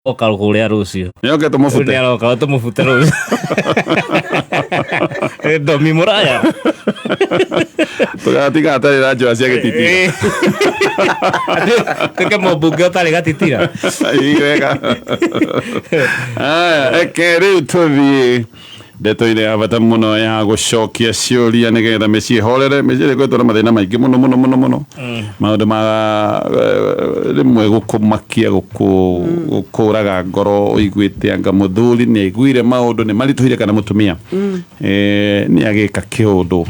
Oka kũrĩa rũciũ. Nĩoke tũmũbute. Nĩ aroka tũmũbute rũciũ. Ndomi mũraya. Tũgatiga atarĩ na njũa cia gĩtitira. Tuĩke mũmbunge ũtarĩ gatitira. Ĩ wega. Aya, reke rĩu tũthiĩ ndeto-inĩ ya bata mũno ya gũcokia ciũria nĩgetha mĩciĩ ĩhorere. Mĩciĩ ĩrĩa ĩkoretwo na mathĩna maingĩ mũno mũno mũno mũno, maũndũ ma rĩmwe gũkũmakia, gũkũraga ngoro, ũiguĩte anga mũthuri nĩ aiguire maũndũ nĩ maritũhire kana mũtumia nĩ agĩka kĩũndũ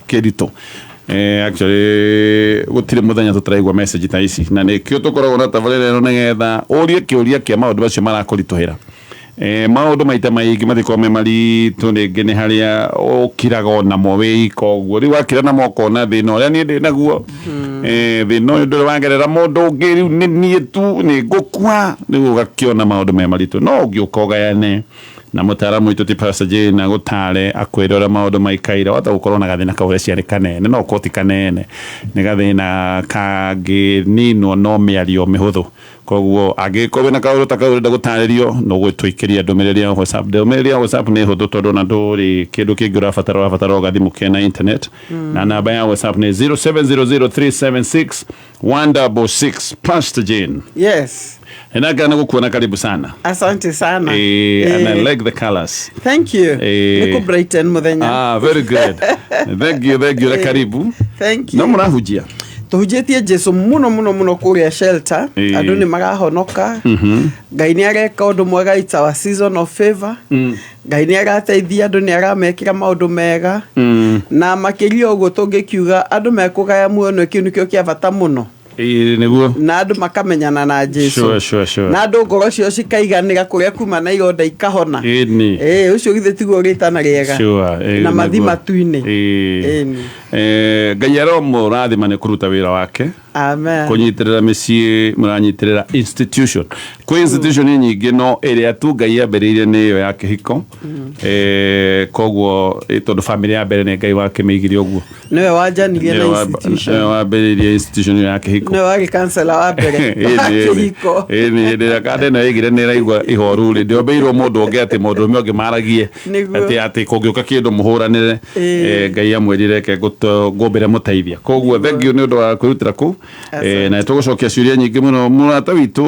kĩritũ. Actually gũtirĩ mũthenya tũtaraigua message ta ici, na nĩkĩo tũkoragwo na tabarĩra ĩno nĩgetha ũrie kĩũria kĩa maũndũ macio marakũritũhĩra. Maũndũ maita maingĩ matikoragwo me maritũ, rĩngĩ nĩ harĩa ũkiraga onamo wĩ ika ũguo, rĩu wakira namo ũkona thĩna ũrĩa niĩ ndĩ naguo, thĩna ũyũ ndũrĩ wagerera mũndũ ũngĩ, rĩu nĩ niĩ tu nĩ ngũkua, rĩu ũgakĩona maũndũ me maritũ. No ũngĩũka ũgayane na mũtaaramu witũ ti Pastor Jane agũtare akwĩre ũrĩa maũndũ maikaire, wahota gũkorwo na gathĩna kau ũreciria nĩ kanene, no ũkorwo ti kanene, nĩ gathĩna kangĩninwo no mĩario mĩhũthũ. Koguo angĩgĩkorwo wĩna kaũndũ ta kau ũrenda gũtarĩrio, no gũtũikĩria ndũmĩrĩri ya WhatsApp. Ndũmĩrĩri ya WhatsApp nĩ hũthũ tondũ ona ndũrĩ kĩndũ kĩngĩ ũrabatara, ũrabatara o gathimũ kena internet. Na namba ya WhatsApp nĩ 0700376166. Pastor Jane. Yes. Nĩndakena gũkuona, karibu sana. Asante sana. And I like the colors. Thank you. Nĩ kũ brighten mũthenya. Ah, very good. Thank you, thank you. Na karibu. Thank you. No mũrahunjia? Tũhunjĩtie Jesu mũno mũno mũno kũrĩa shelter. Andũ nĩ marahonoka. Ngai nĩ areka ũndũ mwega. It's our season of favor. Ngai nĩ arateithia andũ, nĩ aramekĩra maũndũ mega, na makĩria ũguo tũngĩkiuga andũ mekũgaya muoyo, kĩu nĩkĩo kĩa bata mũno. Ĩĩ, nĩguo. Na andũ makamenyana na Jesu. Na andũ ngoro ciao cikaiganĩra, kũrĩa kuma na ironda ikahona. Ĩĩ, ũcio githĩ tiguo rĩtana rĩega? Na mathi matu-inĩ. Ĩni. Ngai aromũrathima nĩ kũruta wĩra wake. Amen. Kũnyitĩrĩra mĩciĩ, mũranyitĩrĩra institution kwĩ institution nyingĩ, no ĩrĩa tu Ngai ambĩrĩirie nĩ ĩyo ya kĩhiko. Koguo tondũ famĩlĩ ya mbere nĩ Ngai wakĩmĩigire ũguo. Nĩwe wanjanirie na institution. Nĩwe wambĩrĩirie institution ĩyo ya kĩhiko. Nĩwe warĩ kansela wa mbere wa kĩhiko. Ĩni hĩndĩ ĩrĩa kanda ĩno yaigire nĩ ĩraigua ihoru rĩ, ndĩombĩirwo mũndũ ũngĩ atĩ mũndũrũme ũngĩ maragie. Atĩ kũngĩũka kĩndũ mũhũranĩre. Ngai amwĩrire reke ngũmbĩre mũteithia, koguo thank you nĩ ũndũ wa kwĩrutĩra kũu. Na tũgũcokia ciũria nyingĩ mũno. Mũrata witũ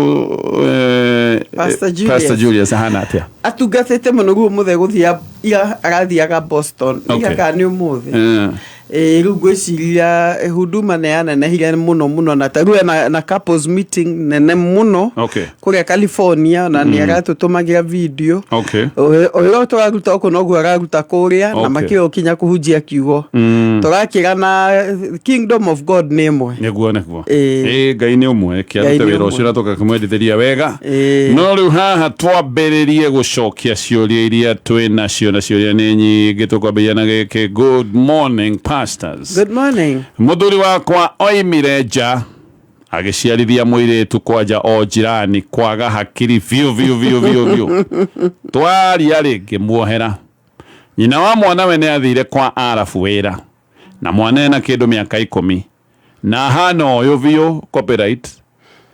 Pastor Julius. Pastor Julius ahana atĩa? Atungatĩte mũno guo mũthee gũthiĩ ira arathiaga Boston. Ira kana nĩ ũmũthĩ. Ĩĩ, rĩu ngwĩciria huduma nĩ yanenehire mũno mũno, na ta rĩu ena na couples meeting nene mũno kũrĩa California, na nĩ aratũtũmagĩra video. Ũrĩa tũraruta ũkũ noguo araruta kũrĩa, na makĩo kinya kũhunjia kiugo. Tũrakĩra na kingdom of God nĩ ĩmwe. Nĩguo. Ĩĩ. Ĩĩ, Ngai nĩ ũmwe. Ngai kĩarute nĩ wĩra ũmwe. ũcio na tũgakĩmwendithĩria wega. No rĩu haha twambĩrĩrie gũcokia ciũria iria twĩ nacio, na ciũria nĩ nyingĩ. Tũkwambĩrĩria na gĩkĩ: "Good morning, pastors." Good morning. "Mũthuri wakwa oimire nja agĩciarithia mũirĩtu kwanja o jirani, kwaga hakiri biũ biũ biũ biũ biũ. Twaria rĩngĩ muohera. Nyina wa mwana we nĩ athire kwa arabu wĩra na mwana ena kĩndũ mĩaka 10 na ahana ũyũ biũ copyright,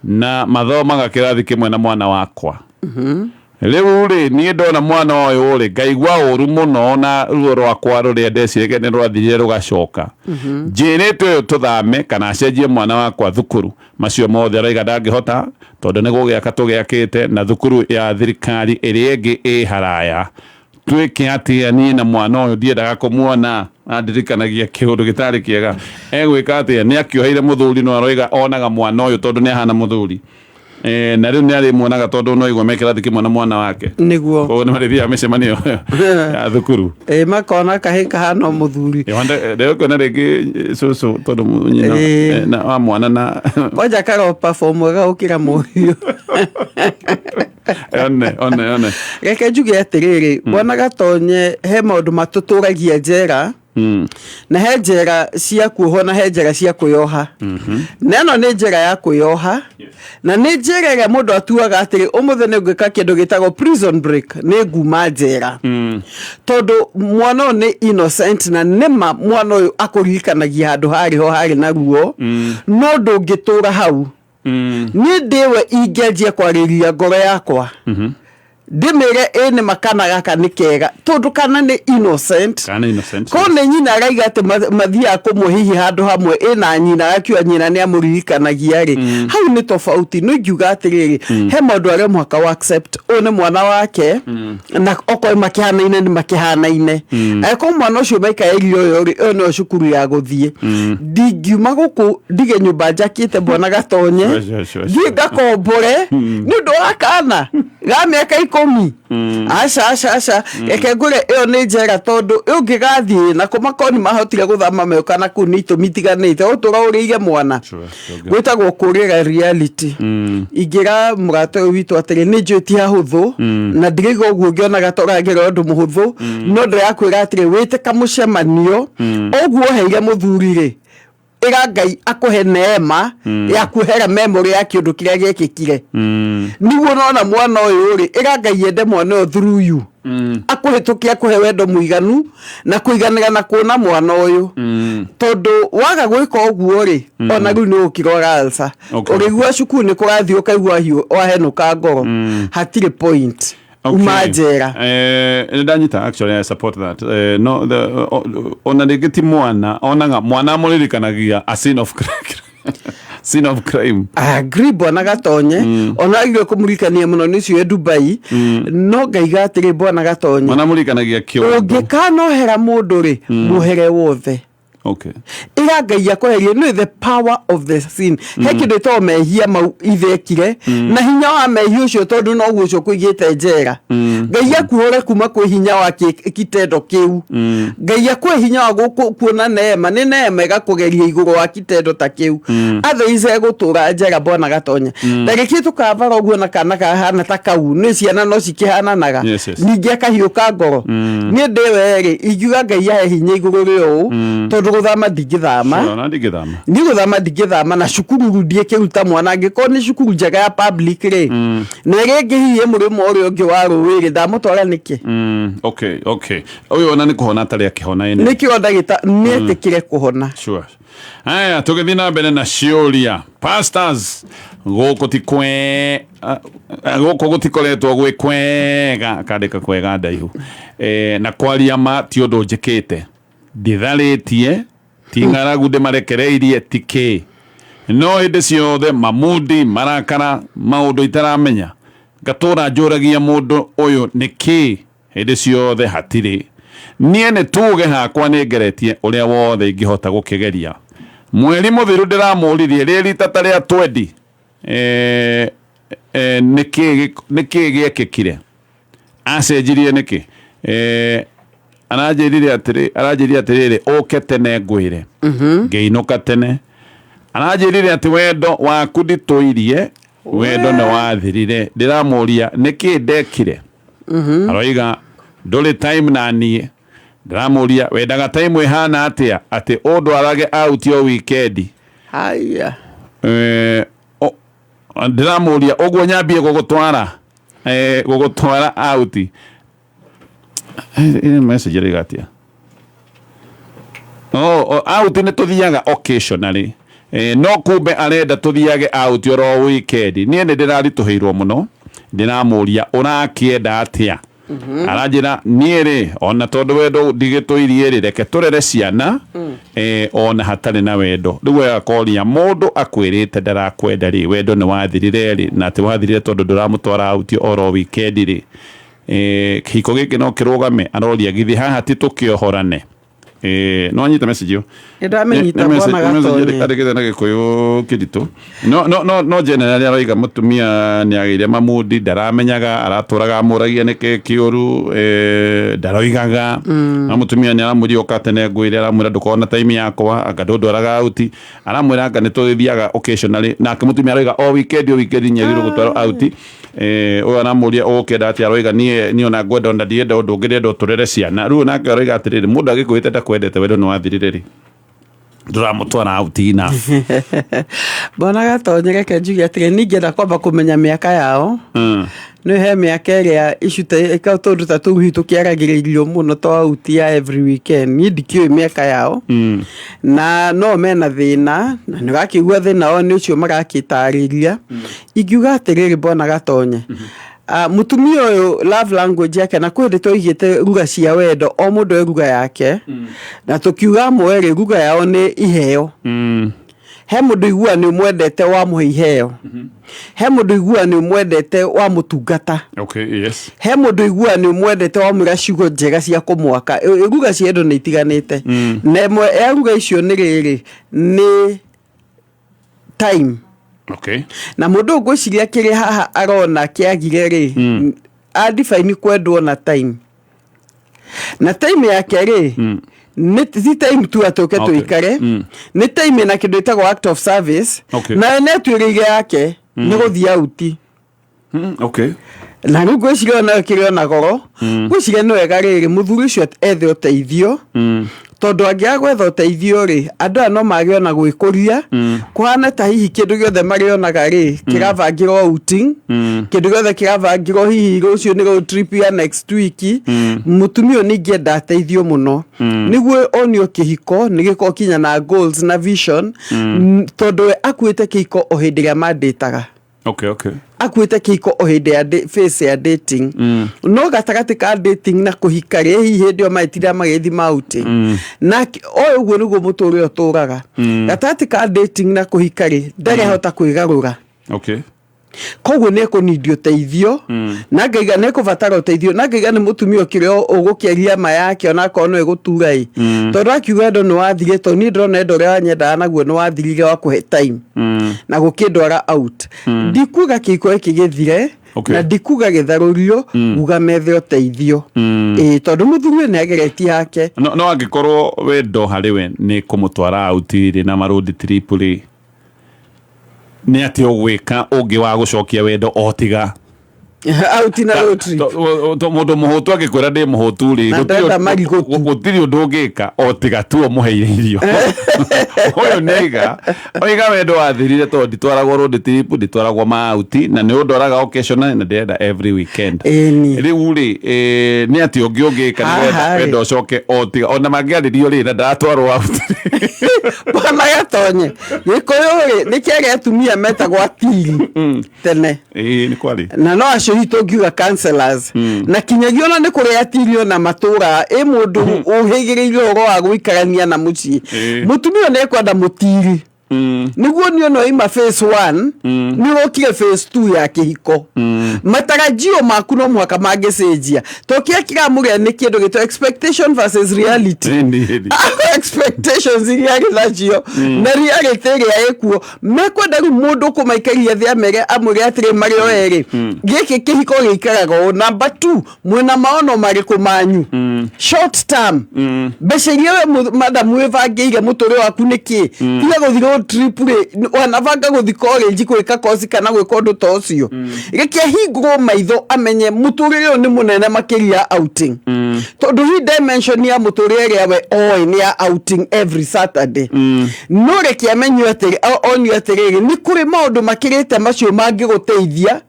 na mathomaga kĩrathi kĩmwe na mwana wakwa. Rĩu rĩ, niĩ ndona mwana ũyũ rĩ, ngaigua ũru mũno, na ruo rwakwa rũrĩa ndeciragia nĩ rwathirire rũgacoka. Njĩrĩte ũyũ tũthame kana acenjie mwana wakwa thukuru. Macio mothe araiga ndangĩhota tondũ nĩ gũgĩaka tũgĩakĩte, na thukuru ya thirikari ĩrĩa ĩngĩ ĩ haraya. Twĩke atĩa? Niĩ na mwana ũyũ ndiendaga kũmuona, andirikanagia kĩũndũ gĩtarĩ kĩega. Egwĩka atĩa? Nĩ akĩoheire mũthuri, no aroiga onaga mwana ũyũ tondũ nĩ ahana mũthuri. Na rĩu nĩ arĩmuonaga tondũ no aigua me kĩrathi kĩmwe na mwana wake." Koguo nĩ marĩthiaga mĩcemanio ya thukuru. Ĩĩ, makona kahĩ kahana o mũthuri. Rĩu kuona rĩngĩ cũcũ tondũ nyina na wa mwana na kwanja karo perform wega gũkĩra mũriũ. One one one. Reke njuge atĩrĩrĩ, bwana Gatonye, he maũndũ matũtũragia njera, na he njera cia kuohwo na he njera cia kwĩyoha, na ĩno nĩ njera ya kwĩyoha, na nĩ njera ĩrĩa mũndũ atuaga atĩrĩ, ũmũthĩ nĩ ngwĩka kĩndũ gĩtagwo prison break, nĩ nguma njera, tondũ mwana ũyũ nĩ innocent, na nĩma mwana ũyũ akũririkanagia handũ harĩ ho harĩ na ruo, no ndũngĩtũra hau. Niĩ ndĩwe ingĩanjia kwarĩria ngoro yakwa, ndĩmĩre ĩ nĩ makana gaka nĩ kega, tondũ kana nĩ innocent. Kana innocent. Ko nĩ nyina araiga atĩ mathiaga kũmwe hihi handũ hamwe ĩna nyina, agakiuga nyina nĩ amũririkanagia rĩ, hau nĩ tofauti. No ingiuga atĩrĩrĩ, he maũndũ arĩa mũhaka wa accept, ũyũ nĩ mwana wake, na okorwo makĩhanaine nĩ makĩhanaine. Angĩkorwo mwana ũcio maikaĩrire ũyũ rĩ, ĩyo nĩyo cukuru ya gũthiĩ. Ndingiuma gũkũ ndige nyũmba njakĩte, bwana Gatonye, Sure. thiĩ ngakombore nĩ ũndũ wa kana ga mĩaka 10. Aca, aca, aca, reke ngũre ĩyo nĩ njera, tondũ ũngĩgathiĩ na kũmakoni mahotire gũthama meũka na kũu nĩ itũmi itiganĩte, ũtũra ũrĩire mwana. Gwĩtagwo kũrĩra reality. Ingĩra mũrata ũyũ witũ atĩrĩ, nĩ njũĩ ti hahũthũ, na ndiraiga ũguo ngĩonaga ta ũragera ũndũ mũhũthũ, no ndĩrakwĩra atĩrĩ, wĩte kamũcemanio ũguo ũheire mũthuri rĩ, ĩra Ngai akũhe neema ya kuhera memory ya kĩũndũ kĩrĩa gĩekĩkire, niguo nona mwana ũyũ rĩ, ĩra Ngai ende mwana ũyũ through you, akũhĩtũkie, akũhe wendo mũiganu na kũiganĩra na kuona mwana ũyũ, tondũ waga gwĩka ũguo rĩ, ona rĩu nĩ ũkĩrwara alsa. Ũrĩigua cukuru nĩ kũrathiĩ, ũkaigua hiũ wahenũka ngoro, hatirĩ point. Uma njera. Nĩ ndanyita. Actually, I support that. No the, ona rĩngĩ ti mwana onaga, mwana amũririkanagia a scene of crime, scene of crime. I agree, bwana Gatonye. Ona agire kũmũririkania mũno nĩ ũcio e Dubai, no ngaiga atĩrĩ, bwana Gatonye, mwana amũririkanagia kĩũndũ. Ũngĩkanohera mũndũ rĩ, muohere wothe. Ĩra Ngai akweherie nĩ the power of the sin. He kĩndũ ĩtagwo mehia mau ithekire na hinya wa mehia ũcio, tondũ noguo ũcio kũigĩte njera. Ngai akuhũre kuma kwĩ hinya wa kitendo kĩu. Ngai akũhe hinya wa kuona neema, nĩ neema ĩgakũgeria igũrũ wa kitendo ta kĩu. Otherwise egũtũra njera, bwana Gatonya. Ndagĩkĩ tũkabara ũguo na kana kahana ta kau, nĩ ciana no cikĩhananaga. Ningĩ akahiũka ngoro. Niĩ ndĩwe rĩ, ingiuga Ngai ahe hinya igũrũ rĩa ũũ, tondũ gũthama ndingĩthama. Sure, na ndingĩthama. Niĩ gũthama ndingĩthama, na cukuru rĩu ndiĩkĩruta mwana, angĩkorwo nĩ cukuru njega ya public rĩ, na ĩrĩa ĩngĩ hihi ĩ mũrĩmo ũrĩa ũngĩ wa rũĩ rĩ, ndamũtwara nĩkĩ? Okay, ũyũ ona nĩ kũhona atarĩ akĩhona ĩnĩ. Nĩkĩo ndagĩta nĩetĩkĩre kũhona. Sure. Aya, tũgĩthiĩ na mbere na ciũria, pastors, gũkũ ti kwe gũkũ gũtikoretwo gwĩ kwega, akandĩka kwega ndaihu. Na kwaria ma ti ũndũ njĩkĩte, nditharĩtie, ti ng'aragu ndĩmarekereirie, ti kĩ, no hĩndĩ ciothe mamudi marakara, maũndũ itaramenya, ngatũra njũragia mũndũ ũyũ nĩ kĩ hĩndĩ ciothe hatirĩ. Niĩ nĩ tuge hakwa nĩ ngeretie ũrĩa wothe ingĩhota gũkĩgeria. Mweri mũthiru ndĩramũririe rĩ rita ta rĩa 20, nĩkĩ gĩekĩkire, acenjirie nĩkĩ? Aranjĩrire atĩrĩrĩ, ũke tene ngwĩre. Ngĩinũka tene, aranjĩrire atĩ wendo waku nditũirie, wendo nĩ wathirire. Ndĩramũria nĩkĩ ndekire, aroiga ndũrĩ time na niĩ. Ndĩramũria wendaga time ĩhana atĩa, atĩ ũndwarage out o weekend? Haya. Ndĩramũria ũguo nyambie gũgũtwara out. Message ĩroiga atĩa? Oh, out nĩ tũthiaga occasionally. No kumbe arenda tũthiage out oro weekend. Niĩ nĩ ndĩraritũhĩirwo mũno. Ndĩramũria ũrakĩenda atĩa, aranjĩra niĩ rĩ, ona tondũ wendo ndigĩtũirie rĩ, reke tũrere ciana ona hatarĩ na wendo. Rĩu akoria, mũndũ akwĩrĩte ndarakwenda rĩ, wendo nĩ wathirire rĩ, na atĩ wathirire tondũ ndũramũtwara out oro weekend rĩ, kĩhiko gĩkĩ no kĩrũgame? Aroria githĩ haha ti tũkĩohorane? No anyita message ĩyo? Nĩ ndamĩnyita, bwana Gatonye. Andĩkĩte na Gĩkũyũ kĩritũ, no generally aroiga mũtumia nĩ agĩire mamudi ndaramenyaga, aratũraga amũragia nĩkĩ kĩũru, ndaroigaga. No mũtumia nĩ aramwĩria ũka tene ngwĩre, aramwĩra ndũkorwo na time yakwa, anga ndũndwaraga out, aramwĩra anga nĩ tũgĩthiaga occasionally, nake mũtumia aroiga o weekend, o weekend nyagĩrĩirwo gũtwarwo out. Ũyũ aramũria ũgũkĩenda atĩa, aroiga niĩ ona ngwenda ona ndienda ũndũ ũngĩ, ndĩrenda tũrere ciana. Rĩu nake aroiga atĩrĩrĩ, mũndũ agĩkwĩrĩte ndakwendete, wendo nĩ wathirire rĩ, ndũramũtwara out enough. Bwana Gatonye, reke njuge atĩrĩ, ningĩenda kwamba kũmenya mĩaka yao. Nĩ he mĩaka ĩrĩa icute tũndũ ta tũu hihi tũkĩaragĩrĩrio mũno to out ya every weekend. Niĩ ndikĩũĩ mĩaka yao. Na no mena thĩna na nĩ ũrakĩigua thĩna wao nĩ ũcio marakĩtarĩria. Ingiuga atĩrĩrĩ, bwana Gatonye, mũtumia ũyũ love language yake, na kwĩ hĩndĩ twaigĩte ruga cia wendo, o mũndũ e ruga yake, na tũkiuga amwe rĩ ruga yao nĩ iheo. He mũndũ igua nĩ ũmwendete wamũhe iheo, he mũndũ igua nĩ ũmwendete wamũtungata, he mũndũ igua nĩ ũmwendete wamwĩra ciugo njega cia kũmwaka. Ruga cia andũ nĩ itiganĩte, na ĩmwe ya ruga icio nĩ rĩrĩ, nĩ time. Na mũndũ ũyũ ngwĩciria kĩrĩa haha arona kĩagire rĩ, adefine kwendwo na time, na time yake rĩ nĩ ti time tu atũke tũikare, nĩ time na kĩndũ ĩtagwo act of service. Nayo nĩ atuĩrĩire yake nĩ gũthiĩ out. Na rĩu ngwĩciria onayo kĩrĩ ona goro. Ngwĩciria nĩ wega rĩrĩ mũthuri ũcio ethe ũteithio, tondũ angĩaga gwetha ũteithio rĩ, andũ aya no mage ona gwĩkũria. Kũhana ta hihi kĩndũ gĩothe marĩonaga rĩ kĩrabangĩrwo outing, kĩndũ gĩothe kĩrabangĩrwo hihi rũciũ nĩ road trip ya next week. Mũtumia ũyũ ningĩ enda ateithio mũno nĩguo onio kĩhiko nĩ gĩkorwo kinya na goals na vision, tondũ we akuĩte kĩhiko o hĩndĩ ĩrĩa mandĩtaga, akuĩte kĩhiko o hĩndĩ ya phase ya dating, no gatagatĩ ka dating na kũhika rĩ, hihi hĩndĩ ĩyo maĩtira magĩthi outing na o ũguo nĩguo mũtũrĩre ũtũraga. Gatagatĩ ka dating na kũhika rĩ, ndarehota kwĩgarũra. Koguo nĩ ekũnindi ũteithio, na ngaiga nĩ ekũbatara ũteithio, na ngaiga nĩ mũtumia ũkĩrĩa ũgũkĩaria ma yake onakorwo no ĩgũtura ĩ, tondũ akiuga endo nĩ wathire, tondũ niĩ ndĩrona endo ũrĩa wanyendaga naguo nĩ wathirire wa kũhe time na gũkĩndwara out. Ndikuga kĩhiko gĩkĩ gĩthire, na ndikuga gĩtharũrio, uga methe ũteithio, ĩĩ, tondũ mũthuri ũyũ nĩ ageretie hake. No angĩkorwo wendo harĩ we nĩ kũmũtwara out rĩ na maroad trip rĩ, nĩ atĩ ũgwĩka ũngĩ wa gũcokia wendo o tiga out na road trip? Mũndũ mũhũtu angĩkwĩra ndĩ mũhũtu rĩ, Na ndenda marigũ tu. Gũtirĩ ũndũ ũngĩka o tiga tu ũmũheire irio. Ũyũ nĩ aiga oiga wendo wathirire tondũ nditwaragwo road trip, nditwaragwo ma-out, na nĩ ũndwaraga occasionally na ndĩrenda every weekend. Ĩni. Rĩu rĩ, nĩ atĩ ũngĩ ũngĩka Haha nĩgetha rĩ. wendo ũcoke o tiga ona mangĩarĩrio rĩ na ndaratwarwo out? Bwana Gatonye, Gĩkũyũ rĩ nĩ kĩarĩ atumia metagwo atiri tene. Ĩĩ, nĩ kwarĩ. Na no acio hihi tũngiuga counselors, na kinyagia ona nĩ kũrĩ atiri ona matũra ĩ mũndũ ũhĩgĩrĩire ũhoro wa gũikarania na mũciĩ. Mũtumia ũyũ nĩ ekwenda mũtiri nĩguo niĩ ona ima phase 1 nĩ ũrokire phase 2 ya kĩhiko, matarajio maku no mũhaka mangĩcenjia, to kĩrĩa kĩramũgĩa nĩ kĩndũ gĩtwo expectation versus reality. Ĩni, ĩni. Expectations iria arĩ nacio na reality ĩrĩa ĩkuo, mekwenda rĩu mũndũ kũmaikaria thĩ amere amwĩre atĩrĩ marĩ o erĩ, gĩkĩ kĩhiko gĩikaraga ũũ. Number 2, mwĩna maono marĩkũ manyu short term? Mbeca iria we madam wĩbangĩire mũtũrĩre waku nĩ kĩ? Tiga gũthiĩ road trip rĩ, wanabanga gũthiĩ college gwĩka kosi kana gwĩka ũndũ ta ũcio. Reke ahingũrwo maitho amenye mũtũrĩre ũyũ nĩ mũnene makĩria ya outing, tondũ hi dimension ya mũtũrĩre ĩrĩa we oĩ nĩ ya outing every Saturday. No reke amenywo atĩrĩ, onio atĩrĩrĩ, nĩ kũrĩ maũndũ makĩrĩte macio mangĩgũteithia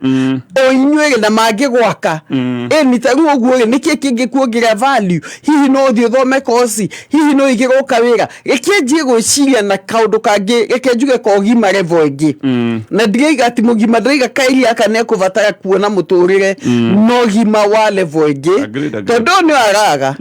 o inyuĩ na mangĩgwaka. Ĩni ta rĩu ũguo rĩ, nĩkĩ kĩngĩkuongerera value? Hihi no ũthiĩ ũthome kosi, hihi no ũigĩrwo kawĩra. Reke njie gwĩciria na kaũndũ kangĩ, reke njuge ka ũgima level ĩngĩ, na ndiraiga ati mũgima, ndĩraiga kairi aka nĩ ekũbatara kuona mũtũrĩre na ũgima wa level ĩngĩ. Agreed, agreed. Tondũ ũyũ nĩ araga.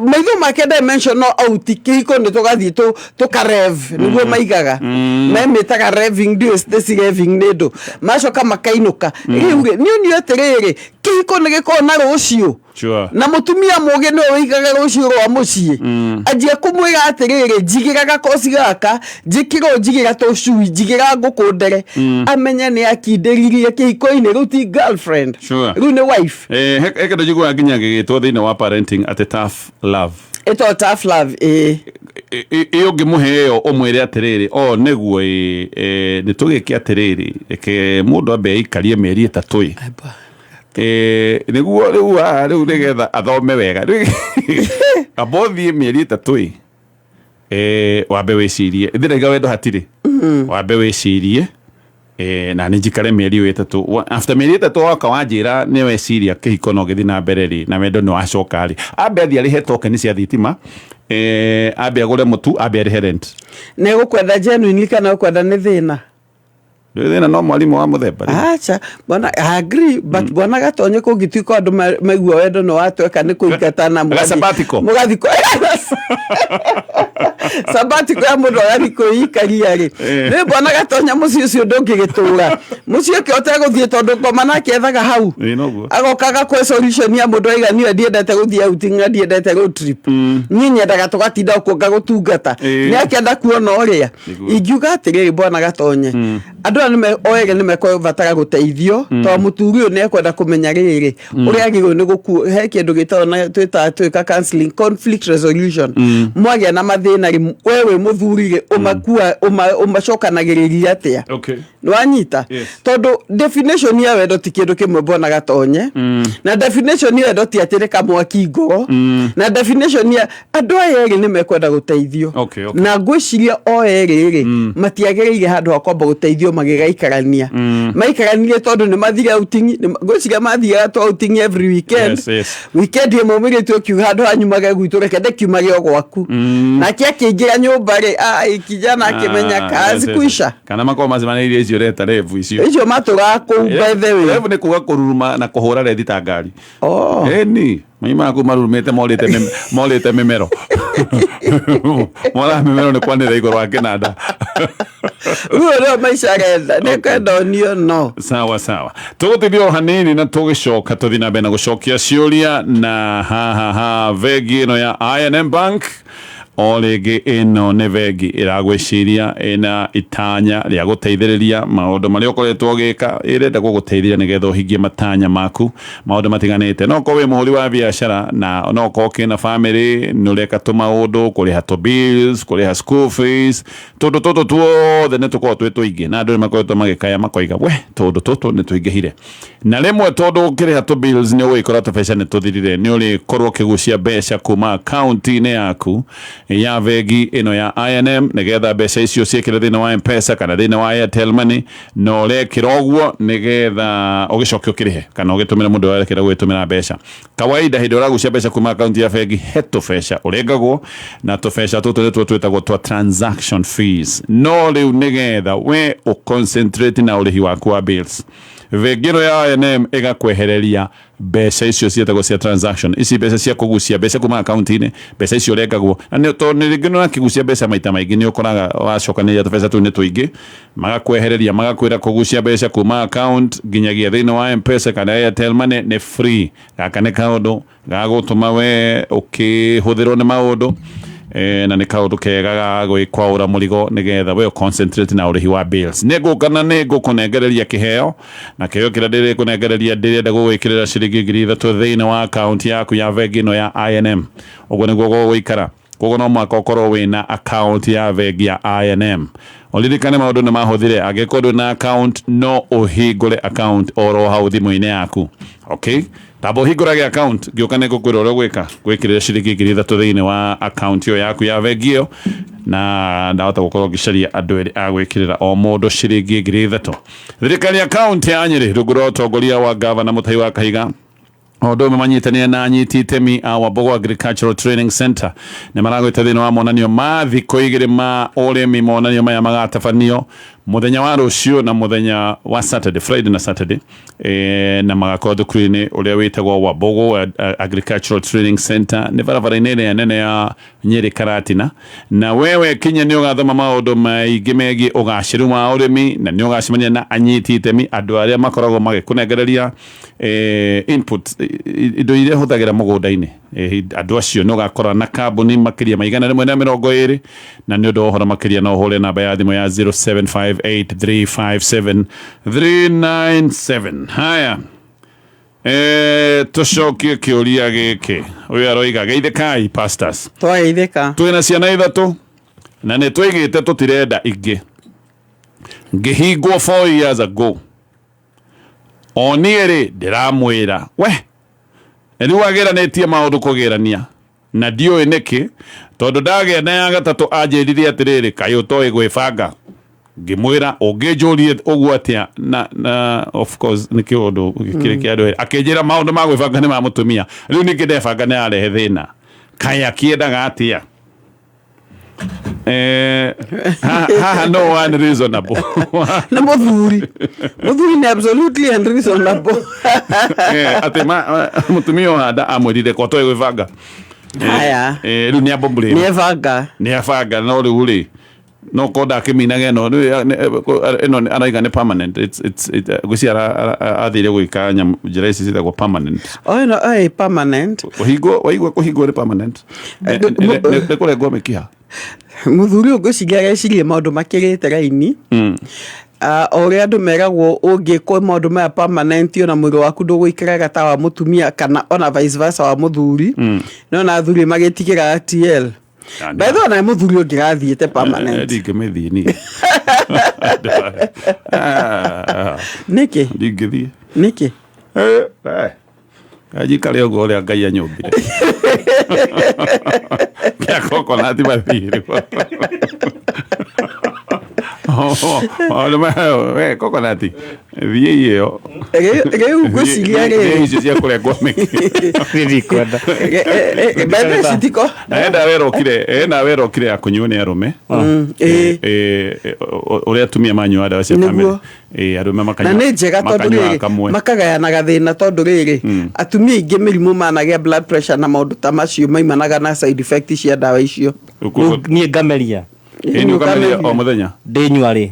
Maitho make dimension no out kĩhiko nĩ tũgathiĩ tũkarev nĩguo maigaga memĩtaga reving, ndiũĩ Stacy reving nĩ ndũ, macoka makainũka. Rĩu rĩ, nĩ onio atĩrĩrĩ, kĩhiko nĩ gĩkoragwo na rũciũ, na mũtumia mũgĩ nĩwe wĩigaga rũciũ rwa mũciĩ. Anjia kũmwĩra atĩrĩrĩ, njigĩra gakoci gaka, njĩkĩrwo, njigĩra tũcui, njigĩra ngũkũ ndere, amenye nĩ akindĩririe kĩhiko-inĩ. Rĩu ti girlfriend, rĩu nĩ wife. He kĩndũ njiguaga nginya gĩgĩtwo thĩinĩ wa parenting atĩ tough love. Ĩtagwo tough love, ĩĩ. Ĩ ũngĩmũhe ĩyo ũmwĩre atĩrĩrĩ, o nĩguo ĩ, nĩ tũgĩke atĩrĩrĩ, reke mũndũ ambe aikarie mĩeri 3 ĩ. Nĩguo rĩu haha rĩu nĩgetha athome wega. Rĩu amba ũthiĩ mĩeri 3 ĩ, wambe wĩcirie, ndĩraiga wendo hatirĩ, wambe wĩcirie. Na nĩ njikare mĩeri ĩyo 3. After mĩeri 3 woka wanjĩra nĩ weciria kĩhiko no gĩthiĩ na mbere rĩ, na wendo nĩ wacoka rĩ, ambe athiĩ arĩhe tokeni cia thitima, ambe agũre mũtu, ambe arĩhe rent. Nĩ gũkwenda genuinely kana gũkwenda nĩ thĩna? Ndũrĩ thĩna no mwarimũ wa mũthemba rĩ. Acha bwana, I agree, but bwana Gatonye, kũngĩtuĩka andũ maigua wendo nĩ watweka nĩ kũingatana Sabbatical. Mũgathi sabbatical ya mũndũ agathi kwĩikaria rĩ. Nĩ bwana Gatonya, mũciĩ ũcio ndũngĩgĩtũra, mũciĩ ũkĩ ũtegũthiĩ tondũ ngoma nake ethaga hau. Ĩĩ, noguo. Agoka agakwe solution ya mũndũ aiga niĩ ndiendete gũthiĩ outing na ndiendete road trip, niĩ nyendaga tũgatinda kuo ngagũtungata. Nĩ akĩenda kuona ũrĩa. Nĩguo. Ingiuga atĩrĩrĩ, bwana Gatonye, andũ aya o erĩ nĩ mekũbatara gũteithio, tondũ mũturi ũyũ nĩ ekwenda kũmenya rĩrĩ ũrĩa agĩrĩirwo nĩ gũkuo. He kĩndũ gĩtagwo na twĩtaga twĩka counseling, conflict resolution. Mwagĩa na mathĩna rĩ, we wĩ mũthuri rĩ, ũmakua ũmacokanagĩrĩria atĩa? Nĩwanyita? Yes. Tondũ definition ya wendo ti kĩndũ kĩmwe, bwana Gatonye, na definition ya wendo ti atĩ nĩ kamwaki ngoro, na definition ya andũ aya erĩ nĩ mekwenda gũteithio. Na ngwĩciria o erĩ rĩ, matiagĩrĩire handũ ha kwamba gũteithio magĩgaikarania. Maikaranirie tondũ nĩ mathire outing, ngwĩciria mathiaga to outing every weekend. Weekend ĩmwe mũirĩtu ũkiuga handũ hanyumage gwitũ, reke ndĩkiumage o gwaku. Nake akĩingĩra nyũmba rĩ, kijana akĩmenya kazi kuisha. Kana makorwo macemanĩirie icio reta revu icio. Icio matũraga kũu, by the way. Revu nĩ kuga kũruruma na kũhũra rethi ta ngari. Oh. Ĩni maimaga kũu marurumĩte, morĩte morĩte mĩmero, moraga mĩmero nĩ kwanĩrĩra igũrũ wa kĩnanda. Rĩu ũrĩa maica arenda nĩ kwenda onio no. Sawa sawa, tũgũteithia o hanini na tũgĩcoka tũthiĩ na mbere na gũcokia ciũria na haha ha bengi ĩno ya I&M Bank. O rĩngĩ ĩno nĩ bengi ĩragwĩciria, ĩna itanya rĩa gũteithĩrĩria maũndũ marĩa ũkoretwo ũgĩka, ĩrenda gũgũteithia nĩgetha ũhingie matanya maku maũndũ matiganĩte. No ũkorwo wĩ mũhũri wa biacara, na no ũkorwo ũkĩna family, nĩ ũreka tũmaũndũ, kũrĩha tũ bills, kũrĩha school fees, tũndũ tũtũ tuothe nĩ tũkoragwo twĩ tũingĩ, na andũ nĩ makoretwo magĩkaya makoiga we tũndũ tũtũ nĩ tũingĩhire. Na rĩmwe tondũ ũkĩrĩha tũ bills nĩ ũgũgĩkora tũbeca nĩ tũthirire, nĩ ũrĩkorwo ũkĩgucia mbeca kuma akaunti-inĩ yaku ya bengi ĩno ya I&M nĩgetha mbeca icio ciĩkĩre thĩinĩ wa M-Pesa kana thĩinĩ wa Airtel Money, na ũrekĩra ũguo nĩgetha ũgĩcoke ũkĩrĩhe kana ũgĩtũmĩre mũndũ ũrĩa ũrekĩra gũgĩtũmĩra mbeca. Kawaida hĩndĩ ĩrĩa ũragucia mbeca kuma akaunti ya bengi, he tũbeca ũrengagwo, na tũbeca tũtũ nĩtuo twĩtagwo twa transaction fees. No rĩu nĩgetha we ũconcentrate na ũrĩhi waku wa bills, bengi ĩno ya I&M ĩgakwehereria mbeca icio ciĩtagwo cia transaction, ici mbeca cia kũgucia mbeca kuma akaunti-inĩ, mbeca icio ũrengagwo. Na nĩ tondũ nĩ rĩngĩ nĩ ũrakĩgucia mbeca maita maingĩ, nĩ ũkoraga wacokanĩrĩria tũbeca tũu nĩ tũingĩ, magakwehereria, magakwĩra kũgucia mbeca kuma account nginyagia thĩinĩ wa M-Pesa kana Airtel Money nĩ free. Gaka nĩ kaũndũ gagũtũma we ũkĩhũthĩrwo nĩ maũndũ, na nĩ kaũndũ kega ga gwĩkwaũra mũrigo nĩgetha we concentrate na ũrĩhi wa bills. Nĩ ngũka na nĩ ngũkũnengereria kĩheo, na kĩheo kĩrĩa ndĩrĩkũnengereria, ndĩrenda gũgwĩkĩrĩra ciringi 3,000 thĩinĩ wa akaunti yaku ya bengi ĩno ya I&M. Ũguo nĩguo gũgũikara. Koguo no mũhaka ũkorwo wĩna account ya bengi ya I&M. Ũririkane maũndũ nĩ mahũthire, angĩkorwo ndũrĩ na account, no ũhingũre account oro hau thimũ-inĩ yaku. Okay, tamba ũhingũrage account, ngĩũka nĩ ngũkwĩra ũrĩa ũgwĩka gwĩkĩrĩra ciringi 3,000 thĩinĩ wa account ĩyo yaku ya bengi ĩyo, na ndahota gũkorwo ngĩcaria andũ erĩ a gwĩkĩrĩra o mũndũ ciringi 3,000. Thirikari ya kaunti ya Nyĩrĩ rungu rwa ũtongoria wa gavana Mũtahi wa Kahiga, o ũndũ ũmwe manyitanĩire na anyiti itemi a Wambogo Agricultural Training Center, nĩ maragwĩta thĩinĩ wa monanio ma thikũ 2 ma ũrĩmi. Monanio maya magatabanio mũthenya wa rũciũ na mũthenya wa Saturday, Friday na Saturday, na magakorwo thukuru-inĩ ũrĩa wĩtagwo Wambogo Agricultural Training Center, nĩ barabara-inĩ ĩrĩa nene ya Nyĩrĩ Karatina. Na wewe kinya nĩ ũgathoma maũndũ maingĩ megiĩ ũgacĩru wa ũrĩmi, na nĩ ũgacemania na anyiti itemi, andũ arĩa makoragwo magĩkũnengereria input, indo iria hũthagĩra mũgũnda-inĩ. Andũ acio nĩ ũgakora na kambuni makĩria ma 120. Na nĩ ũndũ wa ũhoro makĩria no ũhũre namba ya thimũ ya 0758357397. Haya, tũcokie kĩũria gĩkĩ. Ũyũ aroiga, geithĩkai pastors. Twageithĩka. Twĩna ciana 3 na nĩ twaigĩte tũtirenda ingĩ. Ngĩhingwo 4 years ago, o niĩ rĩ ndĩramwĩra we rĩu agĩranĩtie maũndũ kũgĩrania na ndiũĩ nĩkĩ, tondũ ndagĩa na ya gatatũ anjĩrire atĩrĩrĩ, kaĩ ũtoĩ gwĩbanga. Ngĩmwĩra ũngĩnjũrie ũguo atĩa na of course nĩ kĩũndũ kĩrĩ kĩa andũ erĩ. Akĩnjĩra maũndũ ma gwĩbanga nĩ ma mũtumia. Rĩu ningĩ ndebanga nĩ arehe thĩna. Kaĩ akĩendaga atĩa? Haha no unreasonable. Nĩ mũthuri nĩ absolutely unreasonable. Atĩ mũtumia ũhanda amwĩrire ko toĩ gwĩbanga. Haya. Rĩu nĩ ambomblame. Nĩ ebanga. Nĩ abanga no rĩu rĩ no ko ndakĩminaga ĩno rĩu ĩno araiga nĩ permanent. Ngwĩciria athire gwĩka nyamũ njĩra ici ciĩtagwo permanent. O ĩno ĩ permanent. Kũhingwo waigua kũhingwo nĩ permanent. Nĩ kũrengwo mĩkiha. Mũthuri ũyũ ngwĩciria areciria maũndũ makĩrĩte raini. O ũrĩa andũ meragwo ũngĩkwo maũndũ maya permanent ona mwĩrĩ waku ndũgũikaraga ta wa mũtumia kana ona vice versa wa mũthuri. No na athuri magĩtigĩra TL. By the way, ona mũthuri ũngĩrathiĩte permanent. Ndingĩmĩthiĩ niĩ. Nĩkĩ? Ndingĩthiĩ. Nĩkĩ? Njikare ũguo ũrĩa Ngai anyũmbire. Kĩa coconut mathiĩ. We coconut thiĩ ĩyo. Rĩu ngwĩciria rĩrĩ icio cia kũrengwo mĩkiha. Ndikwenda. By the way, citiko. Na ena wera ũkire, ena wera ũkire ya kũnyuo nĩ arũme. Ũrĩa atumia manyuaga ndawa cia Nĩguo. family. Arũme Na makanyua. nĩ njega tondũ makanyua rĩrĩ kamwe. makagayanaga thĩna tondũ rĩrĩ atumia aingĩ mĩrimũ managĩa blood pressure na maũndũ ta macio maimanaga na side effect cia ndawa icio. Niĩ ngameria. Ĩĩ nĩ ũkameria o mũthenya. Ndĩnyua rĩ.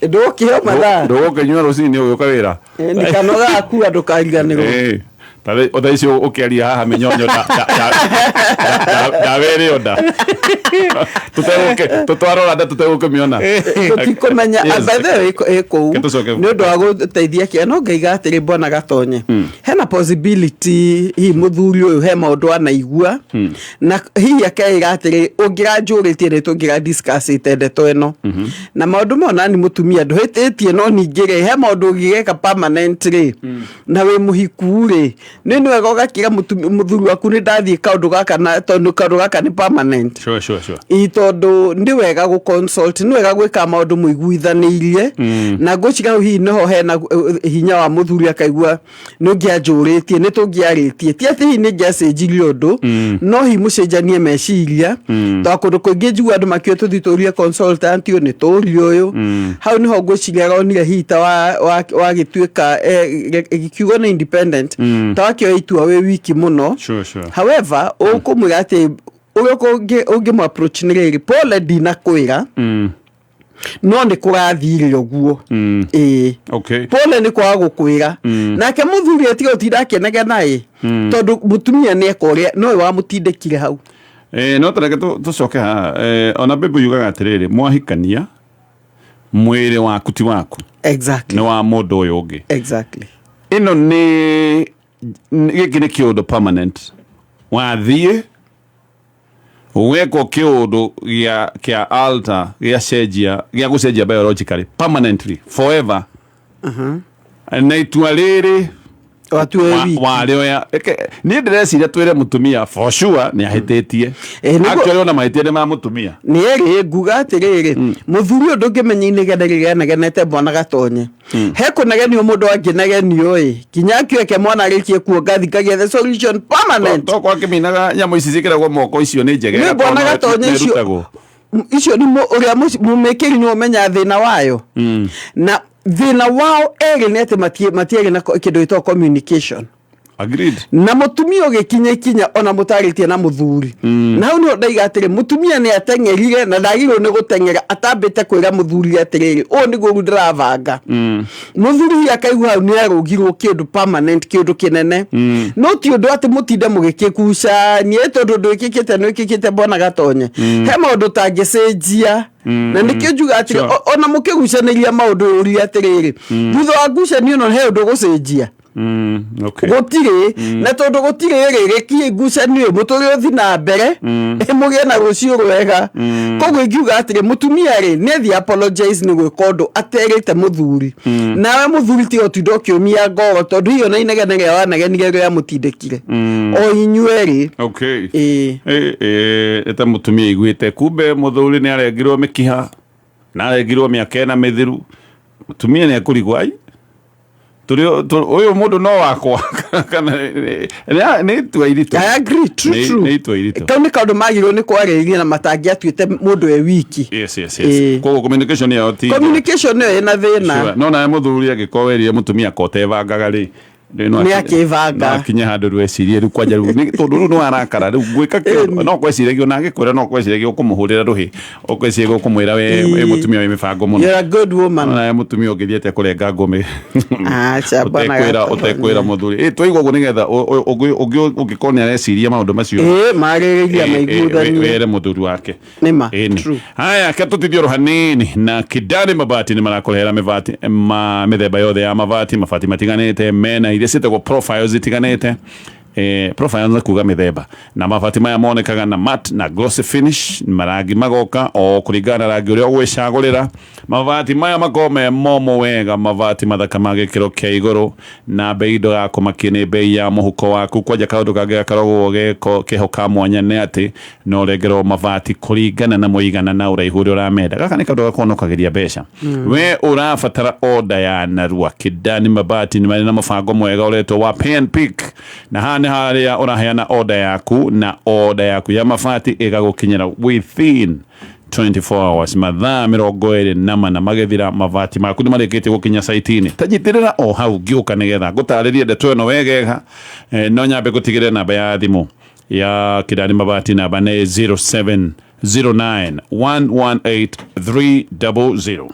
Ndũgũkĩheo mathaa. Ndũgũkĩnyua rũcinĩ ũgĩũka wĩra. Ndikanoga gakua ndũkariganĩrwo. Tha icio ũkĩaria haha mĩnyonyo ndawa ĩrĩ nda. Tũtwarora nda tũtegũkĩmĩona. Tũtikũmenya. Yes. By the way, ĩ kũu Ke tũcoke- nĩ ũndũ wa gũteithia kĩa no ngaiga atĩrĩ bwana Gatonye hena possibility hihi mũthuri ũyũ he maũndũ anaigua na hihi akeĩra atĩrĩ ũngĩranjũrĩtie nĩ tũngĩra discussĩte ndeto ĩno na maũndũ mau nani mũtumia ndũhĩtĩtie no ningĩ rĩ he maũndũ ũngĩgeka permanent rĩ na wĩ mũhiku rĩ nĩ wega ũgakĩra mũthuri waku nĩ ndathiĩ kaũndũ gaka na tondũ kaũndũ gaka nĩ permanent. Sure, sure, sure. Ĩ tondũ nĩ wega gũ consult, nĩ wega gwĩka maũndũ mũiguithanĩirie na ngwĩciria hau hihi nĩho hena hinya wa mũthuri akaigua nĩ ũngĩanjũrĩtie nĩ tũngĩarĩtie ti atĩ hihi nĩ ngĩacenjirie ũndũ no hihi mũcenjanie meciria tondũ kũndũ kũingĩ njigua andũ makiuga tũthiĩ tũrie consultant ũyũ nĩ tũrie ũyũ hau nĩho ngwĩciria aronire hihi ta wagĩtuĩka kiugo nĩ independent ta wakĩoya itua wĩ wiki mũno. Sure, sure. However, ũkũmwĩra atĩ ũrĩa ũngĩmũ approach nĩ rĩrĩ pole ndinakwĩra no nĩ kũrathire ũguo ĩĩ. Okay. Pole nĩ kwaga gũkwĩra nake mũthuri atiga gũtinda akĩnegena ĩ tondũ mũtumia nĩ eka ũrĩa nowe wamũtindĩkire hau. No tareke tũcoke haha. Ona Bible yugaga atĩrĩrĩ mwahikania mwĩrĩ waku ti waku. Exactly. Nĩ wa mũndũ ũyũ ũngĩ. Exactly. Ĩno nĩ gĩkĩ nĩ kĩũndũ permanent. Wathiĩ wekwo kĩũndũ gĩa alter gĩa cenjia gĩa gũcenjia biologically permanently forever. Na itua rĩrĩ Watua wiki. Warĩoya. Niĩ ndĩreciria twĩre mũtumia for sure nĩ ahĩtĩtie. Actually ona mahĩtia nĩ ma mũtumia. Nĩ erĩ nguga atĩrĩrĩ mũthuri ũyũ ndũngĩmenya inegene rĩrĩa anegenete mwana Gatonye. He kũnegenio mũndũ angĩnegenio ĩ kinya akĩoke mwana arĩkie kuonga thikagia the solution permanent. To kwa kĩminaga nyamũ ici ciĩkĩragwo moko icio nĩ njega. Nĩ bwana Gatonye icio Nĩrutagwo. Icio nĩ ũrĩa mũmĩkĩri nĩ ũmenya thĩna wayo. Na thĩna wao erĩ nĩ atĩ matiarĩ na kĩndũ gĩtagwo communication. Agreed. Na mũtumia ũgĩkinya ikinya ona mũtarĩtie na mũthuri. Na hau nĩho ndaiga atĩrĩ mũtumia nĩ ateng'erire na ndagĩrĩirwo nĩ gũteng'era atambĩte kwĩra mũthuri atĩrĩrĩ ũũ nĩguo rĩu ndĩrabanga. Mũthuri hihi akaigua hau nĩ arũgirwo kĩndũ permanent kĩndũ kĩnene. No ti ũndũ atĩ mũtinde mũgĩkĩgucania tondũ ũndũ wĩkĩkĩte nĩ wĩkĩkĩte bwana Gatonye. He maũndũ ũtangĩcenjia. Na nĩkĩo njuga atĩrĩ ona mũkĩgucanĩria maũndũ ũria atĩrĩrĩ thutha wa ngucanio ĩno he ũndũ ũgũcenjia. Okay. Gũtirĩ na tondũ gũtirĩ rĩ rĩkiĩ ngucanio mũtũrĩ ũthi na mbere mũgĩe na rũciũ rwega. Koguo ingiuga atĩrĩ mũtumia rĩ nĩ athiĩ apologize nĩ gwĩka ũndũ aterĩte mũthuri. Nawe mũthuri tiga ũtinde ũkĩũmia ngoro tondũ hihi ona inegene rĩa wanegenire rĩrĩa mũtindĩkire. O inyuĩ rĩ. Okay. Ĩĩ. Ĩta mũtumia aiguĩte kumbe mũthuri nĩ arengirwo mĩkiha. Narengirwo mĩaka 4 mĩthiru. Mũtumia nĩ ekũrigwo, ai, ũyũ mũndũ no wakwa kana nĩ itua iritũ. I agree, true, true. Nĩ itua iritũ. Kau nĩ kaũndũ magĩrĩirwo nĩ kwarĩrĩria na matangĩatuĩte mũndũ e wiki. Yes. Koguo communication ĩyo ti Communication ĩyo ĩna thĩna. Sure. No nawe mũthuri angĩkorwo werire mũtumia ko ũtebangaga rĩ, Nĩ akĩbanga. No akinye handũ rĩu ecirie rĩu kwanja rĩu tondũ rĩu nĩ warakara rĩu gwĩka kĩũndũ no kweciragia ona angĩkwĩra no kweciragia ũkũmũhũrĩra rũhĩ, ũkweciragia ũkũmwĩra we wĩ mũtumia wĩ mĩbango mũno. You're a good woman. No nawe mũtumia ũngĩthiĩ atĩa kũrenga ngũmĩ Aca, bwana ũtekwĩra mũthuri ĩ twaigua ũguo nĩgetha ũngĩkorwo nĩ areciria maũndũ macio. Ĩ marĩrĩria maiguithanie. Were mũthuri wake. Nĩma. Ĩni. True. Haya, ke tũtithio ro hanini na Kidani Mabati nĩ marakũrehera mĩbati ma mĩthemba yothe ya mabati, mabati matiganĩte mena iria ciĩtagwo profiles itiganĩte. Profiles nĩ kuga mĩthemba, na mabati maya monekaga na matte na glossy finish, marangi magoka o kũringana na rangi ũrĩa ũgwĩcagũrĩra. Mabati maya makoragwo me momũ wega, mabati mathaka ma gĩkĩro kĩa igũrũ, na bei ndũgakũmakie nĩ bei ya mũhuko waku. Kwanja kaũndũ kangĩ gakoragwo geko keho ka mwanya nĩ atĩ no ũrengerwo mabati kũringana na mũigana na ũraihu ũrĩa ũramenda. Gaka nĩ kaũndũ gakuonokagĩria mbeca. We ũrabatara order ya narua, Kidani Mabati nĩ marĩ na mũbango mwega ũretwo wa pay and pick, na haha nĩ harĩa ũraheana order yaku, na order yaku ya mabati ĩgagũkinyĩra within 24 hours, mathaa 24 magĩthira mabati maku nĩ marĩkĩtie gũkinya site-inĩ. Ta nyitĩrĩra o hau ngĩũka nĩgetha ngũtarĩrie ndeto ĩno wegega. No nyambe ngũtigĩre namba ya thimũ ya Kidani Mabati, namba nĩ 0709 118 300.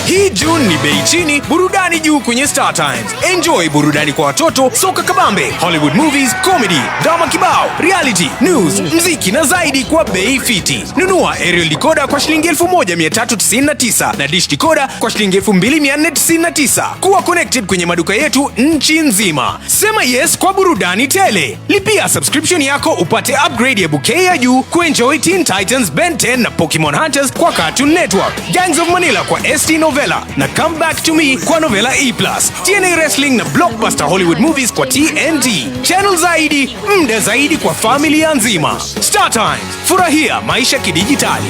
Hii June ni bei chini, burudani juu kwenye Star Times. Enjoy burudani kwa watoto, soka kabambe, Hollywood movies, comedy, drama kibao, reality, news, mziki na zaidi kwa bei fiti. Nunua aerial decoder kwa shilingi 1399 na dish decoder kwa shilingi 2499. Kuwa connected kwenye maduka yetu nchi nzima. Sema yes kwa burudani tele. Lipia subscription yako upate upgrade ya bouquet ya juu kuenjoy Teen Titans, Ben 10 na Pokemon Hunters kwa Cartoon Network, Gangs of Manila kwa ST Novella na Come Back to Me kwa Novella E+, TNA Wrestling na Blockbuster Hollywood Movies kwa TNT. Channel zaidi, muda zaidi kwa familia nzima. Star Times, furahia maisha kidijitali.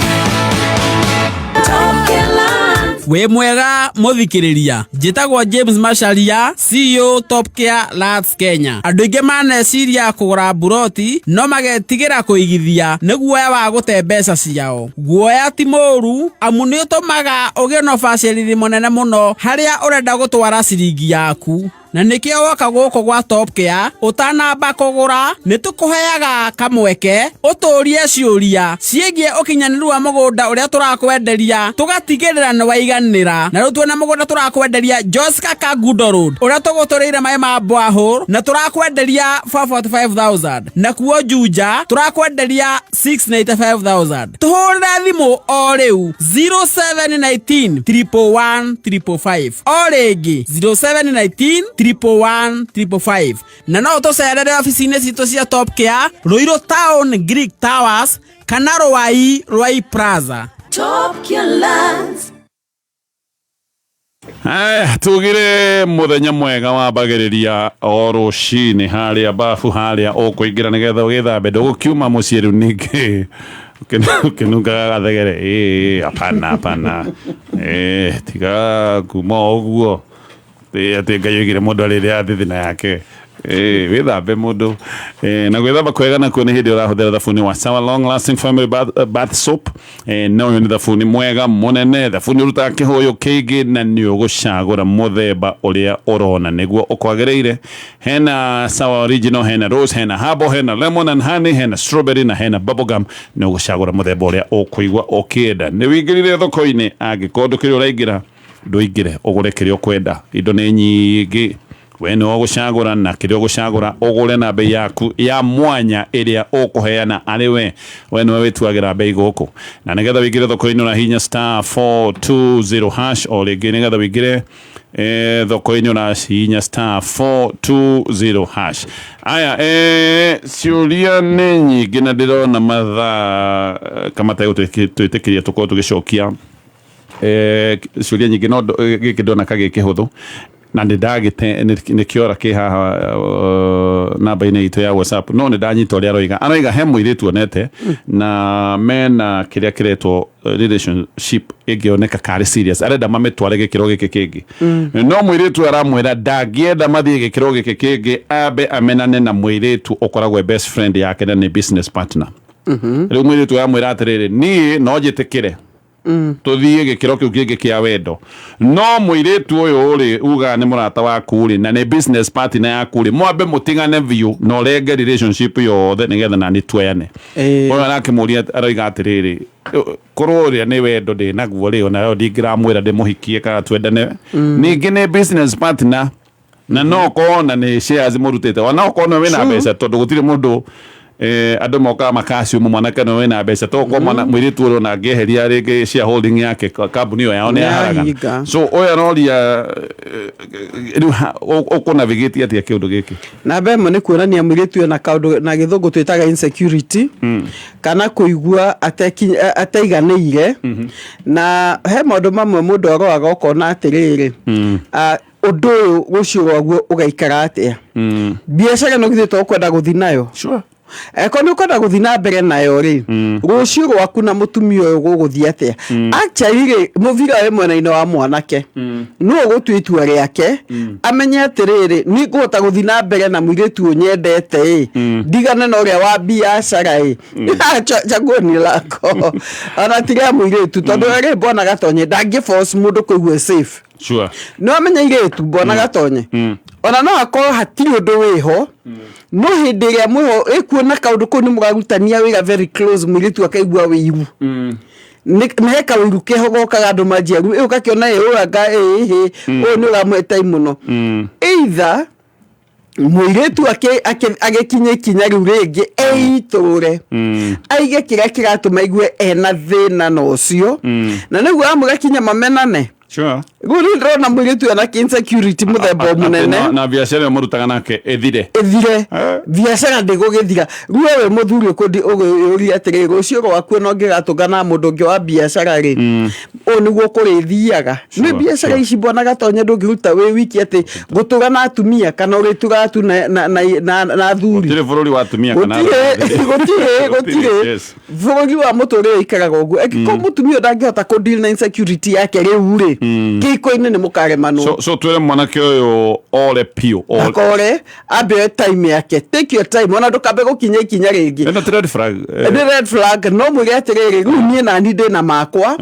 Wĩ mwega mũthikĩrĩria, njĩtagwo James Macharia, CEO Top Care Lands Kenya. Andũ aingĩ maneciria kũgũra mburoti no magetigĩra kũigithia nĩ guoya wa gũte mbeca ciao. Guoya ti mũũru, amu nĩ ũtũmaga ũgĩe na ũbacĩrĩri mũnene mũno harĩa ũrenda gũtwara ciringi yaku. Na nĩkĩo woka gũkũ gwa Top Care ũtanamba kũgũra nĩ tũkũheaga kamweke ũtũrie ciũria ciĩgiĩ ũkinyanĩru wa mũgũnda ũrĩa tũrakwenderia, tũgatigĩrĩra nĩ waiganĩra. Na rĩu twĩna mũgũnda tũrakwenderia Joska Kangundo Road ũrĩa tũgũtũrĩire maĩ ma borehole na tũrakwenderia 445,000, nakuo Juja tũrakwenderia 695,000. Tũhũrĩre thimũ o rĩu 0719 111 555, o rĩngĩ 0719 111 555, na no ũtũcerere obici-inĩ citũ cia Top Care Ruiru Town Greek Towers kana Ruai Ruai Plaza. Top Care Lands. Aya, tugire muthenya mwega wambagĩrĩria o rũcinĩ harĩa babu harĩa ũkũingĩra nĩgetha ũgĩthambe, ndũgũkiuma mũciĩ rĩu ningĩ ũkĩnungaga gathegere. Ĩ hapana, hapana, tiga kuma o ũguo. Atĩ Ngai oigire mũndũ arĩrĩa thithina yake. Wĩthambe mũndũ. Na gwĩthamba kwega nakuo nĩ hĩndĩ ũrahũthĩra thabuni wa Sawa Long Lasting Family Bath Soap. Na ũyũ nĩ thabuni mwega mũnene, thabuni ũrutaga kĩhũyũ kĩingĩ na nĩ ũgũcagũra mũthemba ũrĩa ũrona nĩguo ũkwagĩrĩire. Hena Sawa Original, hena Rose, hena Herbal, hena Lemon and Honey, hena Strawberry na hena Bubblegum. Nĩ ũgũcagũra mũthemba ũrĩa ũkũigua ũkĩenda. Nĩ wĩingĩrire thoko-inĩ, angĩkorwo ndũkĩrĩ ũraingĩra, ndũingĩre ũgũre kĩrĩa ũkwenda. Indo nĩ nyingĩ, we nĩwe ũgũcagũra, na kĩrĩa ũgũcagũra ũgũre na bei yaku ya mwanya ĩrĩa ũkũheana arĩ we. We nĩwe wĩtuagĩra bei gũkũ. Na nĩgetha wĩingĩre thoko-inĩ ũrahihinya star 420 hash, o rĩngĩ nĩgetha wĩingĩre thoko-inĩ ũrahihinya star 420 hash. Aya, ciũria nĩ nyingĩ na ndĩrona mathaa kama tagũtwĩtĩkĩria tũkorwo tũgĩcokia ciũria nyingĩ, no gĩkĩ ndona ka gĩ kĩhũthũ. Na nĩ ndagĩte nĩ kĩora kĩ haha namba-inĩ itũ ya WhatsApp, no nĩ ndanyita ũrĩa aroiga. Aroiga he mũirĩtu onete na mena kĩrĩa kĩretwo relationship ĩngĩoneka karĩ serious, arenda mamĩtware gĩkĩro gĩkĩ kĩngĩ, no mũirĩtu aramwĩra ndangĩenda mathiĩ gĩkĩro gĩkĩ kĩngĩ ambe amenane na mũirĩtu ũkoragwo e best friend yake na nĩ business partner. Rĩu mũirĩtu aramwĩra atĩrĩrĩ, niĩ no njĩtĩkĩre tuthiĩ gĩkĩro kĩu kĩngĩ kĩa wendo, no mũirĩtu ũyũ rĩ ugaga nĩ mũrata waku rĩ na nĩ business partner yaku rĩ, mwambe mũtigane biũ na ũrenge relationship yothe nĩgetha nani tuoyane. Ũyũ arakĩmũria, aroiga atĩrĩrĩ, korwo ũrĩa nĩ wendo ndĩ naguo rĩ, onayo ndingĩramwĩra ndĩmũhikie kana twendane. Ningĩ nĩ business partner na no korwo na nĩ shares mũrutĩte, ona okorwo nĩ wĩna mbeca, tondũ gũtirĩ mũndũ andũ mokaga makaciumu mwanake nĩ wĩna mbeca, to korwo mwana mũirĩtu ũrĩa ona angĩeheria rĩngĩ shareholding yake, kambuni ĩyo yao nĩ yaharagana. Nĩyahinga. So ũyũ aroria rĩu ũkũ-navigate atĩa kĩũndũ gĩkĩ? Namba ĩmwe nĩ kuonania mũirĩtu ena kaũndũ na gĩthũngũ twĩtaga insecurity, kana kũigua ateiganĩire. Na he maũndũ mamwe mũndũ aroraga ũkona atĩrĩrĩ, ũndũ ũyũ rũciũ rwaguo ũgaikara atĩa? Biacara ĩno githĩ to ũkwenda gũthiĩ nayo? Eko nĩ ũkwenda gũthiĩ na mbere nayo rĩ, rũciũ rwaku na mũtumia ũyũ gũgũthiĩ atĩa? Actually rĩ, mũbira wĩ mwena-inĩ wa mwanake, no ũgũtua itua rĩake, amenye atĩrĩrĩ, niĩ ngũhota gũthiĩ na mbere na mũirĩtu ũyũ nyendete ĩ, ndigane na ũrĩa wa biacara ĩ. Chaguo ni lako, ona ti rĩa mũirĩtu, tondũ rĩ mbona gatonye ndangĩ force mũndũ kũigua safe. No amenye irĩtu mbona gatonye ona no akorwo hatirĩ ũndũ wĩho, no hĩndĩ ĩrĩa mwĩho ĩkuona kaũndũ kũu nĩ mũrarutania wĩra very close, mũirĩtu akaigua wĩiru. Nĩ he kawĩiru keho gokaga, andũ manjia rĩu ũgakĩona ĩ ũyũ anga ĩhĩ ũyũ nĩ ũramũhe time mũno. Either mũirĩtu agĩkinya ikinya rĩu rĩngĩ eitũre, aige kĩrĩa kĩratũma aigue ena thĩna na ũcio, na nĩguo amũgakinya mamenane. Rĩu nĩ ndĩrona mũirĩtu ena insecurity mũthemba Atĩ mũnene. Na biacara ĩyo mũrutaga nake ĩthire. Ĩthire. Biacara ndĩgũgĩthira. Rĩu wewe mũthuri ũkũndi ũgĩũria atĩrĩ, rũciũ rwaku no ngĩgatũngana na mũndũ ũngĩ wa biacara rĩ, ũũ nĩguo kũrĩthiaga nĩ biacara ici mbona gatonye ndũngĩruta wĩ wiki atĩ gũtũra na atumia kana ũrĩtũraga tu na athuri. Gũtirĩ bũrũri wa atumia kana Gũtirĩ, gũtirĩ, gũtirĩ. Bũrũri wa mũtũrĩre ũikaraga ũguo. Angĩkorwo mũtumia ũyũ ndangĩhota kũ-deal na insecurity yake rĩu rĩ, kĩhiko-inĩ nĩ mũkaremanwo. So twĩre mwanake ũyũ ore biũ ore. Akore ambe oe time yake, take your time, ona ndũkambe gũkinya ikinya rĩngĩ. Ĩno ti red flag? Nĩ red flag, no mwĩre atĩrĩrĩ, rĩu niĩ nani ndĩna makwa.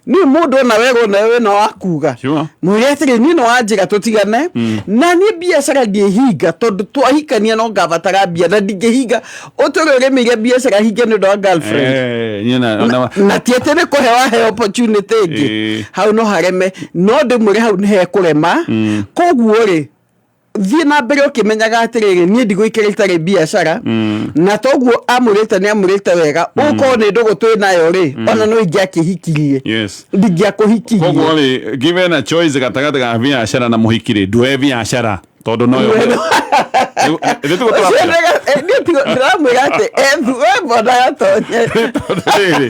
Niĩ mũndũ ona werwo nawe wĩna wa kuga. Mwĩre atĩrĩ, niĩ no wanjĩra tũtigane na niĩ biacara ndĩhinga, tondũ twahikania no ngabatara mbia na ndingĩhinga ũtũre ũrĩmĩire biacara hinge nĩ ũndũ wa girlfriend. Niĩ Na ti atĩ nĩ kũhe wahe opportunity ĩngĩ. Hau no hareme, no ndĩmwĩre hau nĩ hekũrema. Koguo rĩ, thiĩ na mbere ũkĩmenyaga atĩrĩrĩ, niĩ ndigũikara itarĩ biacara. Na toguo amũrĩte nĩ amũrĩte wega, ũkorwo nĩ ndũgũ twĩ nayo rĩ, ona no ingĩakĩhikirie. Ndingĩakũhikirie. Koguo rĩ, given a choice gatagatĩ ga biacara na mũhiki rĩ, ndũe biacara tondũ no Nĩ tiguo Ũcio tũramwĩra? Niĩ ndĩramwĩra atĩ ethu we mbona gatonye. Tondũ rĩrĩ,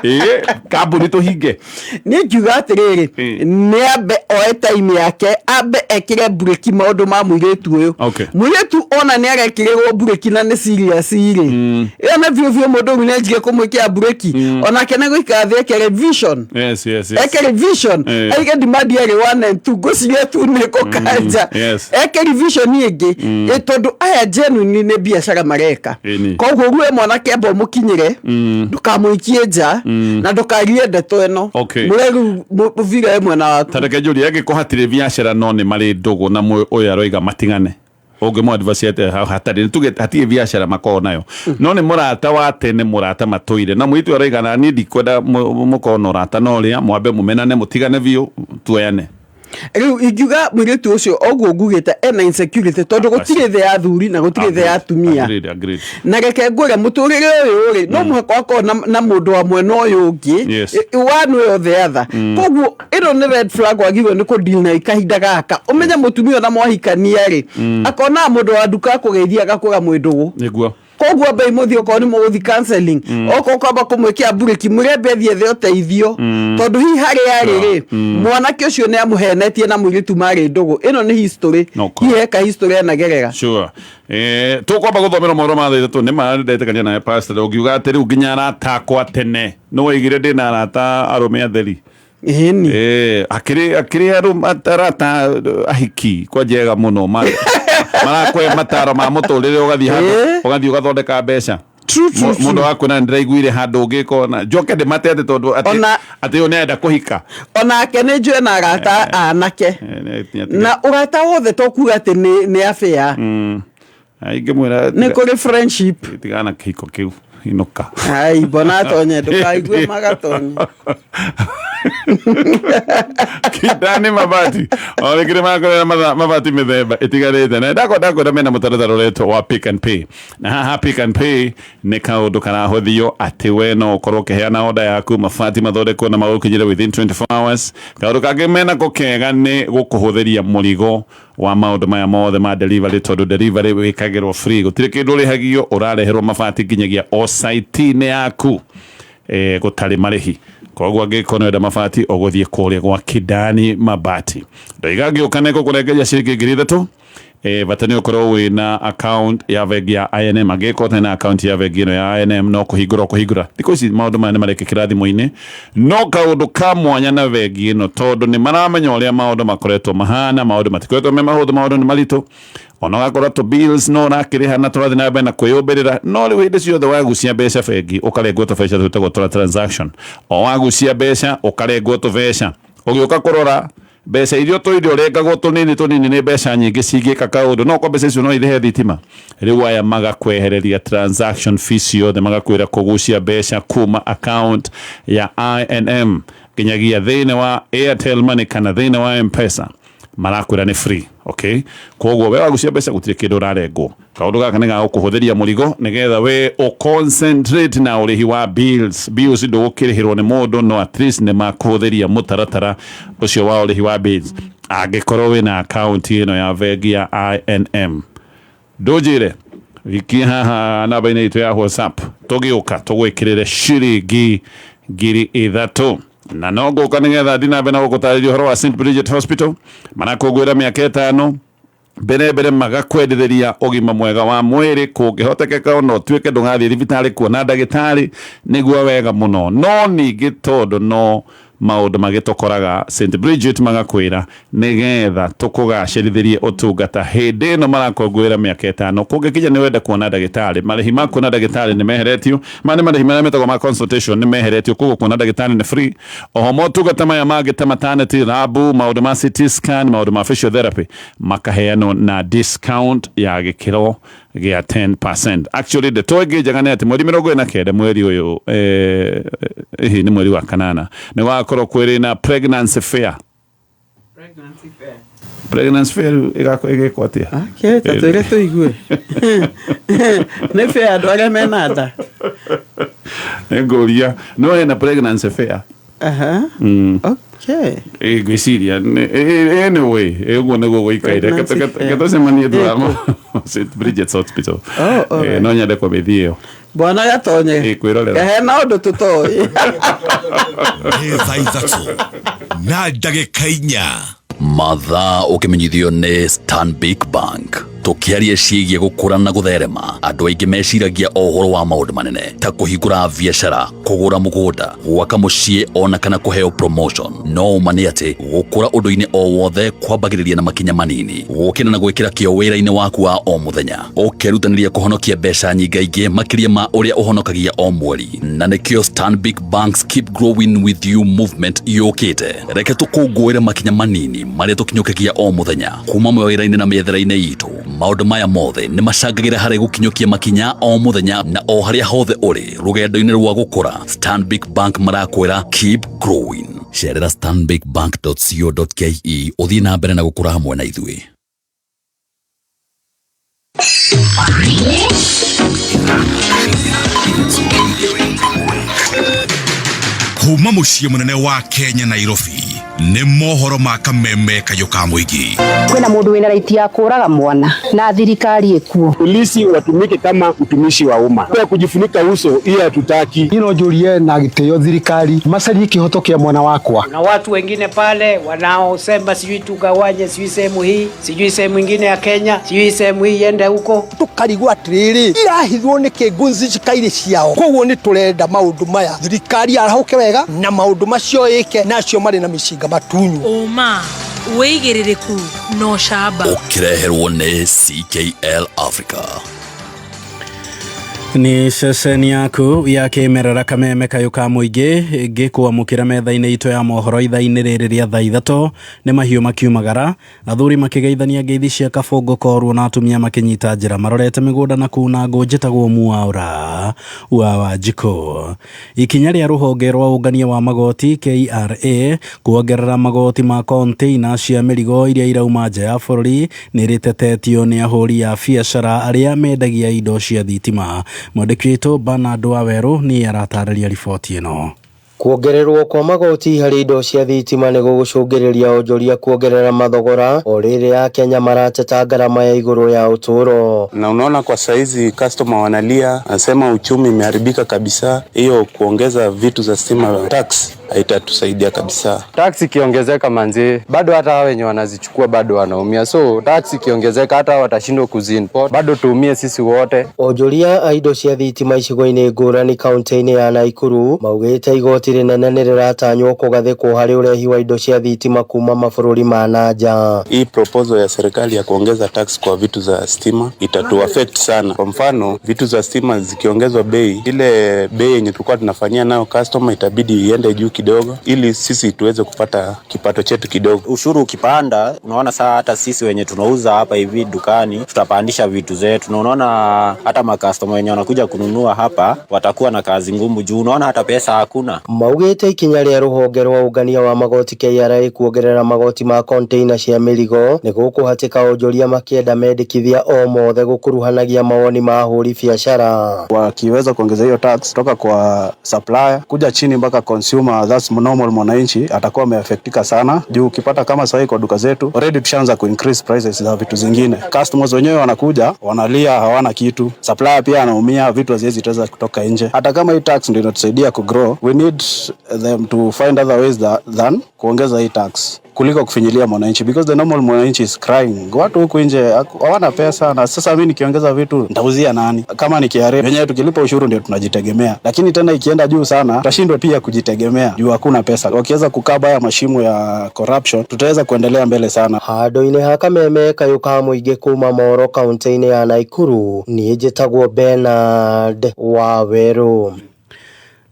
ĩ kambuni tũhinge. Niĩ ngiuga atĩrĩrĩ, nĩ ambe oe time yake, ambe ekĩre mburĩki maũndũ ma mũirĩtu ũyũ. Mũirĩtu ona nĩ arekĩrĩrwo mburĩki na nĩ serious rĩ, ĩyo na biũ biũ mũndũ ũyũ nĩ anjie kũmwĩkĩra mburĩki, onake nĩ gũikara thĩ eke revision. Eke revision. Aige demand yarĩ 1 and 2, ngũciria tu nĩ kũkanja. Eke revision ĩngĩ. Tondũ aya genuinely nĩ biacara mareka. Koguo rue mwanake amba ũmũkinyĩre, ndũkamũikie nja na ndũkarie ndeto ĩno. Mũre rĩu mũbira wĩ mwena waku. Ta reke njũrie, angĩkorwo hatirĩ biacara no nĩ marĩ ndũgũ na ũyũ aroiga matigane, ũngĩmũ advise atĩa hau hatarĩ? Tuge hatirĩ biacara makoragwo nayo, no nĩ mũrata wa tene, mũrata matũire, na mũirĩtu aroiga na niĩ ndikwenda mũkorwo na ũrata na ũrĩa, mwambe mũmenane, mũtigane biũ, tuoyane. Rĩu ingiuga mũirĩtu ũcio ũguo ngugĩte ena insecurity, tondũ gũtirĩ thĩ ya athuri na gũtirĩ thĩ ya atumia. Agreed, agreed. Na reke ngwĩre, mũtũrĩre ũyũ rĩ, no mũhaka wakorwo na mũndũ wa mwena ũyũ ũngĩ. One way or the other. Koguo ĩno nĩ red flag wagĩrĩirwo nĩ kũdeal nayo kahinda gaka, ũmenye mũtumia ona mwahikania rĩ, akonaga mũndũ wa nduka akũgeithia agakũra mwĩ ndũgũ. Koguo ambai mũthiĩ, okorwo nĩ mũgũthiĩ counseling, okorwo kwamba kũmwĩkĩra mburĩki, mũrembe athiĩ ethe ũteithio, tondũ hihi harĩa arĩ rĩ, mwanake ũcio nĩ amũhenetie na mũirĩtu marĩ ndũgũ. Ĩno nĩ history. Hihi heka history anagerera. Sure. Tũkwamba gũthomera mohoro ma 3:00. Nĩ ma ndetĩkania nawe, pastor, ũngiuga atĩ rĩu nginya arata akwa tene nĩ waigire ndĩna arata arũme atheri. Ĩni. Akĩrĩ arata ahiki kwa njega mũno, marakũhe mataro ma mũtũrĩre, ũgathiĩ handũ, ũgathiĩ ũgathondeka mbeca. True, true. Mũndũ wakwĩra ndĩraiguire handũ ũngĩkona njoke ndĩmate atĩ tondũ atĩ atĩ ũyũ nĩarenda kũhika. Onake nĩ njũĩ na arata anake. Na ũrata wothe to kuga atĩ nĩ affair. Ingĩmwĩra Nĩ kũrĩ friendship. Tigana kĩhiko kĩu, inũka. Ai, mbona atonye, ndũkaigue magatonye. Kindani Mabati o rĩngĩ nĩ makorera mabati mĩthemba ĩtiganĩte, na ndakwenda mena mũtaratara ũretwo wa pick and pay. Na haha pick and pay nĩ kaũndũ karahũthio atĩ we no ũkorwo ũkĩheana order yaku, mabati mathondekwo na magũkinyĩre within 24 hours. Kaũndũ kangĩ menako kega nĩ gũkũhũthĩria mũrigo wa maũndũ maya mothe ma delivery, tondũ delivery wĩkagĩrwo free, gũtirĩ kĩndũ ũrĩhagio, ũrareherwo mabati nginyagia o site-inĩ yaku, gũtarĩ marĩhi. Koguo angĩkorwo nĩwenda mabati, ũgũthiĩ kũrĩa gwa Kidani Mabati. Ndoiga ngĩũka nĩ ngũkũrengeria ciringi 3,000. Bata nĩ ũkorwo wĩna account ya bengi ya I&M. Angĩkorwo ũtarĩ na account ya bengi ĩno ya I&M, no kũhingũra ũkũhingũra. Thikũ ici maũndũ maya nĩ marekĩkĩra thimũ-inĩ, no kaũndũ ka mwanya na bengi ĩno, tondũ nĩ maramenya ũrĩa maũndũ makoretwo mahana, maũndũ matikoretwo me mahũthũ, maũndũ nĩ maritũ, ona ũgakora tũ bills no ũrakĩrĩha na tũrathiĩ na mbere na kwĩyũmbĩrĩra. No rĩu hĩndĩ ciothe wagucia mbeca bengi, ũkarengwo tũbeca twĩtagwo twa transaction. O wagucia mbeca, ũkarengwo tũbeca. Ũgĩũka kũrora, mbeca iria ũtũire ũrengagwo tũnini tũnini nĩ mbeca nyingĩ cingĩka kaũndũ, no kwa mbeca icio no irĩhe thitima. Rĩu aya magakwehereria transaction fees ciothe, magakwĩra kũgucia mbeca kuma account ya I&M nginyagia thĩinĩ wa Airtel Money kana thĩinĩ wa M-Pesa, marakwĩra nĩ free. Okay, koguo we wagucia mbeca gũtirĩ kĩndũ ũrarengwo. Kaũndũ gaka nĩ gagũkũhũthĩria mũrigo nĩgetha we ũconcentrate na ũrĩhi wa bills. Bills ndũgũkĩrĩhĩrwo nĩ mũndũ, no at least nĩ makũhũthĩria mũtaratara ũcio wa ũrĩhi wa bills angĩkorwo wĩna account ĩno ya bengi ya I&M. Ndũnjĩre wikie haha namba-inĩ itũ ya WhatsApp, tũgĩũka tũgwĩkĩrĩre ciringi 3,000. Na no ngũka nĩgetha thiĩ na mbere na gũgũtarĩria ũhoro wa St Bridget Hospital. Marakũngũĩra mĩaka 5 mbere mbere, magakwendithĩria ũgima mwega wa mwĩrĩ. Kũngĩhotekeka ona ũtuĩke ndũgathiĩ thibitarĩ kuona ndagĩtarĩ, nĩguo wega mũno. No ningĩ tondũ no maũndũ magĩtũkoraga, St Bridget magakwĩra nĩgetha tũkũgacĩrithĩrie ũtungata hĩndĩ ĩno marakũngũĩra mĩaka 5, kũngĩkinya nĩ wenda kuona ndagĩtarĩ, marĩhi ma kuona ndagĩtarĩ nĩ meheretio. Maya nĩ marĩhi marĩa metagwo ma consultation, nĩ meheretio, koguo kuona ndagĩtarĩ nĩ free. Oho motungata maya mangĩ ta maternity, lab, maũndũ ma CT scan, maũndũ ma physiotherapy makaheanwo na discount ya gĩkĩro gĩa 10%. Actually, ndeto ĩngĩ njega nĩ atĩ mweri 29 mweri ũyũ, hihi nĩ mweri wa kanana, nĩ gũgakorwo kwĩrĩ na pregnancy fair. Pregnancy fair ĩgakorwo ĩgĩkwo atĩa? Ta twĩre tũigue, nĩ fair andũ arĩa mena nda? Nĩ ngũria, no hena pregnancy fair. Okay. Ngwĩciria anyway ũguo nĩguo gũikaire. Pregnancy fair. Ketũcemanie thutha St Bridget's Hospital. Oh, all right. No nyende kwambithia ĩyo. Bwana Gatonye. Kwĩrorera. Hena ũndũ tũtoĩ. Nĩ 4:04. Mathaa ũkĩmenyithio nĩ Stanbic Bank. Tũkĩaria ciĩgiĩ gũkũra na gũtherema, andũ aingĩ meciragia o ũhoro wa maũndũ manene ta kũhingũra biacara, kũgũra mũgũnda, gwaka mũciĩ, ona kana kũheo promotion. No ũma nĩ atĩ gũkũra ũndũ-inĩ o wothe kwambagĩrĩria na makinya manini, gũkĩra na gwĩkĩra kĩo wĩra-inĩ waku wa o mũthenya, ũkerutanĩria kũhonokia mbeca nyingaingĩ makĩria ma ũrĩa ũhonokagia o mweri. Na nĩkĩo Stanbic Bank's Keep Growing With You movement yũkĩte. Reke tũkũngũĩre makinya manini marĩa tũkinyũkagia o mũthenya kuma mawĩra-inĩ na mĩethere-inĩ itũ. Maũndũ maya mothe nĩ macangagĩra harĩ gũkinyũkia makinya o mũthenya na o harĩa hothe ũrĩ rũgendo-inĩ rwa gũkũra. Stanbic Bank marakwĩra keep growing. Cerera stanbicbank.co.ke ũthiĩ na mbere na gũkũra hamwe na ithuĩ. Kuma muciĩ mũnene wa Kenya, Nairobi. Nĩ mohoro ma kameme kayũ ka mũingĩ. Kwĩna mũndũ wĩna raiti ya kũraga mwana na thirikari ĩkuo. Polisi watumike kama utumishi wa umma, kwa kujifunika uso hiyo hatutaki. Ino njurie na gitio thirikari macarie kihoto kia mwana wakwa. Na watu wengine pale wanaosema sijui tugawanye, sijui sehemu hii, sijui sehemu ingine ya Kenya, sijui sehemu hii iende huko. Tukarigwo atiriri irahithwo niki ngunzi cikaire ciao, koguo ni turenda maundu maya thirikari arahuke wega na maundu macio ike nacio mari na micinga matunyu. Uma wĩigĩrĩrĩku na ũcamba. Ũkĩreherwo nĩ CKL Africa. Nĩ ceceni yaku ya kĩmerera kameme kayũ ka mũingĩ ngĩkwamũkĩra metha-inĩ itũ ya mohoro ithaa-inĩ rĩrĩ rĩa thaa ithatũ. Nĩ mahiũ makiumagara, athuri makĩgeithania ngeithi cia kabũngũ korwo na atumia makĩnyita njĩra marorete mĩgũnda na kuna ngũ. Njĩtagwo Mwaũra wa Wanjikũ. Ikinya rĩa rũhonge rwa ũngania wa magoti KRA kuongerera magoti ma container cia mĩrigo iria irauma nja ya bũrũri nĩ rĩtetetio nĩ ahũri a biacara arĩa mendagia indo cia thitima. Mwandĩki witũ Bernard Wawerũ nĩ aratarĩria riboti ĩno. Kuongererwo kwa magoti harĩ indo cia thitima nĩ gũgũcũngĩrĩria onjoria kuongerera mathogora o rĩrĩ Akenya marateta ngarama ya igũrũ ya ũtũũro. Na unaona kwa saizi customer wanalia, anasema uchumi imeharibika kabisa. Hiyo kuongeza vitu za stima tax haitatusaidia kabisa. Tax ikiongezeka manzi, bado hata hao wenye wanazichukua bado wanaumia. So tax ikiongezeka hata watashindwa kuziimport, bado tuumie sisi wote. Onjoria a indo cia thitima icigo-inĩ ngũrani kaunti-inĩ ya Naikuru maugĩte igoti rĩnene nĩ rĩratanywo kũgathĩkwo harĩ ũrehi wa indo cia thitima kuma mabũrũri ma na nja. Hii proposal ya serikali ya kuongeza tax kwa vitu za stima itatu affect sana. Kwa mfano, vitu za stima zikiongezwa bei, ile bei yenye tulikuwa tunafanyia nayo customer itabidi iende juu kidogo ili sisi tuweze kupata kipato chetu kidogo. Ushuru ukipanda, unaona saa hata sisi wenye tunauza hapa hivi dukani tutapandisha vitu zetu, na unaona hata makastoma wenye wanakuja kununua hapa watakuwa na kazi ngumu juu unaona hata pesa hakuna. Maugĩte ikinya rĩa rũhonge rwa ũngania wa magoti KRA kuongerera magoti ma container cia mĩrigo nĩ gũkũhatĩka onjoria makĩenda mendekithia o mothe gũkuruhanagia mawoni ma ahũri biacara. Wakiweza kuongeza hiyo tax kutoka kwa supplier kuja chini mpaka consumer, that's normal mwananchi atakuwa ameafektika sana, juu ukipata kama sahi kwa duka zetu already tushaanza ku increase prices za vitu zingine. Customers wenyewe wanakuja wanalia hawana kitu, supplier pia anaumia, vitu haziwezi teza kutoka nje. Hata kama hii tax ndio inatusaidia ku grow, we need them to find other ways than kuongeza hii tax kuliko kufinyilia mwananchi, because the normal mwananchi is crying. Watu huku nje hawana pesa, na sasa mimi nikiongeza vitu nitauzia nani? Kama ni KRA wenyewe tukilipa ushuru ndio tunajitegemea, lakini tena ikienda juu sana tutashindwa pia kujitegemea juu hakuna pesa. Wakiweza kukaba haya mashimo ya corruption tutaweza kuendelea mbele sana. Handũ-inĩ ha kameme kayũ ka mũingĩ kuma Moro kaunti-inĩ ya Naikuru niĩ njĩtagwo Bernard Wawerũ.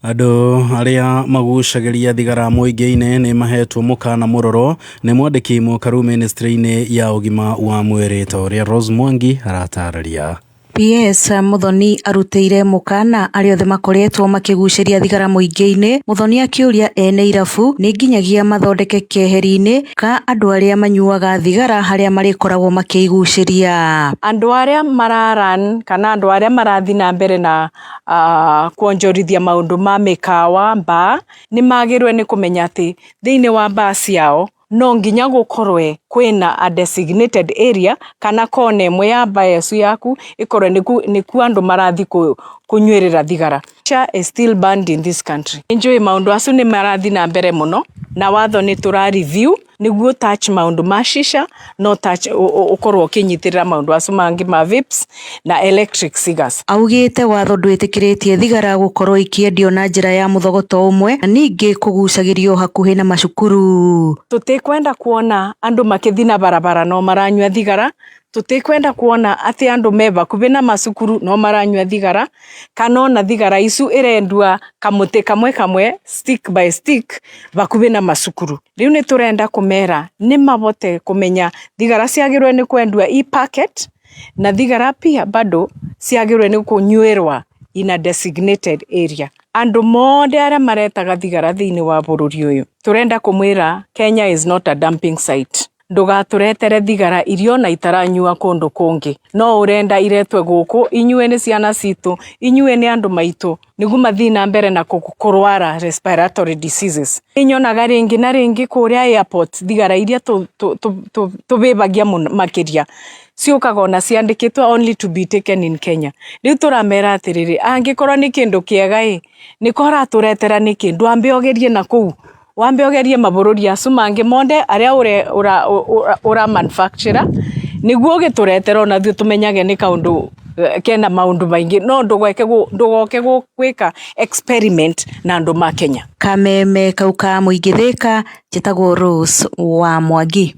Andũ arĩa magucagĩria thigara mũingĩ-inĩ nĩ mahetwo mũkana mũroro nĩ mwandĩki mũkaru ministry-inĩ ya ũgima wa mwĩrĩ ta ũrĩa Rose Mwangi aratarĩria. PS Muthoni arutĩire mũkana arĩa othe makoretwo makĩgucĩria thigara mũingĩ-inĩ. Muthoni akĩũria ene irabu nĩ nginyagia mathondeke keheri-inĩ ka andũ arĩa manyuaga thigara harĩa marĩkoragwo makĩigucĩria. Andũ arĩa mararan kana andũ arĩa marathiĩ na mbere na kuonjorithia maũndũ ma mĩkawa bar nĩ magĩrĩirwo nĩ kũmenya atĩ thĩinĩ wa bar ciao no nginya gũkorwe kwĩna a designated area kana kona ĩmwe ya bar ĩcu yaku ĩkorwe nĩkuo andũ marathi kũnyuĩrĩra thigara. Shisha is still banned in this country. Nĩnjũĩ maũndũ acu nĩ marathi na mbere mũno na watho nĩ tũra review nĩguo touch maũndũ ma shisha no touch ũkorwo ũkĩnyitĩrĩra maũndũ acu mangĩ ma vapes na electric cigars. Augĩte watho ndwĩtĩkĩrĩtie thigara gũkorwo ikĩendio na njĩra ya mũthogoto ũmwe na ningĩ kũgucagĩrio hakuhĩ na macukuru. Tũtikwenda kuona andũ makĩthi na barabara no maranyua thigara, tũtikwenda kuona atĩ andũ me bakubĩ na macukuru no maranyua thigara, kana ona thigara icu ĩrendua kamũtĩ kamwe kamwe stick by stick bakubĩ na macukuru. Rĩu nĩ tũrenda kũmera nĩ mabote kũmenya thigara ciagĩrĩirwo nĩ kwendua i packet na thigara pia bado ciagĩrĩirwo nĩ kũnyuĩrwa in a designated area. Andũ mothe arĩa maretaga thigara thĩinĩ wa bũrũri ũyũ tũrenda kũmwĩra Kenya is not a dumping site. Ndũgatũretere thigara iria ona itaranyua kũndũ kũngĩ, no ũrenda iretwe gũkũ. Inyuĩ nĩ ciana citũ, inyuĩ nĩ andũ maitũ, nĩguo mathiĩ na mbere na kũrwara respiratory diseases. Nyonaga rĩngĩ na rĩngĩ kũrĩa airport thigara iria tũbĩbagia makĩria ciũkaga ona ciandĩkĩtwo only to be taken in Kenya. Rĩu tũramera atĩrĩrĩ, angĩkorwo nĩ kĩndũ kĩega ĩ, nĩko ũratũretera nĩkĩ? Ndwambe ũgerie na kũu, wambe ũgerie mabũrũri acu mangĩ monde arĩa ũra manufacture nĩguo ũgĩtũretera ona ithuĩ tũmenyage nĩ kaũndũ kena maũndũ maingĩ, no ndũgoke gwĩka experiment na andũ ma Kenya. Kameme kau ka mũingĩ Thĩka, njĩtagwo Rose wa Mwangi.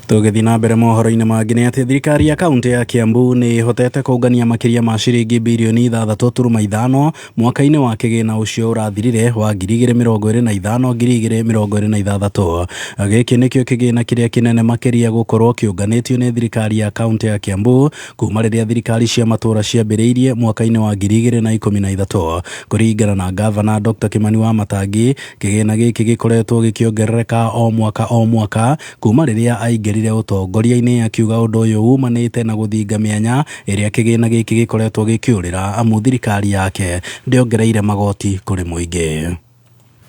Tũgĩthiĩ na mbere mohoro-inĩ mangĩ nĩ atĩ thirikari ya kaunti ya Kiambu nĩ ĩhotete kũngania makĩria ma ciringi birioni 6.5 mwaka-inĩ wa kĩgĩna ũcio ũrathirire wa 2025 2026. Gĩkĩ nĩkĩo kĩgĩna kĩrĩa kĩnene makĩria gũkorwo kĩũnganĩtio nĩ thirikari ya kaunti ya Kiambu kuma rĩrĩa thirikari cia matũũra ciambĩrĩirie mwaka-inĩ wa 2013. Kũringana na gavana Dr. Kimani Wamatangi, kĩgĩna gĩkĩ gĩkoretwo gĩkĩongerereka o mwaka o mwaka kuma rĩrĩa aingĩrire ũtongoria-inĩ, akiuga ũndũ ũyũ umanĩte na gũthinga mĩanya ĩrĩa kĩgĩna gĩkĩ gĩkoretwo gĩkĩũrĩra amu thirikari yake ndĩongereire magoti kũrĩ mũingĩ.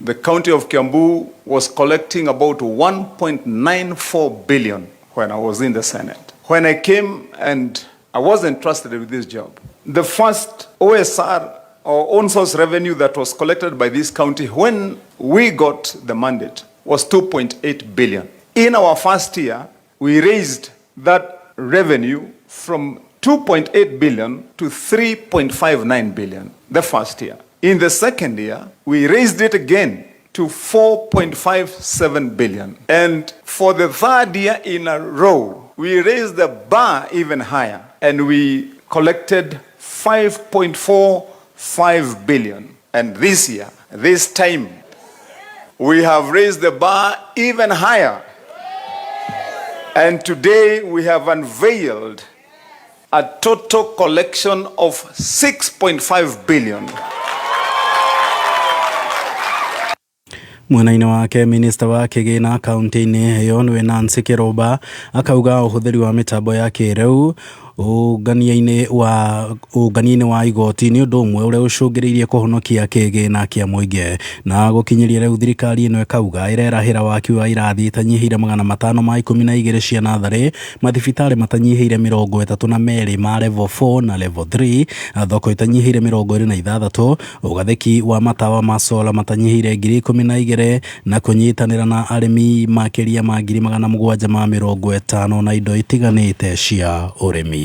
The county of Kiambu was collecting about 1.94 billion when I was in the Senate. When I came and I was entrusted with this job, the first OSR or own source revenue that was collected by this county when we got the mandate was 2.8 billion. In our first year, we raised that revenue from 2.8 billion to 3.59 billion the first year. In the second year, we raised it again to 4.57 billion. And for the third year in a row, we raised the bar even higher and we collected 5.45 billion. And this year, this time, we have raised the bar even higher. And today we have unveiled a total collection of 6.5 billion. Mwena-inĩ wake minista wa kĩgĩna kaunti-inĩ ĩyo nĩwe Nancy Kĩrũmba akauga ũhũthĩri wa mĩtambo ya kĩrĩu ũngania-inĩ wa igoti nĩ ũndũ ũmwe ũrĩa ũcũngĩrĩirie kũhonokia kĩgĩna kĩa mũingĩ. Na gũkinyĩria rĩu thirikari ĩno ĩkauga ĩrerahĩra waki wa irathi itanyihĩire 512 cia natharĩ, mathibitarĩ matanyihĩire 32 ma level 4 na level 3, thoko itanyihĩire 26, ũgathĩki wa matawa ma sola matanyihĩire 12,000 na kũnyitanĩra na arĩmi makĩria ma 750 na indo itiganĩte cia ũrĩmi.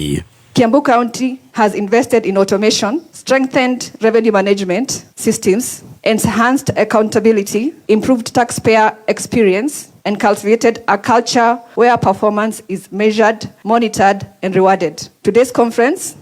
Kiambu County has invested in automation, strengthened revenue management systems, enhanced accountability, improved taxpayer experience, and cultivated a culture where performance is measured, monitored, and rewarded. Today's conference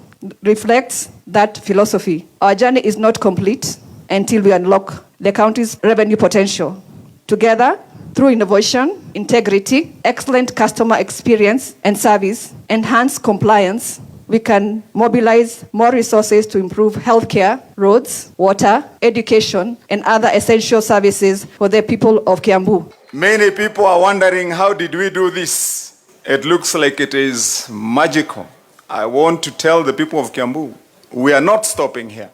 reflects that philosophy. Our journey is not complete until we unlock the county's revenue potential. Together, through innovation, integrity, excellent customer experience and service, enhanced compliance, we can mobilize more resources to improve healthcare, roads, water, education, and other essential services for the people of Kiambu. Many people are wondering, how did we do this? It looks like it is magical. I want to tell the people of Kiambu, we are not stopping here.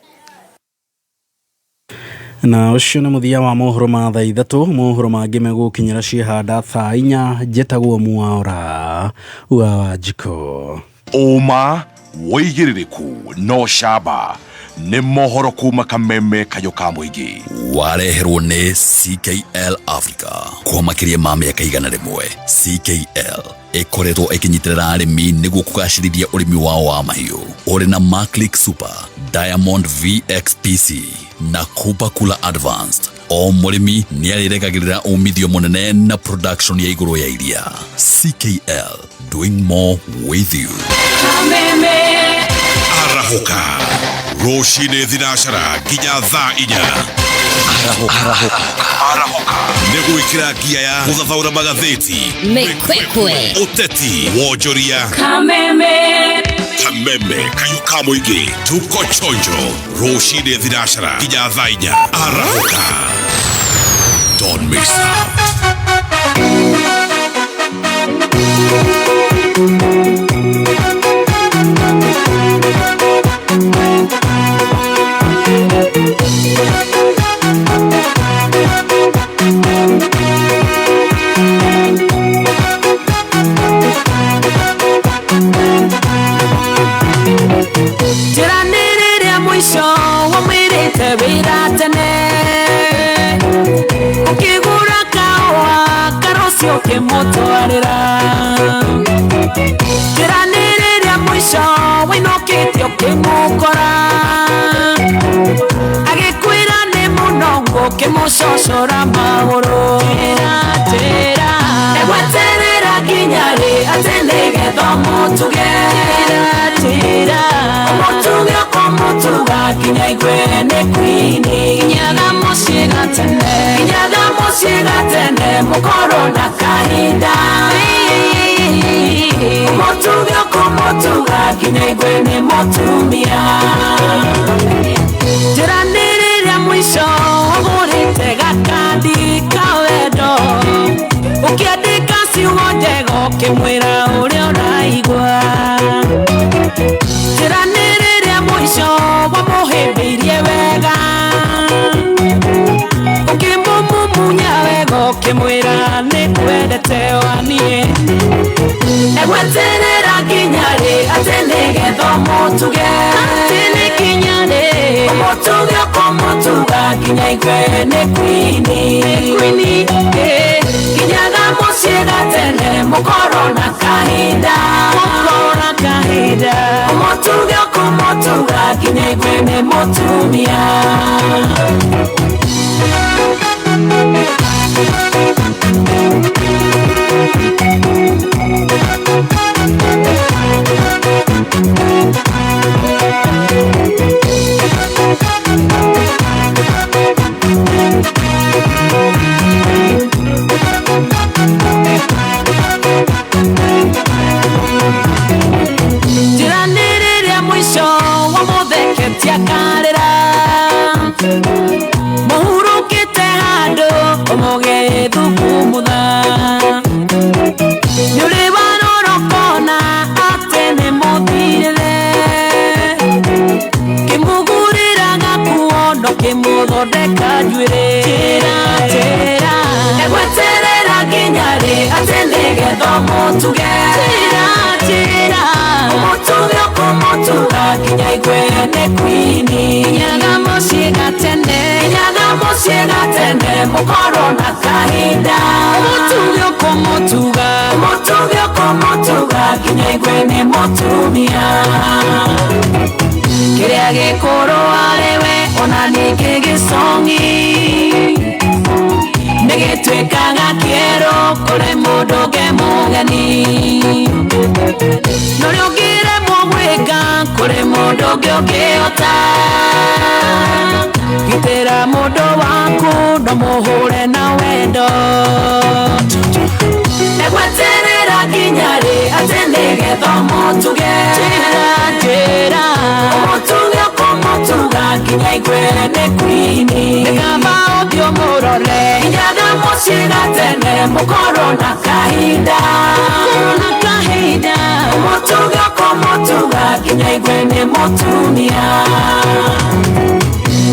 Na ũcio nĩ mũthia wa mohoro ma thaa 3. Mohoro mangĩ megũkinyĩra ciĩhanda thaa 4. Njĩtagwo Mwaura wa Wanjikũ. Ũma wĩigĩrĩrĩku no camba nĩ mohoro kuma Kameme kayũ ka mũingĩ. Wareherwo nĩ CKL Africa kwa makĩria ma mĩaka 100. CKL ĩkoretwo ĩkĩnyitĩrĩra arĩmi nĩguo kũgacĩrithia ũrĩmi wao wa mahiũ. Ũrĩ na Maclick Super, Diamond VXPC na Cooper Cooler Advanced. O mũrĩmi nĩ arĩregagĩrĩra umithio mũnene na production ya igũrũ ya iria. CKL, doing more with you. Arahũka rũcinĩ thinacara nginya thaa 4. Arahũka nĩ gwĩkĩra ngia ya gũthathaũra magathĩti, Mĩkwekwe, ũteti, wonjoria. Kameme, Kameme kayũ ka mũingĩ. Tuko chonjo rũcinĩ thinacara nginya thaa 4. Arahũka, don't miss out. Njĩra nĩ rĩrĩa mũico wamwĩrĩte wĩra tene ũkĩgũra kahũa karũciũ ũkĩmũtwarĩra. Njĩra nĩ rĩrĩa mũico wainũkĩte ũkĩmũkora agĩkwĩra nĩ mũnogu ũkĩmũcocora magũrũ. Njĩra njĩra egweterera nginya rĩ atĩ nĩgetha ũmũtuge. Njĩra njĩra ũmũtuge ũkũmũtuga nginya igue nĩ kwini. Nginyaga mũciĩ gatene, nginyaga mũciĩ gatene mũkorwo na kahinda. Ũmũtuge ũkũmũtuga nginya igue nĩ mũtumia. Njĩra nĩ rĩrĩa mũico ũgũrĩte gakandi ka wendo ũkĩandĩka ciugo njega ũkĩmwĩra ũrĩa ũraigua. Njĩra nĩ rĩrĩa mũico wamũhĩmbĩirie wega ũkĩmũmumunya wega ũkĩmwĩra nĩ kwendete waniĩ. Egweterera nginya rĩ atĩ nĩgetha ũmũtuge. Atĩ nĩ nginya rĩ ũmũtuge ũkũmũtuga nginya igue nĩ kwini. Nĩ kwini nginyaga mũciĩ gatene mũkorwo na kahinda. Mũkorwo na kahinda ũmũtuge ũkũmũtuga nginya igue nĩ mũtumia. Njĩra nĩ rĩrĩa mũico wamũtheketie akarĩra mũhurũkĩte handũ ũmũgĩthugumutha. Nĩũrĩ warora ũkona atĩ nĩ mũthirĩre kĩmũgũrĩra gakuo no kĩmũthondeka njuĩrĩ. Njĩra njĩra egweterera nginya rĩ atĩ nĩgetha ũmũtuge. Njĩra njĩra ũmũtuge ũkũmũtuga nginya igue nĩ kwini. Nginyaga mũciĩ gatene, nginyaga mũciĩ gatene mũkorwo na kahinda. Ũmũtuge ũkũmũtuga, ũmũtuge ũkũmũtuga nginya igue nĩ mũtumia. Kĩrĩa gĩkũrũ arĩ we ona ningĩ gĩcong'i nĩ gĩtuĩkaga kĩerũ kũrĩ mũndũ ũngĩ mũgeni. Na ũrĩa ũngĩremwo gwĩka kũrĩ mũndũ ũngĩ ũngĩhota. Gitĩra mũndũ waku no mũhũre na wendo. Egweterera nginya rĩ atĩ nĩgetha ũmũtuge. Njĩra njĩra ũmũtuge ũkũmũtuga nginya igue nĩ kwini. Nĩ kaba ũthiĩ ũmũrore nginyaga mũciĩ gatene mũkorwo na kahinda. Mũkorwo na kahinda ũmũtuge ũkũmũtuga nginya igue nĩ mũtumia.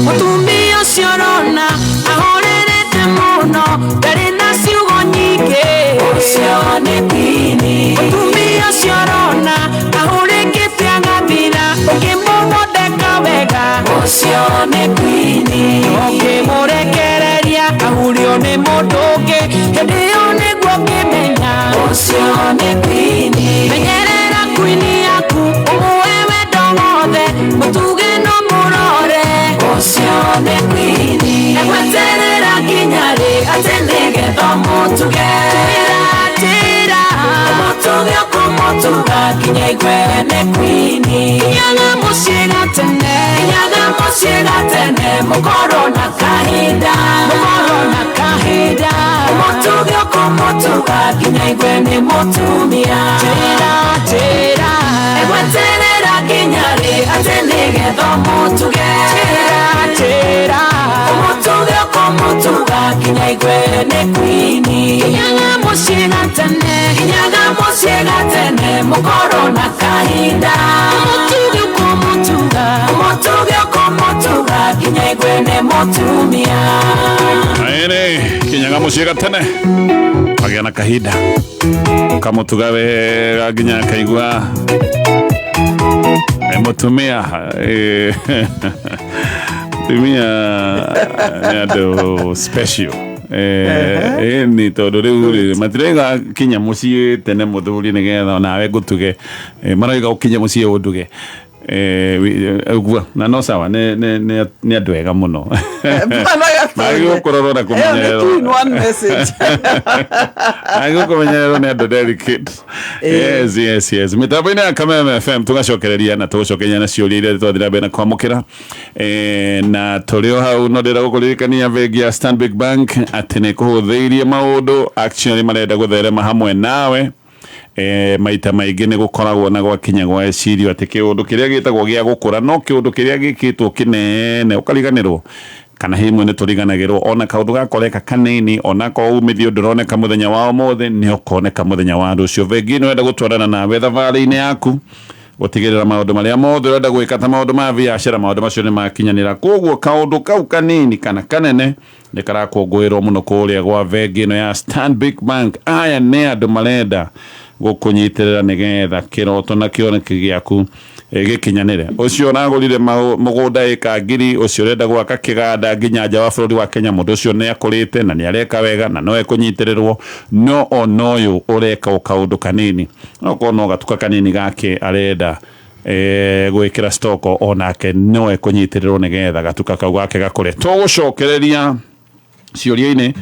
Mũtumia ũcio ũrona ahorerete mũno ndarĩ na ciugo nyingĩ. Ũcio nĩ kwini. Mũtumia ũcio ũrona ahũrĩkĩte agathira ũkĩmũthondeka wega. Ũcio nĩ kwini. Ũkĩmũrekereria ahurio nĩ mũndũ ũngĩ hĩndĩ ĩyo nĩguo ũngĩmenya. Ũcio nĩ kwini. Menyerera kwini yaku ũmũhe wendo wothe mũtuge no mũrore. Ũcio nĩ kwini. Egweterera nginya rĩ atĩ nĩgetha ũmũtuge. Njĩra njĩra ũmũtuge ũkũmũtuga nginya igue nĩ kwini. Nginyaga mũciĩ gatene, nginyaga mũciĩ gatene mũkorwo na kahinda. Mũkorwo na kahinda ũmũtuge ũkũmũtuga nginya igue nĩ mũtumia. Njĩra njĩra egweterera nginya rĩ atĩ nĩgetha ũmũtuge. Njĩra njĩra ũmũtuge ũkũmũtuga Ũkũmũtuga nginya igue nĩ kwini. Kinyaga mũciĩ gatene, kinyaga mũciĩ gatene, mũkorwo na kahinda. Ũmũtuge ũkũmũtuga, ũmũtuge ũkũmũtuga nginya igue nĩ mũtumia. Ĩrĩ kinyaga mũciĩ gatene kagĩa na kahinda ũkamũtuga wega nginya akaigua nĩ mũtumia. Eh, mũtumia nĩ andũ special. Eh, ĩni tondũ rĩu rĩ matiraiga kinya mũciĩ tene mũthuri nĩgetha onawe ngũtuge. Eh, maraiga ũkinye mũciĩ ũnduge. Eh, ũguo na no sawa nĩ andũ ega mũno magĩrĩirwo kũrorwo na Ĩyo nĩ two in kũmenyererwo. one message. Agĩrĩirwo kũmenyererwo nĩ andũ delicate. Yes, mĩtambo-inĩ ya Kameme FM tũgacokereria na tũgũcokeria na ciũria iria twathiĩ na mbere na kwamũkĩra. Eh, na tũrĩ o hau no ndĩrenda gũkũririkania bengi ya Stanbic Bank atĩ nĩ kũhũthĩirie maũndũ, actually marenda gũtherema hamwe nawe. Eh, maita maingĩ nĩ gũkoragwo na gwakinya gwecirio atĩ kĩũndũ kĩrĩa gĩtagwo gĩa gũkũra no kĩũndũ kĩrĩa gĩkĩtwo kĩnene ũkariganĩrwo kana hĩmwe nĩ tũriganagĩrwo ona kaũndũ gakoreka kanini onakorwo umithio ndũroneka mũthenya wa ũmũthĩ nĩ ũkoneka mũthenya wa rũciũ. Bengi ĩno ĩrenda gũtwarana nawe thabarĩ-inĩ yaku gũtigĩrĩra maũndũ marĩa mothe ũrenda gwĩka ta maũndũ ma biacara maũndũ macio nĩ makinyanĩra. Koguo kaũndũ kau kanini kana kanene nĩ karakũngũĩrwo mũno kũrĩa gwa bengi ĩno ya Stanbic Bank. Aya nĩ andũ marenda gũkũnyitĩrĩra nĩgetha kĩroto na kĩoneki gĩaku gĩkinyanĩre. Ũcio ũragũrire mũgũnda ĩka ngiri, ũcio ũrenda gwaka kĩganda nginya nja wa bũrũri wa Kenya, mũndũ ũcio nĩ akũrĩte na nĩ areka wega na no ekũnyitĩrĩrwo. No ona ũyũ ũreka o kaũndũ kanini no korwo no gatuka kanini gake arenda gwĩkĩra stoko onake no ekũnyitĩrĩrwo nĩgetha gatuka kau gake gakũre. Tũgũcokereria ciũria-inĩ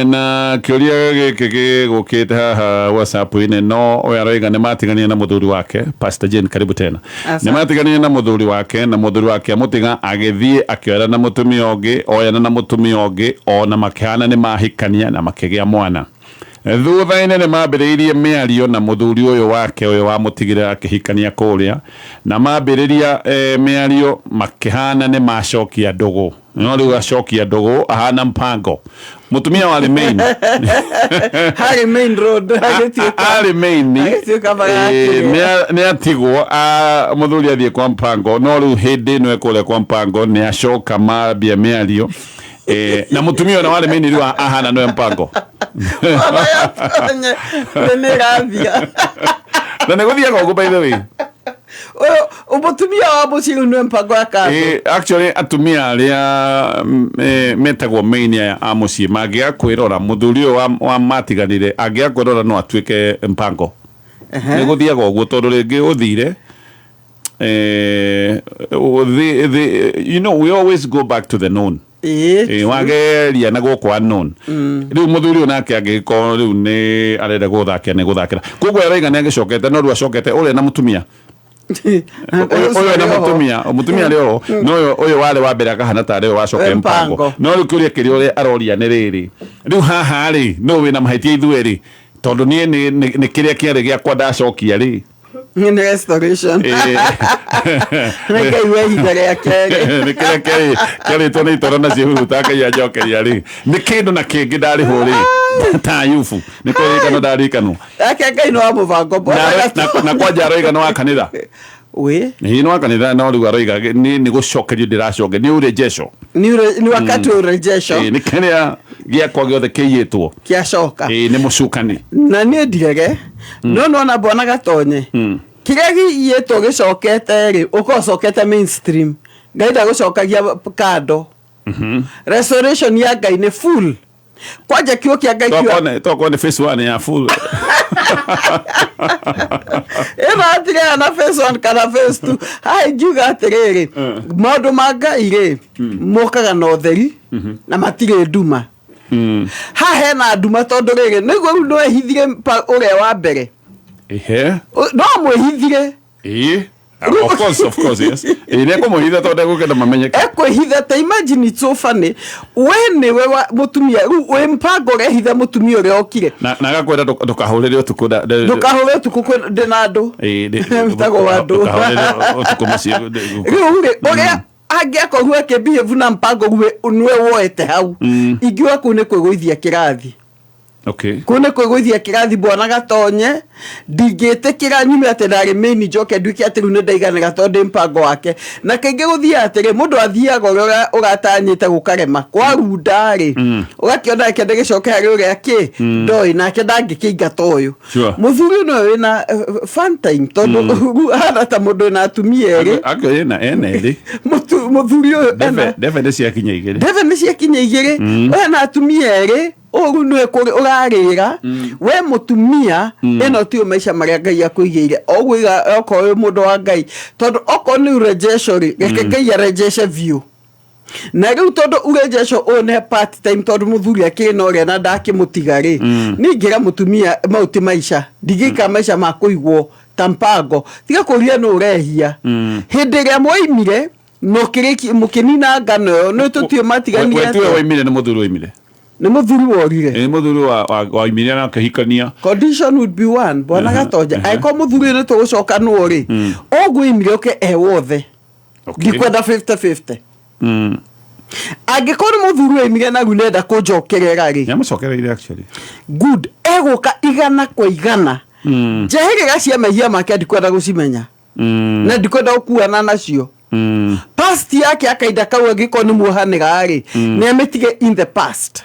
na kĩũria gĩkĩ gĩgũkĩte haha WhatsApp-inĩ no ũyũ aroiga nĩ matiganire na mũthuri wake. Pastor Jane, karibu tena. Asante. Nĩ matiganire na mũthuri wake na mũthuri wake amũtiga agĩthiĩ akĩoyana na mũtumia ũngĩ, oyana na mũtumia ũngĩ ona makĩhana nĩ mahikania na makĩgĩa mwana. Thutha-inĩ nĩ mambĩrĩirie mĩario na mũthuri ũyũ wake ũyũ wamũtigire akĩhikania kũrĩa na mambĩrĩria mĩario makĩhana nĩ macokia ndũgũ no rĩu acokia ndũgũ ahana mpango mũtumia warĩ main. Harĩ main road agĩtuĩka arĩ main. Agĩtuĩka magakĩrĩa. Nĩ atigwo mũthuri athiĩ kwa mpango no rĩu hĩndĩ ĩno ekũrĩa kwa mpango nĩ acoka mambia mĩario na mũtumia ona warĩ main rĩu ahana nĩwe mpango. Nĩ ĩrathia. Na nĩ gũthiaga ũguo, by the way. Ũyũ mũtumia wa mũciĩ rĩu nĩwe mpango ya kando. Actually atumia arĩa metagwo main aya a mũciĩ mangĩaga kwĩrora mũthuri ũyũ wa matiganire angĩaga kwĩrora no atuĩke mpango. Nĩ gũthiaga ũguo tondũ rĩngĩ ũthire we always go back to the known. Wageria na gũkũ unknown rĩu mũthuri ũyũ nake angĩgĩkorwo rĩu nĩ arenda gũthakĩra nĩ gũthakĩra koguo araiga nĩ agĩcokete no rĩu acokete ũrĩa na mũtumia ũyũ na mũtumia mũtumia arĩ oho no ũyũ warĩ wa mbere akahana tarĩ ũyũ wacoke mpango. Mpango. No rĩu kĩũria kĩrĩa ũrĩa aroria nĩ rĩrĩ rĩu haha rĩ no wĩna mahĩtia ithuĩ rĩ tondũ niĩ nĩ kĩrĩa kĩarĩ gĩakwa ndacokia rĩ. Nĩ restoration. Nĩ Ngai wa ihinda rĩa kerĩ. Nĩ kĩrĩa kĩarĩtwo nĩ itoro na ciĩhuruta Ngai anjokeria rĩ nĩ kĩndũ na kĩngĩ ndarĩhwo rĩ ta Ayubu nĩ kũririkanwo ndaririkanwo. Ake Ngai nĩ wa mũbango. Na kwanja aroiga nĩ wa kanitha. Wĩ? Ĩĩ nĩ wa kanitha no rĩu aroiga nĩ gũcokerio ndĩracoke nĩ urejesho. Nĩ wakati wa urejesho. Ĩĩ nĩ kĩrĩa gĩakwa gĩothe kĩiyĩtwo. Kĩacoka. Ĩĩ nĩ mũcukani. Na niĩ ndirege no nona bwana Gatonye kĩrĩa gĩiyĩtwo gĩcokete rĩ ũkorwo ũcokete mainstream Ngai ndagũcokagia kando. Restoration ya Ngai nĩ full kwanja kiugo kĩa Ngai kiuga Tokorwo nĩ phase one ya full. Ĩno hatirĩ na phase one kana phase two. Haha ingiuga atĩrĩrĩ maũndũ ma Ngai rĩ mokaga na ũtheri na matirĩ nduma. Haha hena nduma tondũ rĩrĩ nĩguo rĩu no ehithire ũrĩa wa mbere. Ehe. No amwĩhithire. Ĩĩ. Of course, of course, yes. Ĩĩ nĩ ekũmwĩhitha tondũ ndegũkenda mamenyeke. Ekwĩhitha ta imagine it's so funny we nĩwe wa mũtumia rĩu wĩ mpango ũrehitha mũtumia ũrĩa okire. Na agakwĩra ndũkahũrĩre ũtukũ ndũkahũre ũtukũ ndĩ na andũ. Ĩĩ, Wĩtagwo wa andũ. Ndũkahũrĩre ũtukũ mũciĩ. Rĩu rĩ ũrĩa Angĩakorwo akĩbehave na mpango gwe nĩwe woete hau, ingiuga kũu nĩ kwĩgũithia kĩrathi. Kũu nĩ kwĩgũithia kĩrathi, bwana Gatonye. Ndingĩtĩkĩra nyume atĩ ndarĩ main, njoke nduĩke atĩ rĩu nĩ ndaiganĩra tondũ ndĩ mpango wake. Na kaingĩ gũthiaga atĩrĩ, mũndũ athiaga ũrĩa ũratanyĩte gũkarema kwarunda rĩ, ũgakĩona reke ndĩgĩcoke harĩ ũrĩa kĩ ndoĩ nake ndangĩkĩingata ũyũ. Mũthuri ũyũ nĩwe wĩna fun time, tondũ rĩu ahana ta mũndũ wĩna atumia erĩ. Akio ena ena ĩrĩ. Mũthuri ũyũ ena Ndebe nĩ ciakinya 2. Ndebe nĩ ciakinya 2. Ũyũ ena atumia erĩ, ũyũ rĩu nĩwe ũrarĩra. We mũtumia, ĩno tiyo maica marĩa Ngai akũigĩire. Oguo iga okorwo wĩ mũndũ wa Ngai, tondũ okorwo nĩ urejesho rĩ, reke Ngai arejeshe biũ. Na rĩu tondũ urejesho ũyũ nĩ part time, tondũ mũthuri akĩrĩ na ũrĩa na ndakĩmũtiga rĩ, niĩ ingĩra mũtumia mau ti maica. Ndingĩikara maica ma kũigwo ta mpango. Tiga kũria nũ ũrehia. Hĩndĩ ĩrĩa mwoimire na ũkĩrĩki mũkĩnina ngano ĩyo, nĩ tũtiũ matiganire We tiwe atĩa? Waimire nĩ mũthuri waimire. Nĩ mũthuri worire. Nĩ mũthuri waimire na akĩhikania. Condition would be one, bwana Gatonja. Angĩkorwo mũthuri ũyũ nĩ tũgũcokanwo rĩ, ũguo oimire ũke e wothe. Ndikwenda 50-50. Angĩkorwo nĩ mũthuri oimire na rĩu nĩenda kũnjokerera rĩ, Nĩamũcokereire actually. Good, egũka 100%. Njeherera cia mehia make, ndikwenda gũcimenya na ndikwenda gũkuana nacio. Past yake akainda kau, angĩkorwo nĩ muohanĩra rĩ, nĩ amĩtige in the past.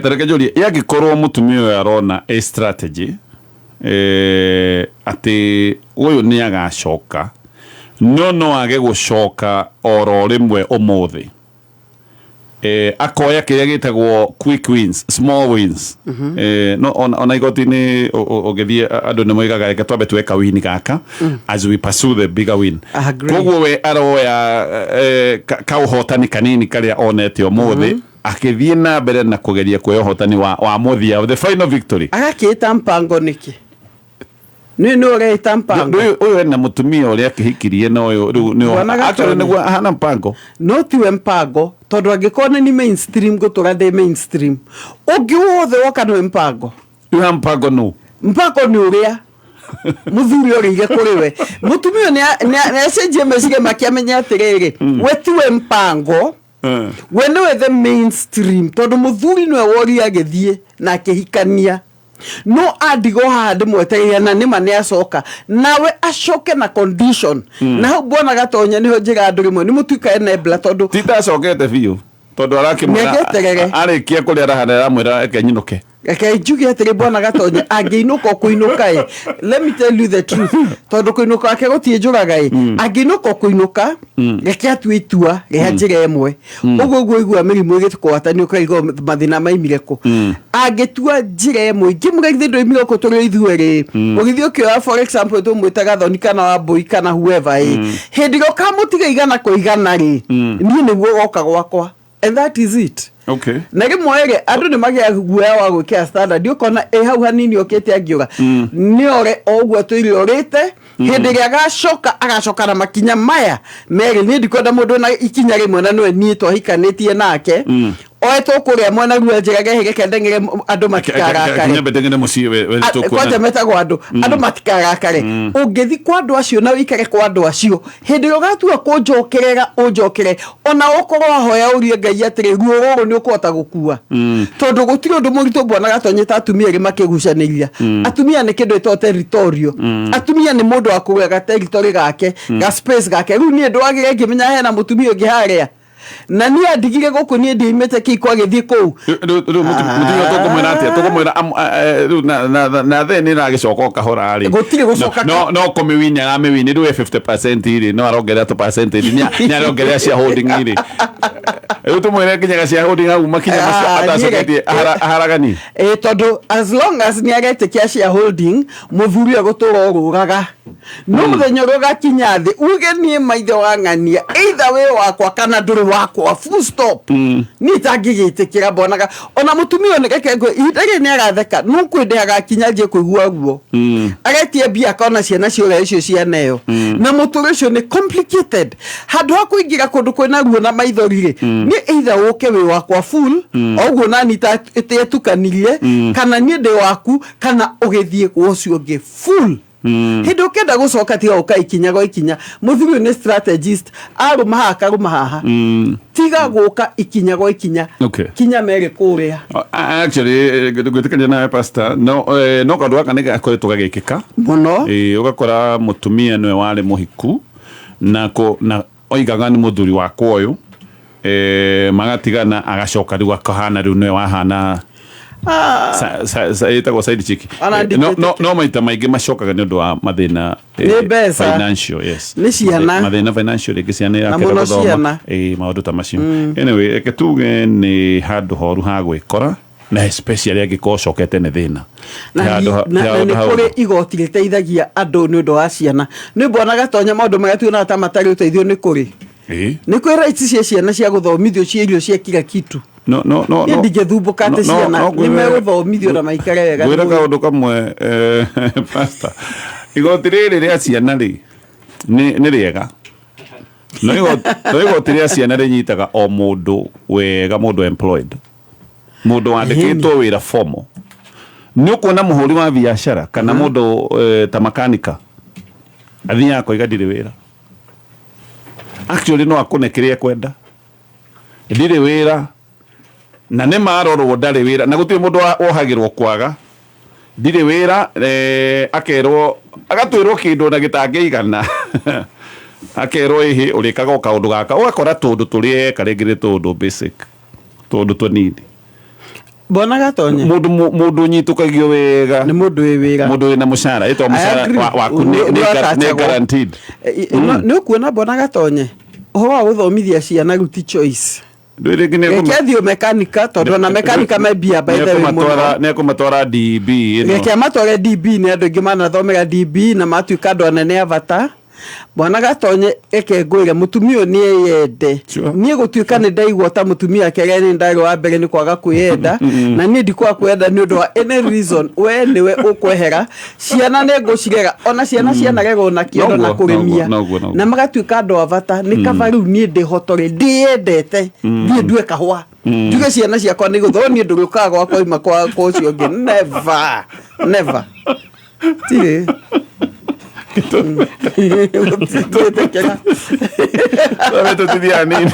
Ta reke njũrie, ĩ angĩkorwo mũtumia ũyũ arona a strategy atĩ ũyũ nĩ agacoka, no no age gũcoka oro rĩmwe ũmũthĩ, akoya kĩrĩa gĩtagwo quick wins, small wins. No ona igoti-inĩ ũgĩthiĩ, andũ nĩ moigaga reke twambe tuwe kawini gaka as we pursue the bigger win. Agree. Koguo we aroya kaũhotani kanini karĩa onete ũmũthĩ, akĩthiĩ na mbere na kũgeria kuoya ũhotani wa mũthia, the final victory. Agakĩĩta mpango nĩkĩ? Nĩ ũreĩta mpango? Ũyũ ena mũtumia ũrĩa akĩhikirie na ũyũ rĩu nĩ Bwana actually Gatonye. nĩguo ahana mpango. No tiwe mpango, tondũ angĩkorwo nĩ ni mainstream, ngũtũra ndĩ mainstream. Ũngĩ wothe woka nĩwe mpango. Rĩu ha mpango nũ? Mpango nĩ ũrĩa mũthuri orĩire kũrĩ we. Mũtumia ũyũ nĩ acenjie meciria make, amenye atĩrĩrĩ, we tiwe mpango, we nĩwe the mainstream, tondũ mũthuri nĩwe woria agĩthiĩ na akĩhikania. No andigwo haha ndĩmwetereire, na nĩma nĩ acoka nawe acoke na condition. Na hau bwana Gatonye nĩho njĩra andũ rĩmwe nĩ mũtuĩka enabler, tondũ Titacokete biũ tondũ arakĩmwĩra Nĩagĩeterere. Arĩkia kũrĩa arahana aramwĩra reke nyinũke. Reke njuge atĩrĩ, bwana Gatonye, angĩinũka ũkũinũka ĩ, let me tell you the truth, tondũ kũinũka kwake gũtirĩ njũraga ĩ. Angĩinũka ũkũinũka, reke atue itua rĩa njĩra ĩmwe. Ũguo ũguo igua mĩrimũ ĩgĩkũgwatania, ũkaigua mathĩna maimire kũ. Angĩtua njĩra ĩmwe, ingĩmũra ithuĩ ndũimire gũkũ tũrĩ o ithuerĩ, ũgĩthiĩ ũkĩoya, for example, tũmwĩtaga Thoni kana Wambũi kana whoever ĩ, hĩndĩ ĩrĩa ũkamũtiga 100% rĩ, niĩ nĩguo ũgoka gwakwa, and that is it. Na rĩmwe rĩ, andũ nĩ magĩaga guoya wa gwĩkĩra standard, ũkona ĩ hau hanini okĩte angiuga nĩ ore o ũguo atũire orĩte. Hĩndĩ ĩrĩa agacoka, agacoka na makinya maya merĩ. Niĩ ndikwenda mũndũ na ikinya rĩmwe, na nĩwe niĩ twahikanĩtie nake oetwo kũrĩa mwena ruo njĩra gehe reke ndeng'ere andũ matikarakare. Nyambe ndeng'ere mũciĩ we tũkuona. Kwanja metagwo andũ matikarakare. Ũngĩthi kwa andũ acio na ũikare kwa andũ acio, hĩndĩ ĩrĩa ũgatua kũnjokerera, ũnjokere ona ũkorwo wahoya ũrie Ngai atĩrĩ, ruo rũrũ nĩ ũkũhota gũkua, tondũ gũtirĩ ũndũ mũritũ, bwana Gatonye, ta atumia erĩ makĩgucanĩria. Atumia nĩ kĩndũ ĩtagwo territorial. Atumia nĩ mũndũ wa kũgĩa ga territory gake, ga space gake. Rĩu niĩ ndwagĩre ngĩmenya hena mũtumia ũngĩ harĩa, na niĩ andigire gũkũ, niĩ ndiaimĩte kĩiko agĩthiĩ kũu. Rĩu mũtumia tũkũmwĩra atĩa? Tũkũmwĩra rĩu na the nĩ ĩragĩcoka o kahora rĩ. Gũtirĩ gũcoka. No kũmĩwini aramĩwini rĩu ĩ 50% rĩ, no arongerera tũ percentage, nĩ arongerera shareholding rĩ. Rĩu tũmwĩre nginyaga shareholding hau makinya macio Ah, niĩ atacoketie aharaganie. Ĩ, tondũ as long as nĩ aretĩkia shareholding, mũthuri egũtũra ũrũraga. No mũthenya ũrĩa ũgakinya thĩ uge niĩ maithe wa ng'ania, either wĩ wakwa kana ndũrĩ wakwa, full stop, niĩ itangĩgĩtĩkĩra mbonaga ona mũtumia ũyũ. Nĩ reke ngwĩre, ihinda rĩrĩ nĩ aratheka, no kwĩndĩ agakinya anjie kũigua ruo, aretie mbia, akona ciana ciũra icio cianeo, na mũtũrĩ ũcio nĩ complicated. Handũ ha kũingĩra kũndũ kwĩna ruo na maithori rĩ, nĩ either ũke wĩ wakwa full o ũguo nani ĩtetukanirie, kana niĩ ndĩ waku, kana ũgĩthiĩ kwa ũcio ũngĩ full. Hĩndĩ ũkĩenda gũcoka, tiga gũka ikinya gwa ikinya. Mũthuri ũyũ nĩ strategist, arũma haha, akarũma haha. Tiga gũka ikinya gwa ikinya. Kinya merĩ kũrĩa. Actually, ngwĩtĩkania nawe, pastor, no no kaũndũ gaka nĩ gakoretwo gagĩkĩka mũno. Ũgakora mũtumia nĩwe warĩ mũhiku na na oigaga nĩ mũthuri wakwa ũyũ, magatigana, agacoka rĩu akahana rĩu nĩwe wahana ĩtagwo side chick. Ona No maita maingĩ macokaga nĩ ũndũ wa mathĩna Nĩ mbeca. financial, yes. Nĩ ciana. Mathĩna financial, rĩngĩ ciana Na irakĩenda mũno gũthoma. ciana. Maũndũ ta macio. Anyway, reke tuge nĩ handũ horu ha gwĩkora, na especially angĩkorwo ũcokete nĩ thĩna. Na Ti handũ ti na handũ nĩ hau. kũrĩ igoti rĩteithagia andũ nĩ ũndũ wa ciana. Nĩ mbona gatonya maũndũ marĩa tuonaga ta matarĩ ũteithio, nĩ kũrĩ nĩ kwĩ rights cia ciana cia gũthomithio, cia irio, cia kila kitu. No. Niĩ ndingĩthumbũka atĩ ciana no nĩ megũthomithio na maikare wega. Ngwĩre kaũndũ kamwe, pastor, igoti rĩrĩ rĩa ciana rĩ nĩ rĩega, no igoti rĩa ciana rĩnyitaga o mũndũ wega, mũndũ employed, mũndũ wandĩkĩtwo wĩra formal. Nĩ ũkuona mũhũri wa biacara kana mũndũ ta makanika athiaga akoiga ndirĩ wĩra. Actually, no akũne kĩrĩa ekwenda, ndirĩ wĩra, na nĩ marorwo ndarĩ wĩra, na gũtirĩ mũndũ wohagĩrwo kwaga ndirĩ wĩra. Akerwo, agatwĩrwo kĩndũ na gĩtangĩigana, akerwo ĩhĩ ũrĩkaga o kaũndũ gaka, ũgakora tũndũ tũrĩa eka rĩngĩ nĩ tũndũ basic, tũndũ tũnini. Mbona gatonye. Mũndũ ũnyitũkagio wega nĩ mũndũ wĩ wĩra. Mũndũ wĩna mũcara ĩtwa I mũcara agree. waku nĩ Nĩ nĩ guaranteed. Nĩ ũkuona, mbona gatonye, ũhoro wa gũthomithia ciana rĩu ti choice. Ndũĩ rĩngĩ nĩ Reke athiĩ mekanika, tondũ ona mekanika me mbia, by the way, mũno. Nĩ ekũmatwara DB ĩno. Reke amatware DB. Nĩ andũ aingĩ manathomera DB na matuĩka andũ anene a bata. Mwana gatonye, reke ngwĩre, mũtumia ũyũ nĩ eyende. Niĩ gũtuĩka nĩ ndaigua ta mũtumia kerĩa nĩ ndarĩ wa mbere nĩ kwaga kwĩyenda, na niĩ ndikwaga kwĩyenda nĩ ũndũ wa any reason. We nĩwe ũkwehera, ciana nĩ ngũcirera, ona ciana cianarerwo na kĩondo na kũrĩmia Noguo. na magatuĩka andũ a bata. Nĩ kaba rĩu niĩ ndĩhotore, ndĩyendete, thiĩ ndue kahũa, njuge ciana ciakwa nĩ gũthoo. Niĩ ndũrĩũkaga gwakwa ima kwa ũcio ũngĩ. Never, never, tirĩ gwĩtĩkĩra. Tũtithiaga nini.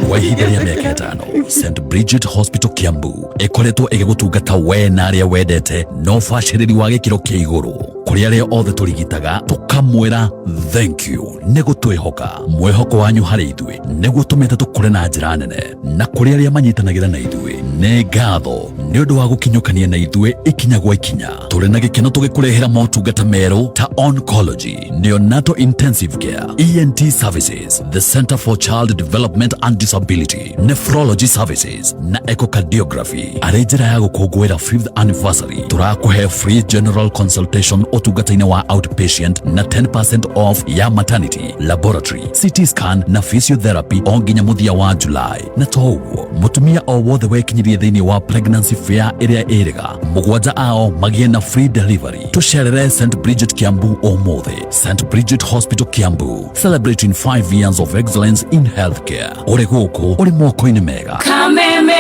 Kwa ihinda rĩa mĩaka 5, St Bridget Hospital Kiambu ĩkoretwo ĩgĩgũtungata we na arĩa wendete na ũbacĩrĩri wa gĩkĩro kĩa igũrũ. Kũrĩ arĩa othe tũrigitaga, tũkamwĩra thank you nĩ gũtwĩhoka. Mwĩhoko wanyu harĩ ithuĩ nĩguo tũmĩte tũkũre na njĩra nene. Na kũrĩ arĩa manyitanagĩra na ithuĩ, nĩ ngatho nĩ ũndũ wa gũkinyũkania na ithuĩ ikinya gwa ikinya. Tũrĩ na gĩkeno tũgĩkũrehera motungata merũ ta oncology, neonatal intensive care, ENT services, the Center for Child Development and Disability, nephrology services na echocardiography. Arĩ njĩra ya gũkũngũĩra fifth anniversary, tũrakũhe free general consultation ũtungata-inĩ wa outpatient na 10% off ya maternity, laboratory, CT scan na physiotherapy o nginya mũthia wa July. Na to ũguo, mũtumia o wothe wekinyirie thĩinĩ wa pregnancy fair ĩrĩa ĩrĩga, mũgwanja ao magĩe na free delivery. Tũcerere St Bridget Kiambu ũmũthĩ. St Bridget Hospital Kiambu, celebrating 5 years of excellence in healthcare. Ũrĩ gũkũ, ũrĩ moko-inĩ mega. Kameme.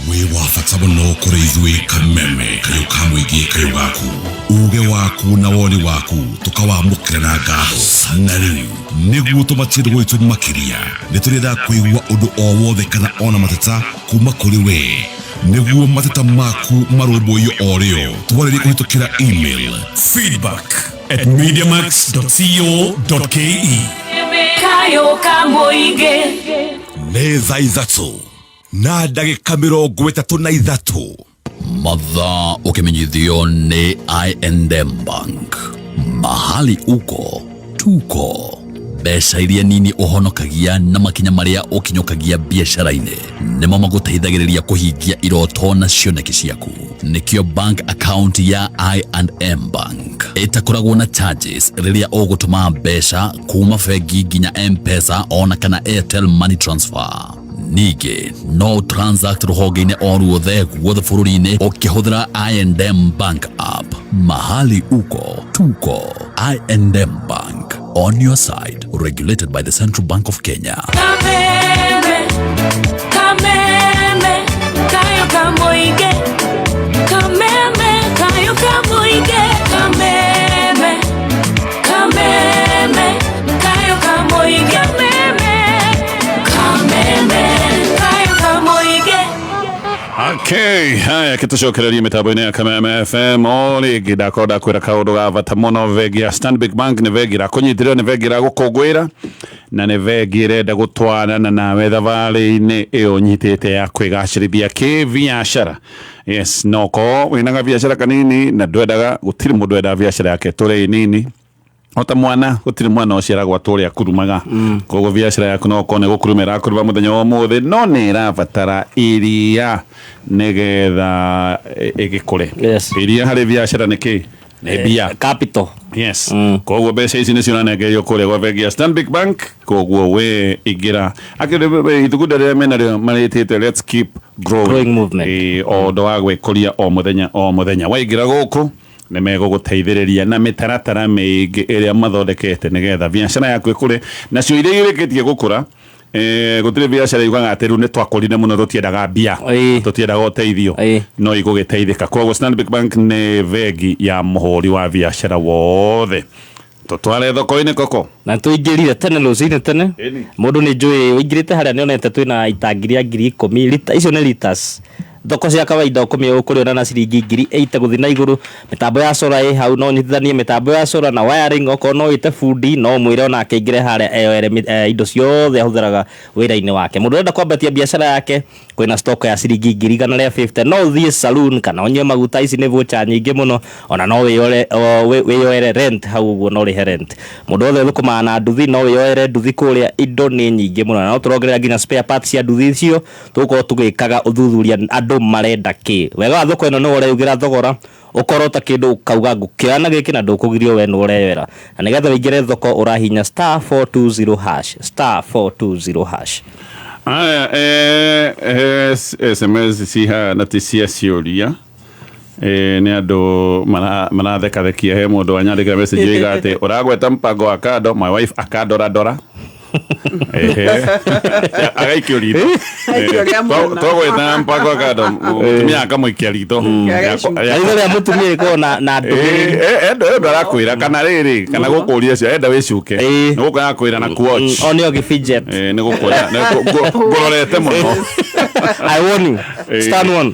Wĩ wa bata mũno kũrĩ ithuĩ. Kameme kayũ ka mũingĩ, kayũ gaku, uge waku na woni waku tũkawamũkĩra na ngatho. Na rĩu nĩguo tũmatie ndũgũ itũ makĩria, nĩ tũrĩendaga kũigua ũndũ o wothe kana ona mateta kuma kũrĩ we, nĩguo mateta maku marũmbũiyo o rĩo. Twarĩrie kũhĩtũkĩra email feedback@mediamax.co.ke. Kayo ka mũingĩ. Nĩ thaa 3:33. Mathaa ũkĩmenyithio nĩ I&M Bank. Mahali uko tuko. Mbeca iria nini ũhonokagia na makinya marĩa ũkinyũkagia biacara-inĩ nĩmo magũteithagĩrĩria kũhingia iroto na cioneki ciaku. Nĩkĩo bank account ya I&M Bank ĩtakoragwo na charges rĩrĩa ũgũtũma mbeca kuma bengi nginya M-Pesa ona kana Airtel Money Transfer. Ningĩ no transact rũhonge-inĩ o ruothe guothe bũrũri-inĩ ũkĩhũthĩra I&M Bank app. Mahali uko tuko. I&M Bank, on your side. Regulated by the Central Bank of Kenya. Kameme, kameme, kayo ka mũingĩ. Kameme, kayo ka mũingĩ. Okay, haya kitucokererie mitambo-inĩ ya Kameme FM o rĩngĩ. Ndakorwo ndakwĩra kaũndũ ga bata mũno. Bengi ya Stanbic Bank nĩ bengi ĩrakũnyitĩrĩra, nĩ bengi ĩragũkũngũĩra, na nĩ bengi ĩrenda gũtwarana nawe thabarĩ-inĩ ĩyo nyitĩte ya kwĩgacĩrithia kĩbiacara. Yes, no korwo wĩna gabiacara kanini na ndwendaga, gũtirĩ mũndũ wendaga biacara yake tũrĩ nini ota mwana, gũtirĩ mwana ũciaragwo atũrĩa akurumaga. Koguo biacara yaku no ũkorwo nĩ gũkuruma ĩrakuruma mũthenya wa ũmũthĩ, no nĩ ĩrabatara iria nĩgetha ĩgĩkũre. Iria harĩ biacara nĩ kĩ? Nĩ mbia. Capital. Yes, koguo mbeca ici nĩcio ũranengererio kũrĩa gwa bengi ya Stanbic Bank. Koguo we ingĩra akĩrĩ ithugunda rĩrĩa menarĩo marĩtĩte "Let's keep growing", Growing movement. O ũndũ wa gwĩkũria o mũthenya o mũthenya. Waingĩra gũkũ nĩ megũgũteithĩrĩria na mĩtaratara mĩingĩ ĩrĩa mathondekete nĩgetha biacara yaku ĩkũre. Nacio iria irĩkĩtie gũkũra, gũtirĩ biacara yugaga atĩ rĩu nĩ twakũrire mũno, tũtiendaga mbia, tũtiendaga ũteithio, no igũgĩteithĩka. Koguo Stanbic Bank nĩ bengi ya mũhũri wa biacara wothe. Tũtware thoko-inĩ koko. Na tũingĩrire tene rũcinĩ tene. Mũndũ nĩ njũĩ ũingĩrĩte harĩa nĩ onete twĩna itangi rĩa 10,000 lita, icio nĩ liters. Thoko cia kawaida ũkũmĩ ũkũrĩona na ciringi 80,000 gũthiĩ na igũrũ. Mĩtambo ya solar ĩ hau, no ũnyitithanie mĩtambo ya solar na wiring. Okorwo no wĩte bundi, no ũmwĩre onake aingĩre harĩa eyoere indo ciothe ahũthĩraga wĩra-inĩ wake. Mũndũ ũrenda kwambatia biacara yake, kwĩna stock ya ciringi 150,000. No ũthiĩ saloon kana ũnyue maguta, ici nĩ voucher nyingĩ mũno. Ona no wĩyore wĩyoere rent hau ũguo, no ũrĩhe rent. Mũndũ wothe ũthũkũmaga na nduthi, no wĩyoere nduthi kũrĩa. Indo nĩ nyingĩ mũno, na no tũrongerera nginya spare parts cia nduthi icio. Tũgũkorwo tũgĩkaga ũthuthuria andũ marenda kĩ. Wega wa thoko ĩno nĩ ũreugĩra thogora, ũkorwo ta kĩndũ ũkauga ngũkĩoya na gĩkĩ, na ndũkũgirio, we nĩ ũreyoera. Na nĩgetha ũingĩre thoko ũrahinya *420#, *420#. Aya, SMS ciha na ti cia ciũria, nĩ andũ marathekathekia. He mũndũ wanyandĩkĩra message oiga atĩ ũragweta mpango wa kando, my wife akandorandora. Ehe. Agaikio ritho. Aikio rĩa mwana. Twagweta mpango wa kando, mũtumia akamũikia ritho. Ritho rĩa mũtumia rĩkoragwo na ndũmĩrĩri. Endo arakwĩra kana rĩrĩ kana gũkũria cio enda wĩcuke nĩ gũkũ arakwĩra na kuwatch. O nĩo gĩfidget. Nĩ gũkwĩra ngũrorete mũno. I warn you. Stand one.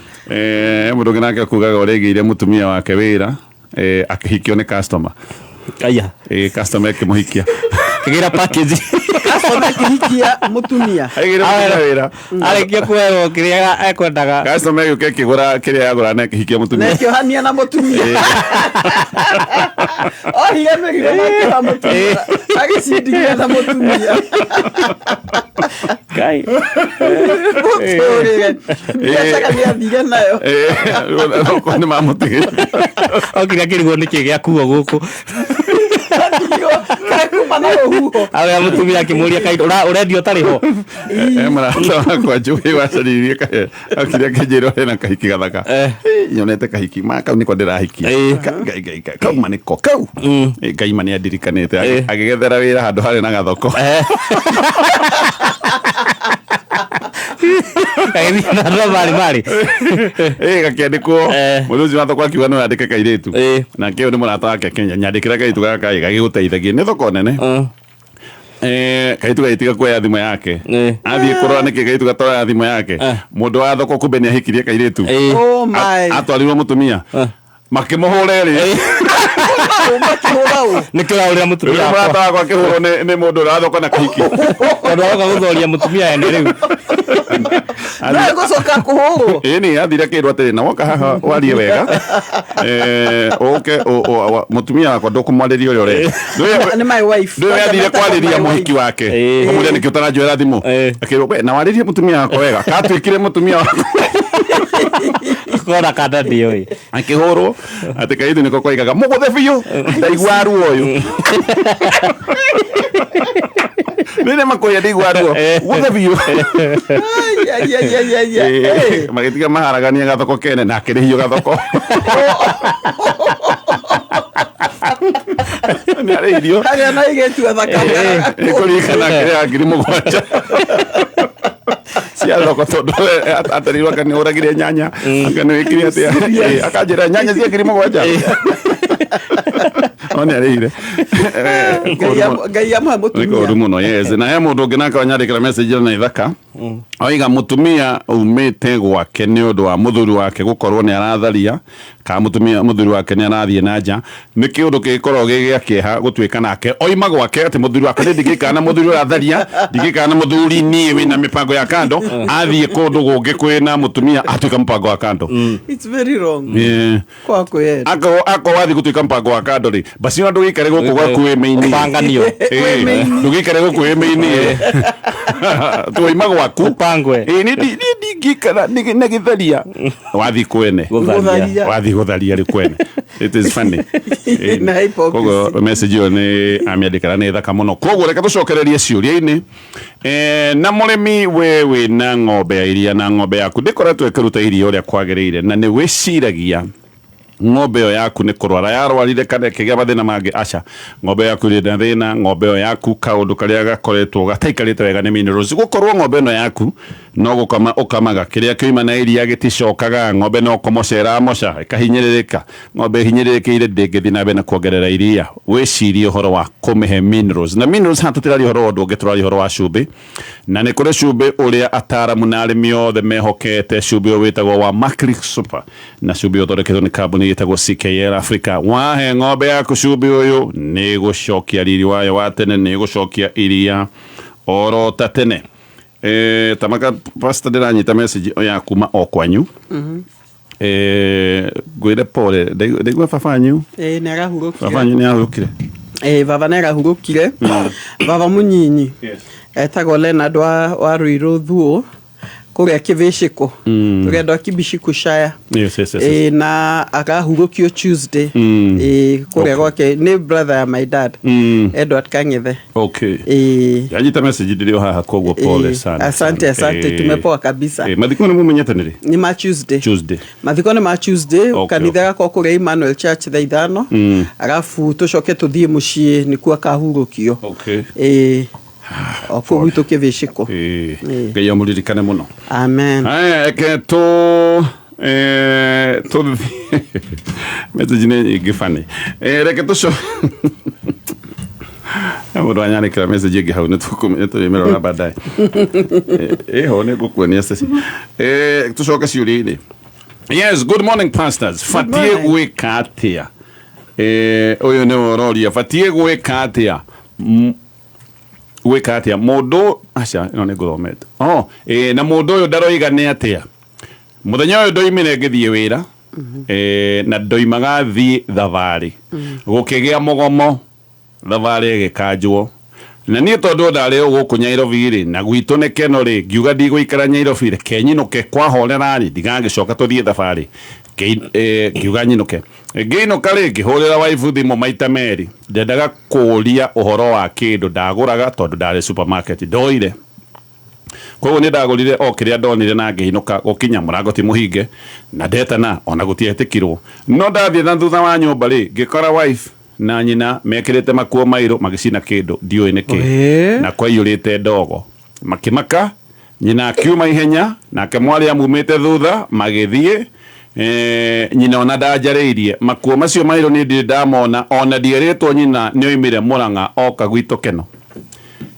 Mũndũ ũngĩ nake akugaga ũrĩa aigĩire mũtumia wake wĩra, akĩhikio nĩ customer. Aya. Customer ĩkĩmũhikia. Kĩgĩra package. Customer akĩhikia mũtumia. Aigĩire mũtumia wĩra. Arĩkia kuoerwo kĩrĩa ekwendaga. Customer ĩgĩũka ĩkĩgũra kĩrĩa yagũra na ĩkĩhikia mũtumia. Na ĩkĩohania na mũtumia. Ohire mĩrigo na akĩoha mũtumia, agĩcindigia na mũtumia. Ngai. Mũtũrĩre biacara nĩ athire nayo. Okorwo nĩ mamũtigĩire. Okire akĩrigwo nĩkĩ gĩakuo gũkũ. Kuma na rũhuho. Arĩa mũtumia akĩmũria kaĩ ũrendia ũtarĩ ho. Mũrata wakwa njũĩ wacaririe okire akĩnjĩra ena kahiki gathaka. Nyonete kahiki ma kau nĩko ndĩrahikia. Ngai ngai ngai kau ma nĩko kau. Ngai ma nĩ andirikanĩte. Agĩgethera wĩra handũ harĩ na gathoko. Agĩthiĩ na andũ a marĩ marĩ. Gakĩandĩkwo mũndũ ũcio wa thoko akiuga no yandĩke kairĩtu, nake ũyũ nĩ mũrata wake Kenya, nyandĩkĩra kairĩtu gaka ĩ gagĩgũteithagie nĩ thoko nene. Kairĩtu gagĩtiga kuoya thimũ yake, athiĩ kũrora nĩkĩ kairĩtu gatoya thimũ yake. Mũndũ wa thoko kumbe nĩ ahikirie kairĩtu. Oh my. Atwarirwo mũtumia makĩmũhũra ĩrĩ. Nĩkĩo ũrahũrĩra mũtumia Rĩu wakwa. Mũrata wakwa akĩhũrwo nĩ mũndũ ũrĩa wa thoko na kahiki. Tondũ aroka gũthoria mũtumia ene rĩu. No gũcoka kũhũrwo. Ĩni athire akĩrwo atĩrĩ, na woka haha warie wega, ũke mũtumia wakwa ndũkũmwarĩria ũrĩa ũrenda. Nĩ my wife. Ndũĩ athire kwarĩria mũhiki wake ũmũria nĩkĩ ũtaranjoera thimũ, akĩrwo we na warĩrie mũtumia wakwa wega katuĩkire mũtumia wakwa. Kona kanda ndiũĩ. Akĩhũrwo atĩ kairĩtu nĩko koigaga mũgũthe biũ, ndaigua ruo ũyũ nĩ makũria, ndaigua ruo gũthe biũ. Ai, ai, ai, ai, ai, ai. Magĩtiga maharagania gathoko kene na akĩrĩhio gathoko nĩ arĩhirio. Harĩa na igĩtua thakame. Nĩ kũririkana akĩrĩha 7,000 cia thoko tondũ aterirwo anga nĩ ũragire nyanya, anga nĩ wĩkire atĩa. Akanjĩra nyanya cia 7,000 no nĩ arĩhire. Ngai amũhe Nĩ mũtumia. kũũru mũno, yes. Na he mũndũ ũngĩ nake wanyandĩkĩra message na ithaka. Oiga mutumia umite gwake ni undu wa muthuri wake gukorwo ni aratharia kana mutumia muthuri wake ni arathie na nja ni kiundu gikorwo gi gia kieha gutuika nake oima gwake ati muthuri wake ndingikana na muthuri uratharia ndingikana na muthuri nie wina mipango ya kando athie kundu gungi kwina mutumia atuika mupango wa kando. It's very wrong. Yeah. Kwa kwenda. Ako wathi gutuika mpango wa kando ri basi no ndugikare guku gwaku wi miini Panganio. Ndugikare guku wi miini tuima gwaku pangwe ni ndingikara na githaria wathi kwene Gũtharia. wathi gutharia ri kwene. It is funny. Na hypocrisy. Koguo message ĩyo nĩ amĩandĩkara nĩ thaka mũno. Koguo reke tũcokererie ciũria-inĩ. Na mũrĩmi we wĩna ng'ombe ya iria na ng'ombe yaku ndĩkoretwo ĩkĩruta iria ũrĩa kwagĩrĩire na nĩ wĩciragia ng'ombe ĩyo yaku nĩ kũrwara yarwarire kana ĩkĩgĩa mathĩna mangĩ, aca ng'ombe yaku ĩrĩ na thĩna. Ng'ombe ĩyo yaku kaũndũ karĩa gakoretwo gataikarĩte wega nĩ minerals, gũkorwo ng'ombe ĩno yaku no gũkama ũkamaga kĩrĩa kĩoima na iria gĩticokaga, ng'ombe no kũmoca ĩramoca ĩkahinyĩrĩrĩka, ng'ombe ĩhinyĩrĩrĩkĩire ndĩngĩthiĩ na mbere na kuongerera iria. Wĩcirie ũhoro wa kũmĩhe minerals, na minerals haha tũtiraria ũhoro wa ũndũ ũngĩ, tũraria ũhoro wa cumbĩ, na nĩ kũrĩ cumbĩ ũrĩa ataaramu na arĩmi othe mehokete, cumbĩ ũyũ wĩtagwo wa Maclick Super, na cumbĩ ũthondeketwo nĩ kambuni ĩtagwo CKL Africa. Wahe ng'ombe yaku cumbĩ ũyũ nĩ gũcokia riri wayo wa tene, nĩ gũcokia iria oro ta tene. Tamaka pastor ndĩranyita message ya kuma o kwanyu. Ngwĩre pole, ndaigua baba wanyu. Nĩ arahurũkire. Baba wanyu nĩ arahurũkire. Baba nĩ arahurũkire. Baba mũnyinyi. Etagwo Leonard wa Ruiru Thuo kũrĩa Kĩbĩcĩkũ. Tũrĩa andũ a Kibicikũ Shire. Yes, yes, yes, yes. Na akahurũkio Tuesday. Kũrĩa gwake nĩ brother ya my dad. Edward Kang'ethe. Okay. Yanyita message ndĩrĩ o haha koguo pole sana. Asante, asante, tumepoa kabisa. Mathiko nĩ mumenyete nĩ rĩ? Nĩ ma Tuesday. Tuesday. Mathiko nĩ ma Tuesday, Okay, kanitha gakorwo kũrĩa Emmanuel Church thaa 5. Arabu tũcoke tũthiĩ mũciĩ nĩkuo akahurũkio. Okay. O kũu gwitũ Kĩbĩcĩkũ. Ngai amũririkane mũno. Amen. Aya, reke tũ tũthiĩ message nĩ nyingĩ funny. Reke tũco mũndũ anyandĩkĩra message ĩngĩ hau nĩ tũrĩmĩrora baadaye. Ĩho nĩ ngũkuonia ceci. Tũcoke ciũria-inĩ. Yes, good morning pastors. Batie gwĩka atĩa? Ũyũ nĩwe ũroria batie gwĩka atĩa? Gwĩka atĩa mũndũ aca ĩno nĩ ngũthomete. Na mũndũ ũyũ ndaroiga nĩ atĩa? Mũthenya ũyũ ndoimire ngĩthiĩ wĩra, na ndoimaga thiĩ thabarĩ. Gũkĩgĩa mũgomo, thabarĩ ĩgĩkanjwo. Na niĩ tondũ ndarĩ o gũkũ Nyairobi rĩ, na gwitũ nĩ Keno rĩ, ngiuga ndigũikara Nyairobi rĩ, ke nyinũke kwahorera rĩ, ndigagĩcoka tũthiĩ thabarĩ. Ngiuga nyinũke. Ngĩinũka rĩ, ngĩhũrĩra waifu thimũ maita merĩ. Ndendaga kũũria ũhoro wa kĩndũ ndagũraga tondũ ndarĩ supermarket ndoire. Koguo nĩ ndagũrire o kĩrĩa ndonire na ngĩinũka gũkinya mũrango ti mũhinge na ndetana ona gũtietĩkirwo. No ndathiĩ na thutha wa nyũmba rĩ, ngĩkora wife na nyina mekĩrĩte makuo mairũ magĩcina kĩndũ ndiũĩ nĩkĩ. Na kwaiyũrĩte ndogo. Makĩmaka, nyina akiuma ihenya nake mwarĩ amumĩte thutha magĩthiĩ. Nyina ona ndanjarĩirie makuo macio mairũ nĩ ndirĩ ndamona ona ndierĩtwo nyina nĩoimire Mũrang'a oka gwitũ Keno.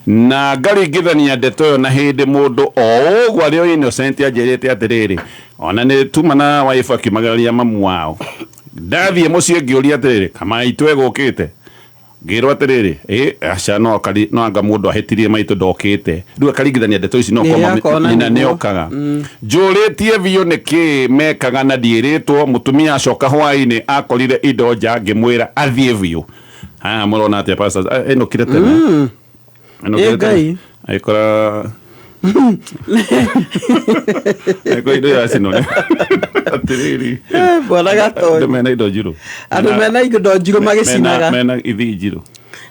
Na ngaringithania ndeto ĩyo na hĩndĩ mũndũ o ũguo arĩ o innocent anjĩrĩte atĩrĩrĩ, ona nĩ tuma na wife akiumagĩrĩria mamu wao. Ndathiĩ mũciĩ ngĩũria atĩrĩrĩ, kama maitũ egũkĩte? Ngĩrwo atĩrĩrĩ, aca no akari, no anga mũndũ ahĩtirie maitũ ndokĩte. Rĩu akaringithania ndeto ici no korwo Akona nyina nĩguo. nĩokaga. Njũrĩtie biũ nĩkĩ mekaga na ndiĩrĩtwo. Mũtumia acoka hwaĩ-inĩ akorire indo nja ngĩmwĩra athiĩ biũ. Haha mũrona atĩa pastors? Enũkire tene. Enũkire tene. Ngai. Agĩkora Agĩkora indo iracinwo. Atĩrĩrĩ. Bwana Gatonyo. Andũ mena indo njirũ. Andũ mena indo njirũ magĩcinaga. Mena ithii njirũ.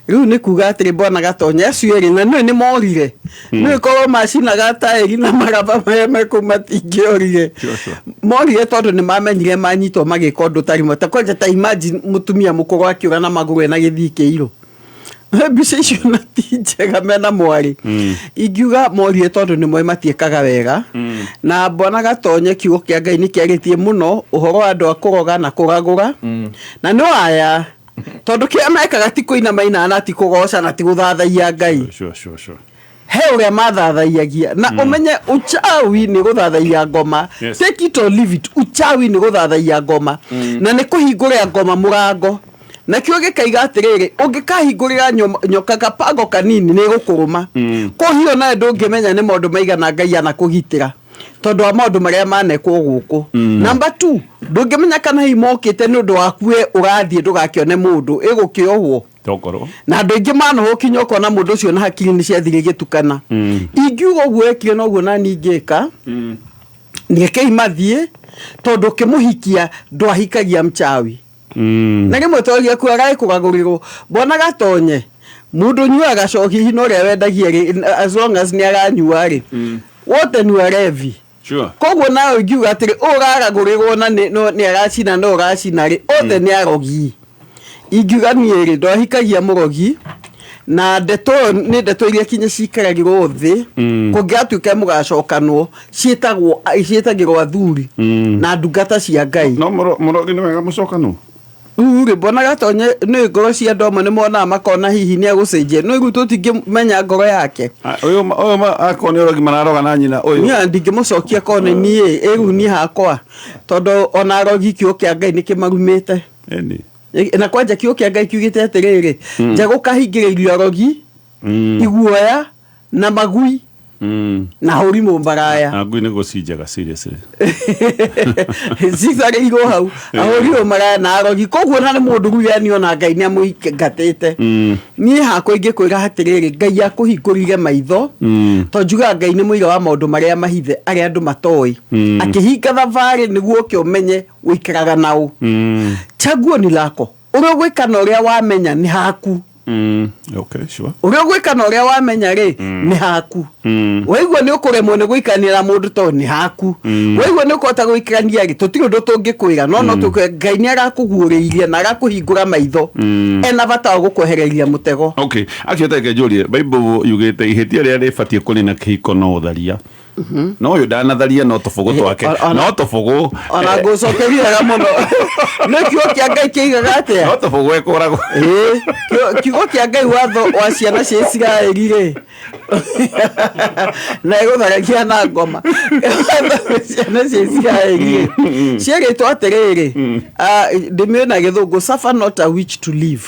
Rĩu nĩ kuga atĩrĩ bwana Gatonyo acio erĩ na nĩũĩ nĩ morire. Nĩũĩ korwo macinaga taĩri na maraba marĩa me kũu matingĩorire. Morire tondũ nĩ mamenyire manyitwo magĩka ũndũ ũtarĩ mwega. Ta kwanja ta imagine mũtumia mũkũrũ akĩũra na magũrũ ena gĩthii kĩirũ. Mbica icio na ti njega mena mwarĩ. Ingiuga morire tondũ nĩ moĩ matiĩkaga wega. Na bwana Gatonyo kiugo kĩa Ngai nĩ kĩarĩtie mũno ũhoro wa andũ a kũroga na kũragũra. Na no aya tondũ kĩrĩa mekaga ti kũina mainaga na ti kũgoca na ti gũthathaiya Ngai. Sure, sure, sure. He ũrĩa mathathaiyagia na ũmenye uchawi nĩ gũthathaiya ngoma. Take it or leave it, uchawi nĩ gũthathaiya ngoma na nĩ kũhingũrĩra ngoma mũrango, nakĩo gĩkaiga atĩrĩrĩ, ũngĩkahingũrĩra nyoka kapango kanini nĩ ĩgũkũrũma. Kũhio nawe ndũngĩmenya nĩ maũndũ maigana Ngai anakũgitĩra tondũ wa maũndũ marĩa manekwo gũkũ. Number two, ndũngĩmenya kana hihi mokĩte nĩ ũndũ waku we ũrathiĩ ndũgakĩone mũndũ ĩgũkĩohwo. Tokorwo. Na andũ aingĩ manohwo kinya ũkona mũndũ ũcio na hakiri nĩ ciathire igĩtukana. Ingiuga ũguo ekire noguo nani ingĩka, rekei mathiĩ, tondũ ũkĩmũhikia ndwahikagia mchawi. Na rĩmwe twaria kuo aragĩkũgagũrĩrwo mbona gatonye mũndũ ũnyuaga coki hihi na ũrĩa wendagia rĩ, as long as nĩ aranyua rĩ, wote ni warevi. Koguo nawe ũngiuga atĩrĩ ũraragũrĩrwo na nĩ aracina na ũracina rĩ, othe nĩ arogi. Ingiuga niĩ rĩ, ndwahikagia mũrogi, na ndeto ĩyo nĩ ndeto iria kinya ciikaragĩrwo thĩ. Kũngĩgatuĩka mũgacokanwo, ciĩtagwo ciĩtagĩrwo athuri na ndungata cia Ngai. No mũrogi nĩ wega mũcokanwo. Rĩu rĩ, mbona gatonye nĩ ngoro cia andũ amwe nĩ monaga makona hihi nĩ egũcenjia, no rĩu tũtingĩmenya ngoro yake. Ah, ũyũ akorwo nĩ ũrogi mararoga na nyina ũyũ. Niĩ ndingĩmũcokia korwo nĩ niĩ ĩrĩu niĩ hakwa, tondũ ona arogi kiugo kĩa Ngai nĩ kĩmarumĩte. Ĩni. Na kwanja kiugo kĩa Ngai kiugĩte atĩrĩrĩ, nja gũkahingĩrĩrio arogi, iguoya na magui na hũri mũmbaraya. Na ngui nĩ gũcinjaga seriously. Cicarĩirwo hau ahũri mũmaraya na arogi, koguo na nĩ mũndũ rĩu yani ona Ngai nĩ amũingatĩte. Niĩ hakwa ingĩkwĩra atĩrĩrĩ, Ngai akũhingũrire maitho, tondũ njugaga Ngai nĩ mũira wa maũndũ marĩa mahithe arĩa andũ matoĩ. Akĩhinga thabarĩ nĩguo ũke ũmenye ũikaraga naũ. Chaguo ni lako, ũrĩa ũgwĩka na ũrĩa wamenya nĩ haku. Okay, sure. Ũrĩa ũgwĩka na ũrĩa wamenya rĩ, nĩ haku. Waigua nĩ ũkũremwo nĩ gũikarania na mũndũ tondũ nĩ haku. Waigua nĩ ũkũhota gũikarania rĩ, tũtirĩ ũndũ tũngĩkwĩra, no tũkwĩra Ngai nĩ arakũguũrĩirie na arakũhingũra maitho. Ena bata wa gũkwehereria mũtego. Okay, actually take njũrie, Bible yugĩte ihĩtia rĩrĩa rĩbatiĩ kũnina kĩhiko no ũtharia. No ũyũ ndanatharia no tũbũgũ twake. No tũbũgũ. Ona ngũcokeria wega mũno, nĩ kiugo kĩa Ngai kĩigaga atĩa? No tũbũgũ ĩkũragwo. Ĩĩ, kiugo kĩa Ngai watho wa ciana cia Isiraeli rĩ, na ĩgũtharagia na ngoma. Watho wa ciana cia Isiraeli rĩ, ciĩrĩtwo atĩrĩrĩ, ndĩmĩũĩ na gĩthũngũ, suffer not a witch to live.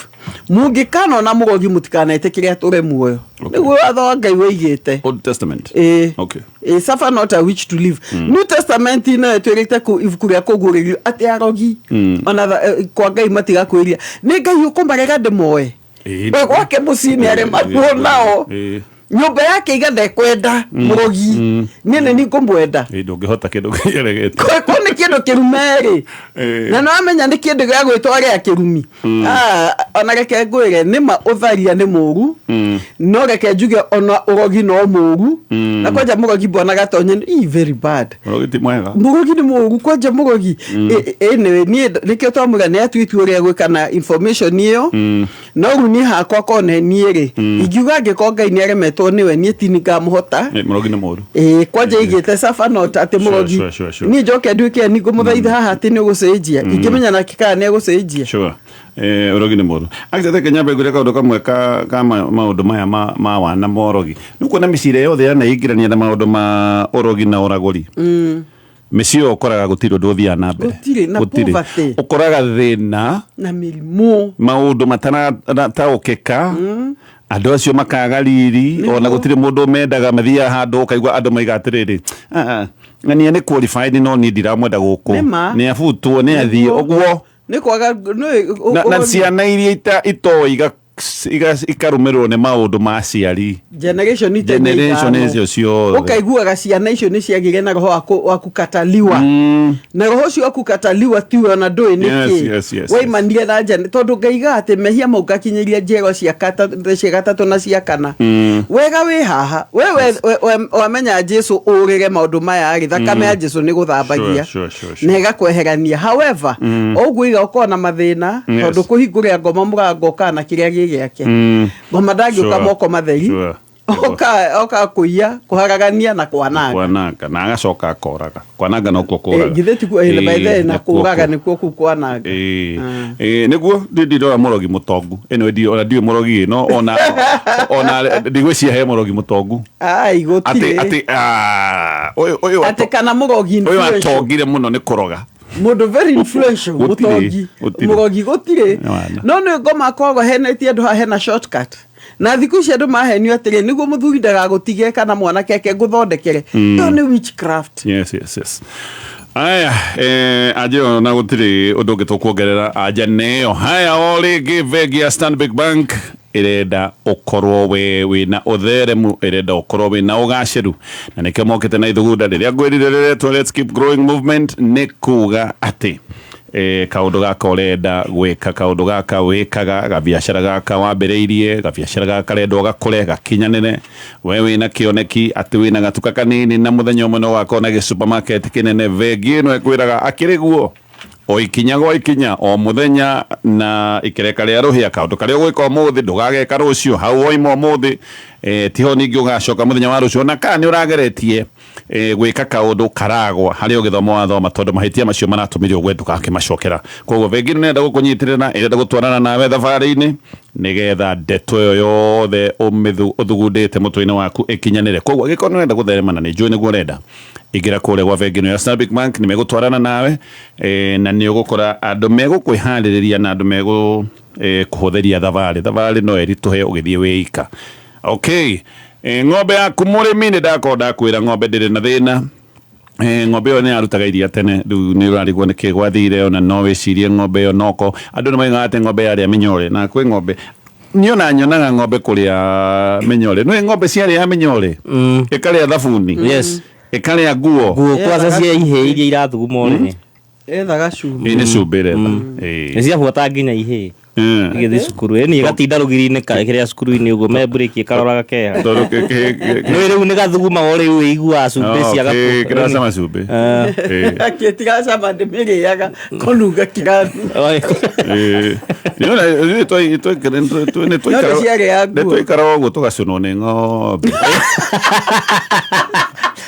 Mũngĩkanona mũrogi mũtikanetĩkĩre atũre muoyo. Nĩguo watho wa Ngai woigĩte. Old Testament. Ĩĩ. Okay. Ĩĩ, suffer not a witch to live. New Testament nayo ĩtwĩrĩte kũ ibuku rĩa kũguũrĩrio atĩ arogi ona kwa Ngai matigakwĩria nĩ Ngai ũkũmarega ndĩmoe. We gwake mũciĩ nĩ aremagwo nao. Nyũmba yake iga ndekwenda mũrogi, niĩ nĩ ngũmwenda. Ĩĩ, ndũngĩhota kĩndũ kĩregete. Ko nĩ kĩndũ kĩrume rĩ, na nĩ wamenya nĩ kĩndũ gĩa gwĩtwo gĩa kĩrumi. Ah, ona reke ngwĩre nĩma ũtharia nĩ mũru, no reke njuge ona ũrogi no mũru. Na kwanja mũrogi mbona gatonye ii very bad. Mũrogi ti mwega. Mũrogi nĩ mũru, kwanja mũrogi. Anyway, niĩ nĩkĩo twamwĩra nĩ atue itua ũrĩa gwĩka na information ĩyo. No rĩu niĩ hakwa korwo nĩ niĩ rĩ, ingiuga angĩkorwo Ngai nĩ aremetwo nĩwe, niĩ ti ngamũhota. Mũrogi nĩ mũru. Ĩĩ, kwanja igĩte suffer not atĩ mũrogi. Sure. Niĩ njoke nduĩke ni ngũmũthaitha haha atĩ nĩ ũgũcenjia, ingĩmenya nake kana nĩ egũcenjia. Sure. Ũrogi nĩ mũru. Actually reke nyambe ngwĩre kaũndũ kamwe ka maũndũ maya ma wana ma ũrogi. Nĩ ũkuona mĩciĩ ĩrĩa yothe yanaingĩrania na maũndũ ma ũrogi na ũragũri. Mĩciĩ ĩyo ũkoraga gũtirĩ ũndũ ũthiaga na mbere. Gũtirĩ, na Gũtirĩ. poverty. Ũkoraga thĩna na mĩrimũ, maũndũ matarataũkĩka, andũ acio makaga riri, ona gũtirĩ mũndũ mendaga, mathiaga handũ ũkaigua andũ maiga atĩrĩrĩ, "Ah, ah, ng'ania nĩ qualified no niĩ ndiramwenda gũkũ." Nĩma. Nĩ abutwo, nĩ athiĩ Nĩguo. ũguo. Nĩ kwaga nĩ Na ciana iria itoĩ ikarũmĩrĩrwo nĩ maũndũ ma aciari. Generation itene Generation ithano. icio ciothe. Ũkaiguaga ciana icio nĩ ciagĩire na roho wa kukataliwa. Na roho ũcio wa kukataliwa tiwe ona ndũĩ nĩkĩ. Waimanire na njane, tondũ ngaiga atĩ mehia mau ngakinyĩria njiarwa cia gatatũ na cia kana. Wega wĩ haha we wamenya Jesu ũrĩre maũndũ maya rĩ, thakame ya Jesu nĩ gũthambagia na ĩgakweherania. However, ũguo iga ũkorwo na mathĩna, tondũ kũhingũrĩra ngoma mũrango ũkana kĩrĩa gĩ gĩake, ngoma ndangĩũka moko matheri. Oka oka kũiya, kũharagania na kwananga. Kwananga na agacoka akoraga. Kwananga nokuo kũraga. Githĩ tikuo ĩ, by the way, na Nĩkuo kũraga nĩkuo kũu kwananga. Ĩĩ nĩguo ndĩ ndĩrona mũrogi mũtongu ĩno ndi ona ndiũĩ mũrogi ĩno ona ona ndigwĩciria he mũrogi mũtongu. Ai, Atĩ gũtirĩ. atĩ ah, ũyũ ũyũ Atĩ kana mũrogi ũyũ influential. atongire mũno nĩ kũroga. Mũndũ very influential Gũtirĩ, mũtongi. Gũtirĩ. Mũrogi gũtirĩ. Wana. No nĩ ngoma akoragwo henetie andũ haha hena shortcut. Na thikũ ici andũ mahenio atĩrĩ nĩguo mũthuri ndagagũtige kana mwanake ake ngũthondekere. Ĩyo nĩ witchcraft. Yes. Aya, anja ĩyo na gũtirĩ ũndũ ũngĩ tũkuongerera anja nĩyo. Haya, o rĩngĩ bengi ya Stanbic Bank ĩrenda ũkorwo we wĩna ũtheremu, ĩrenda ũkorwo wĩna ũgacĩru, na nĩkĩo mokĩte na ithugunda rĩrĩa ngwĩrire rĩretwo Let's Keep Growing Movement. Nĩ kuga atĩ kaũndũ gaka ũrenda gwĩka, kaũndũ gaka wĩkaga, gabiacara gaka wambĩrĩirie, gabiacara gaka karendwo gakũre gakinyanĩre, we wĩna kĩoneki atĩ wĩna gatuka kanini na mũthenya ũmwe no ũgakorwo na gĩ supermarket kĩnene, bengi ĩno ĩkwĩraga akĩrĩ guo o ikinya gwa ikinya o mũthenya na ikereka rĩa rũhĩa. Kaũndũ karĩa ũgwĩka ũmũthĩ ndũgageka rũciũ, hau woima ũmũthĩ tiho ningĩ ũgacoka mũthenya wa rũciũ, ona kana nĩ ũrageretie gwĩka kaũndũ karagwa harĩa ũgĩthoma wathoma, tondũ mahĩtia macio maratũmire ũgwe ndũgakĩmacokera. Koguo bengi ĩno nĩrenda gũkũnyitĩrĩra, ĩrenda gũtwarana nawe thabarĩ-inĩ nĩgetha ndeto ĩyo yothe ũthugundĩte mũtwe-inĩ waku ĩkinyanĩre. Koguo angĩkorwo nĩ ũrenda gũtherema na nĩ njũĩ nĩguo ũrenda, ingĩra kũrĩa gwa bengi ĩno ya Stanbic Bank, nĩ megũtwarana nawe na nĩ ũgũkora andũ megũkwĩharĩrĩria na andũ megũ kũhũthĩria thabarĩ. Thabarĩ no ĩritũhe ũgĩthiĩ wĩika. Okay, ng'ombe yaku mũrĩmi, nĩ ndakorwo ndakwĩra ng'ombe ndĩrĩ na thĩna. Ng'ombe ĩyo nĩ yarutaga iria tene, rĩu nĩ ũrarigwo nĩkĩ gwathire, ona no wĩcirie ng'ombe ĩyo noko andũ nĩ moigaga atĩ ng'ombe yarĩa mĩnyore, na kwĩ ng'ombe niĩ ona nyonaga ng'ombe kũrĩa mĩnyore, nĩ ng'ombe ciarĩa mĩnyore ĩkarĩa thabuni, ĩkarĩa nguo. Nguo kwanza cia ihĩĩ iria irathuguma ũrĩrĩ. Ethaga cumbĩ. Ĩ, nĩ cumbĩ ĩretha. Nĩ ciabuata nginya ihĩĩ igĩthiĩ cukuru, ĩni ĩgatinda rũgiri-inĩ kĩrĩa cukuru-inĩ ũguo me mburĩki ĩkaroraga keha. Tondũ nĩ rĩu nĩ gathuguma o rĩu ĩiguaga cumbĩ Oh, cia kĩracama cumbĩ. Kĩtigacama ndĩmĩrĩaga kũnunga kĩrathu. No ciarĩa nguo. Nĩtwaikaraga ũguo tũgacũnwo nĩ ng'ombe.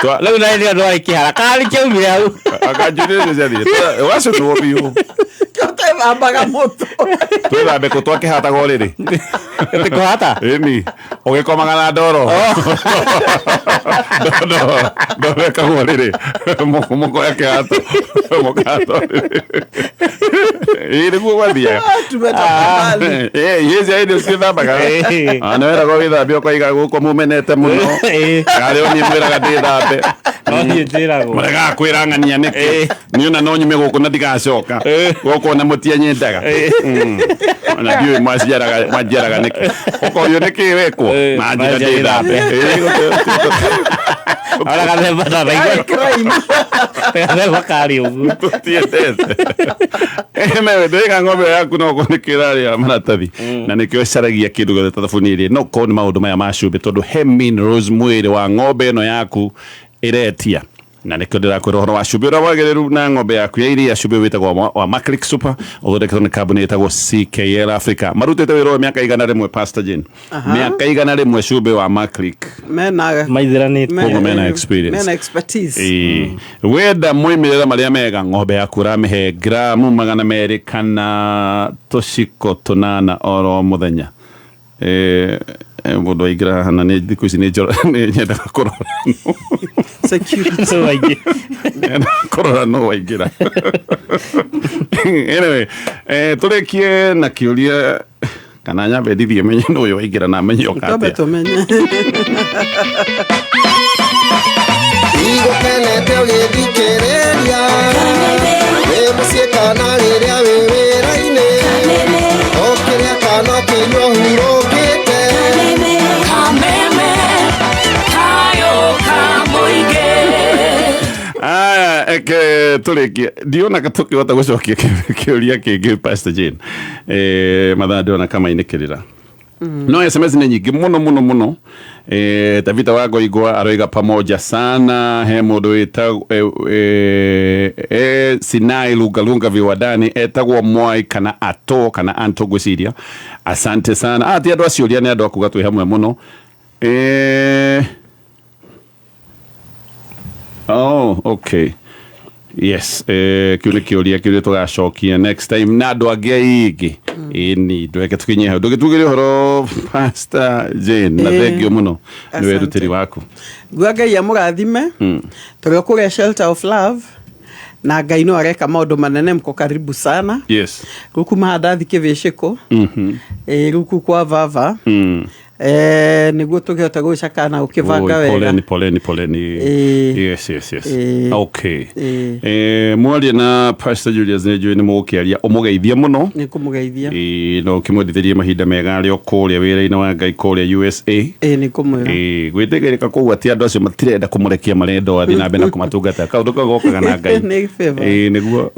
Rĩu na nĩ andũ arĩ kĩhara kana nĩ kĩaumire hau. Akanjũrĩria ciathire wacũnwo biũ. Kĩo mũtwe. Twĩthambe kũ twakĩhataga ũrĩrĩ. Ĩtĩ kũhata? Ĩni ũgĩkomaga na ndoro ndoro ndoro ĩkagwo rĩrĩ mũkoya kĩhato mũkahata ũrĩrĩ. Ĩ nĩguo gwathiaga. Ĩ cia hĩndĩ ũciĩthambaga nĩ weragwo wĩthambe ũkoiga gũkũ mũmenete mũno karĩ o niĩ mwĩraga ndĩthambe. No niĩ njĩragwo. Mũregaga kwĩra ng'ania nĩkĩ niĩ ona no nyume gũkũ na ndigacoka gũkũ ona mũtianyendaga. Ona ndiũĩ mwanjiaraga nĩkĩ ũkorio nĩkĩ wekwo na njĩra ndĩthambe. Ona gathemba ndanaigua. Gathemba karĩ ũguo. Tũtiendete. Anyway, ndĩga ng'ombe yaku no korwo nĩ kĩrarĩa maratathi na nĩkĩo ĩcaragia kĩndũ gĩothe ta thabuni ĩrĩa no korwo nĩ maũndũ maya ma cumbĩ, tondũ he minerals mwĩrĩ wa ng'ombe ĩno yaku ĩretia, na nĩkĩo ndĩrakwĩra ũhoro wa cumbĩ ũrĩa wagĩrĩru na ng'ombe yaku ya iria. Cumbĩ wĩtagwo wa Maclick Super, ũthondeketwo nĩ kambuni ĩtagwo CKL Africa, marutĩte wĩra ũyũ mĩaka 100, Pastor Jane. Mĩaka 100 cumbĩ wa Maclick. Mena maithiranĩte. Koguo mena experience. Mena expertise. Ĩĩ. Wenda moimĩrĩra marĩa mega, ng'ombe yaku ũramĩhe gramu 200 kana tũciko 8 oro mũthenya. Mũndũ aingĩra haha na nĩ thikũ ici nĩ nĩ nyendaga kũrora Security. Nyendaga kũrora nũ waingĩra. Anyway, tũrĩkie na kĩũria kana nyambe ndithie menye nũ ũyũ waingĩra na menye oka Twambe atĩa. tũmenye. Igũkenete ũgĩthikĩrĩria wĩ mũciĩ kana rĩrĩa wĩ wĩra-inĩ, ũkĩrĩa kana ũkĩnyua ũhurũkĩte. Kameme kayo kamũingĩ. Aya, eke tũrĩkie, ndiona tũkĩhota gũcokia kĩũria kĩngĩ, Pastor Jane. Mathaa ndĩrona kamainĩkĩrĩra no SMS nĩ nyingĩ mũno mũno mũno. Tabitha wa Ngoingwa aroiga pamoja sana. He mũndũ wĩtagwo Sinai Lungalunga Viwandani, etagwo Mwai kana Ato kana Anto ngwĩciria. Asante sana. Ti andũ acio ũria nĩ andũ akuga twĩ hamwe mũno. Oh, okay. Yes, kiu nĩ kĩũria, kĩũria tũgacokia next time na andũ angĩ aingĩ. Ĩni ndweke tũkinye hau, ndũgĩtugĩre ũhoro, Pastor Jane, na thengio mũno nĩ Asante. wĩrutĩri waku. Ngua Ngai amũrathime. Tũrĩ o kũrĩa Shelter of Love na Ngai no areka maũndũ manene. Mko karibu sana. Rĩu kuma haha ndathi kĩvĩcĩkũ, rĩu kuu kwa vava, nĩguo tũkĩhota gũgĩcakana na gũkĩbanga Oi, wega. Poleni, poleni, poleni. Yes. Okay. Mwaria na Pastor Julius, nĩ njũĩ nĩ mũgũkĩaria, ũmũgeithie mũno. Nĩ kũmũgeithia. No ũkĩmwendithĩrie mahinda mega arĩ o kũrĩa wĩra-inĩ wa Ngai kũrĩa USA. Nĩ kũmwĩra. Gwĩtĩkĩrĩka kũu atĩ andũ acio matirenda kũmũrekia, marenda o athiĩ na mbere na kũmatungata. Kaũndũ kau gokaga na Ngai. Nĩ favor. Nĩguo.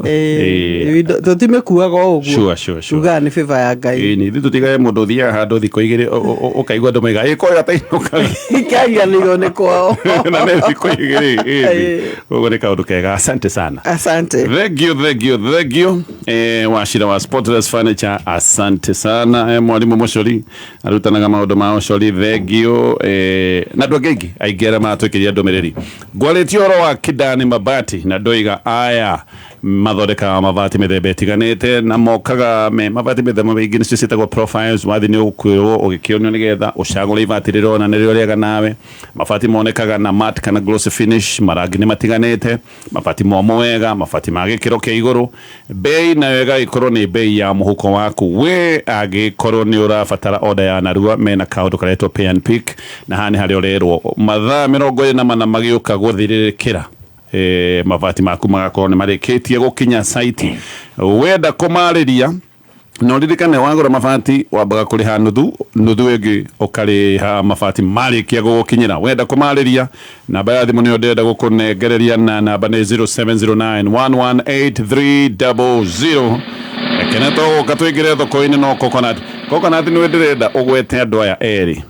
Tũtimĩkuaga o ũguo. Sure. Tugaga nĩ favor ya Ngai. Nĩ ithuĩ tũtigae mũndũ ũthiaga handũ thikũ 2, ũkaigua andũ maiga ĩ koyo atainũkaga. Ikariganĩirwo nĩ kwao. Na nĩ thikũ 2. Koguo nĩ kaũndũ kega, asante sana. Asante. Thank you, thank you, thank you. Wachira wa Spotless Furniture, asante sana. Mwalimu Mucori arutanaga maũndũ ma ũcori, thank you. Na andũ angĩ aingĩ arĩa maratwĩkĩria ndũmĩrĩri. Ngwarĩtie ũhoro wa Kidani Mabati na ndoiga aya mathondekaga mabati mĩthemba ĩtiganĩte na mokaga me mabati mĩthemba mĩingĩ, nĩcio ciĩtagwo profiles. Wathi nĩ ũkwĩrwo ũgĩkĩonio nĩgetha ũcagũre ibati rĩrona nĩrĩo rĩega nawe. Mabati monekaga na matte kana glossy finish, marangi nĩ matiganĩte, mabati momũ wega, mabati ma gĩkĩro kĩa igũrũ. Bei nayo ĩgagĩkorwo nĩ bei ya mũhuko waku we. Angĩkorwo nĩ ũrabatara order ya narua, mena kaũndũ karetwo pay and pick, na haha nĩ harĩa ũrerwo mathaa 24 magĩũka gũthirĩrĩkĩra, mabati maku magakorwo nĩ marĩkĩtie gũkinya site. Wenda kũmarĩria, no ririkane wagũra mabati wambaga kũrĩha nuthu, nuthu ĩngĩ ũkarĩha mabati marĩkia gũgũkinyĩra. Wenda kũmarĩria, namba ya thimũ nĩyo ndĩrenda gũkũnengereria, na namba nĩ 0709 118 300. Rekene tũgũka tũingĩre thoko-inĩ, no Coconut, Coconut nĩwe ndĩrenda ũgwete andũ aya erĩ.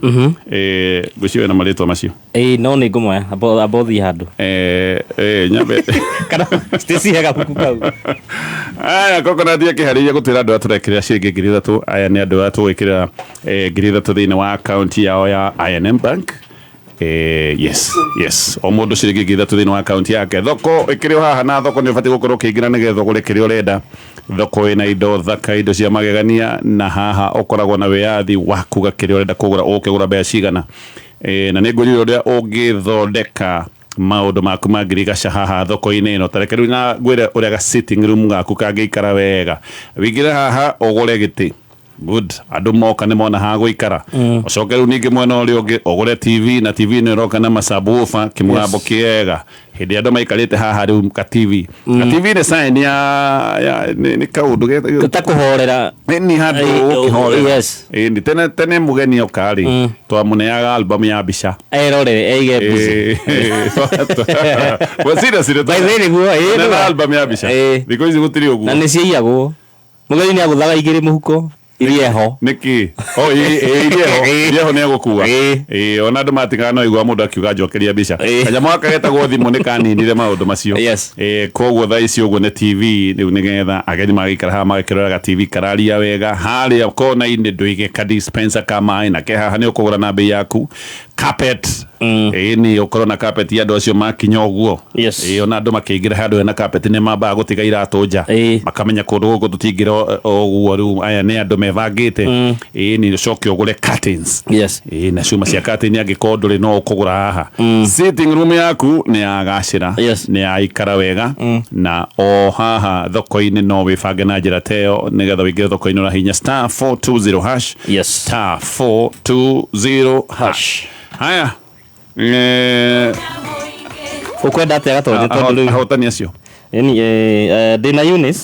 Ngwĩciria wĩna marĩtwa macio. Ĩĩ, no nĩ ngũmoya amba ũthiĩ handũ. Nyambe. Kana Stacy, he gabuku kau. Aya, Coconut akĩharĩria gũtwĩra andũ arĩa tũrekĩrĩra ciringi 3,000. Aya nĩ andũ arĩa tũgwĩkĩrĩra 3,000 thĩinĩ wa akaunti yao ya I&M Bank. Yes, o mũndũ ciringi 3,000 thĩinĩ wa akaunti yake. Thoko ĩkĩrĩ o haha, na thoko nĩ ũbatiĩ gũkorwo ũkĩingĩra nĩgetha ũgũre kĩrĩa ũrenda. Thoko ĩna indo thaka, indo cia magegania, na haha ũkoragwo na wĩyathi wa kuga kĩrĩa ũrenda kũgũra, ũkĩgũra mbeca cigana. Na nĩ ngwĩrire ũrĩa ũngĩthondeka maũndũ maku ma ngirigaca haha thoko-inĩ ĩno. Tareke rĩu na ngwĩre ũrĩa ga sitting room gaku kangĩikara wega. Wĩingĩre haha ũgũre gĩtĩ good, andũ moka nĩ mona ha gũikara. Ũcoke rĩu ningĩ mwena ũrĩa ũngĩ ũgũre TV, na TV ĩno ĩroka na masabwofa, kĩmũgambo kĩega hĩndĩ ĩrĩa andũ maikarĩte haha. Rĩu ka TV, ka TV nĩ sign ya nĩ kaũndũ ta kũhorera. Nĩ handũ ũkĩhorera. Ĩ, nĩ tene tene mũgeni oka rĩ, twamũneaga album ya mbica erorere eige busy. Well, seriously, By the way, nĩguo, na nĩguo. album ya mbica. Thikũ ici gũtirĩ ũguo. Na nĩ ciaiyagwo, mũgeni nĩ agũthaga igĩrĩ mũhuko iria ho. Nĩkĩ? Oh, ĩ iria ho, iria ho nĩ egũkua. Ĩ, ona andũ matigaga no igua mũndũ akiuga njokeria mbica. Kanyamũ gaka getagwo thimũ nĩ kaninire maũndũ macio. Koguo thaa ici ũguo nĩ TV rĩu, nĩgetha ageni magĩikara haha magĩkĩroraga TV kararia wega. Harĩa kona-inĩ ndũige ka dispenser ka maĩ, na ke haha nĩ ũkũgũra na bei yaku. Carpet, ĩ nĩ ũkorwo na carpet ya andũ acio makinya ũguo. Ĩ, ona andũ makĩingĩra handũ hena carpet nĩ mambaga gũtiga iratũ nja, makamenya kũndũ gũkũ tũtingĩra ũguo. Rĩu aya nĩ andũ mebangĩte. Ĩ nĩ ũcoke ũgũre curtains. Ĩ, na cuma cia curtain angĩkorwo ndũrĩ no ũkũgũra haha. Sitting room yaku nĩ yagacĩra, nĩ yaikara wega, na o haha thoko-inĩ no wĩbange na njĩra ta ĩyo. Nĩgetha wĩingĩre thoko-inĩ ũrahihinya *420#. *420#. Haya. Ũkwenda atĩa gatonye tondũ rĩu Ahotani acio. Yani, ndĩna Eunice,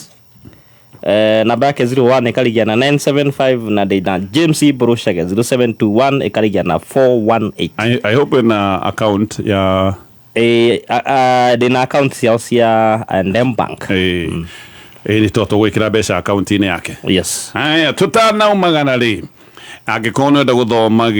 namba yake 01 ĩkarigia na 975, na ndĩna James Burushage 0721 ĩkarigia na 418. I hope na account ya Ndĩna account ciao cia I&M Bank. Nĩ to tũgwĩkĩra mbeca akaunti-inĩ yake. Haya, tutanaumagana rĩ, angĩkorwo nĩ ũrenda gũthoma.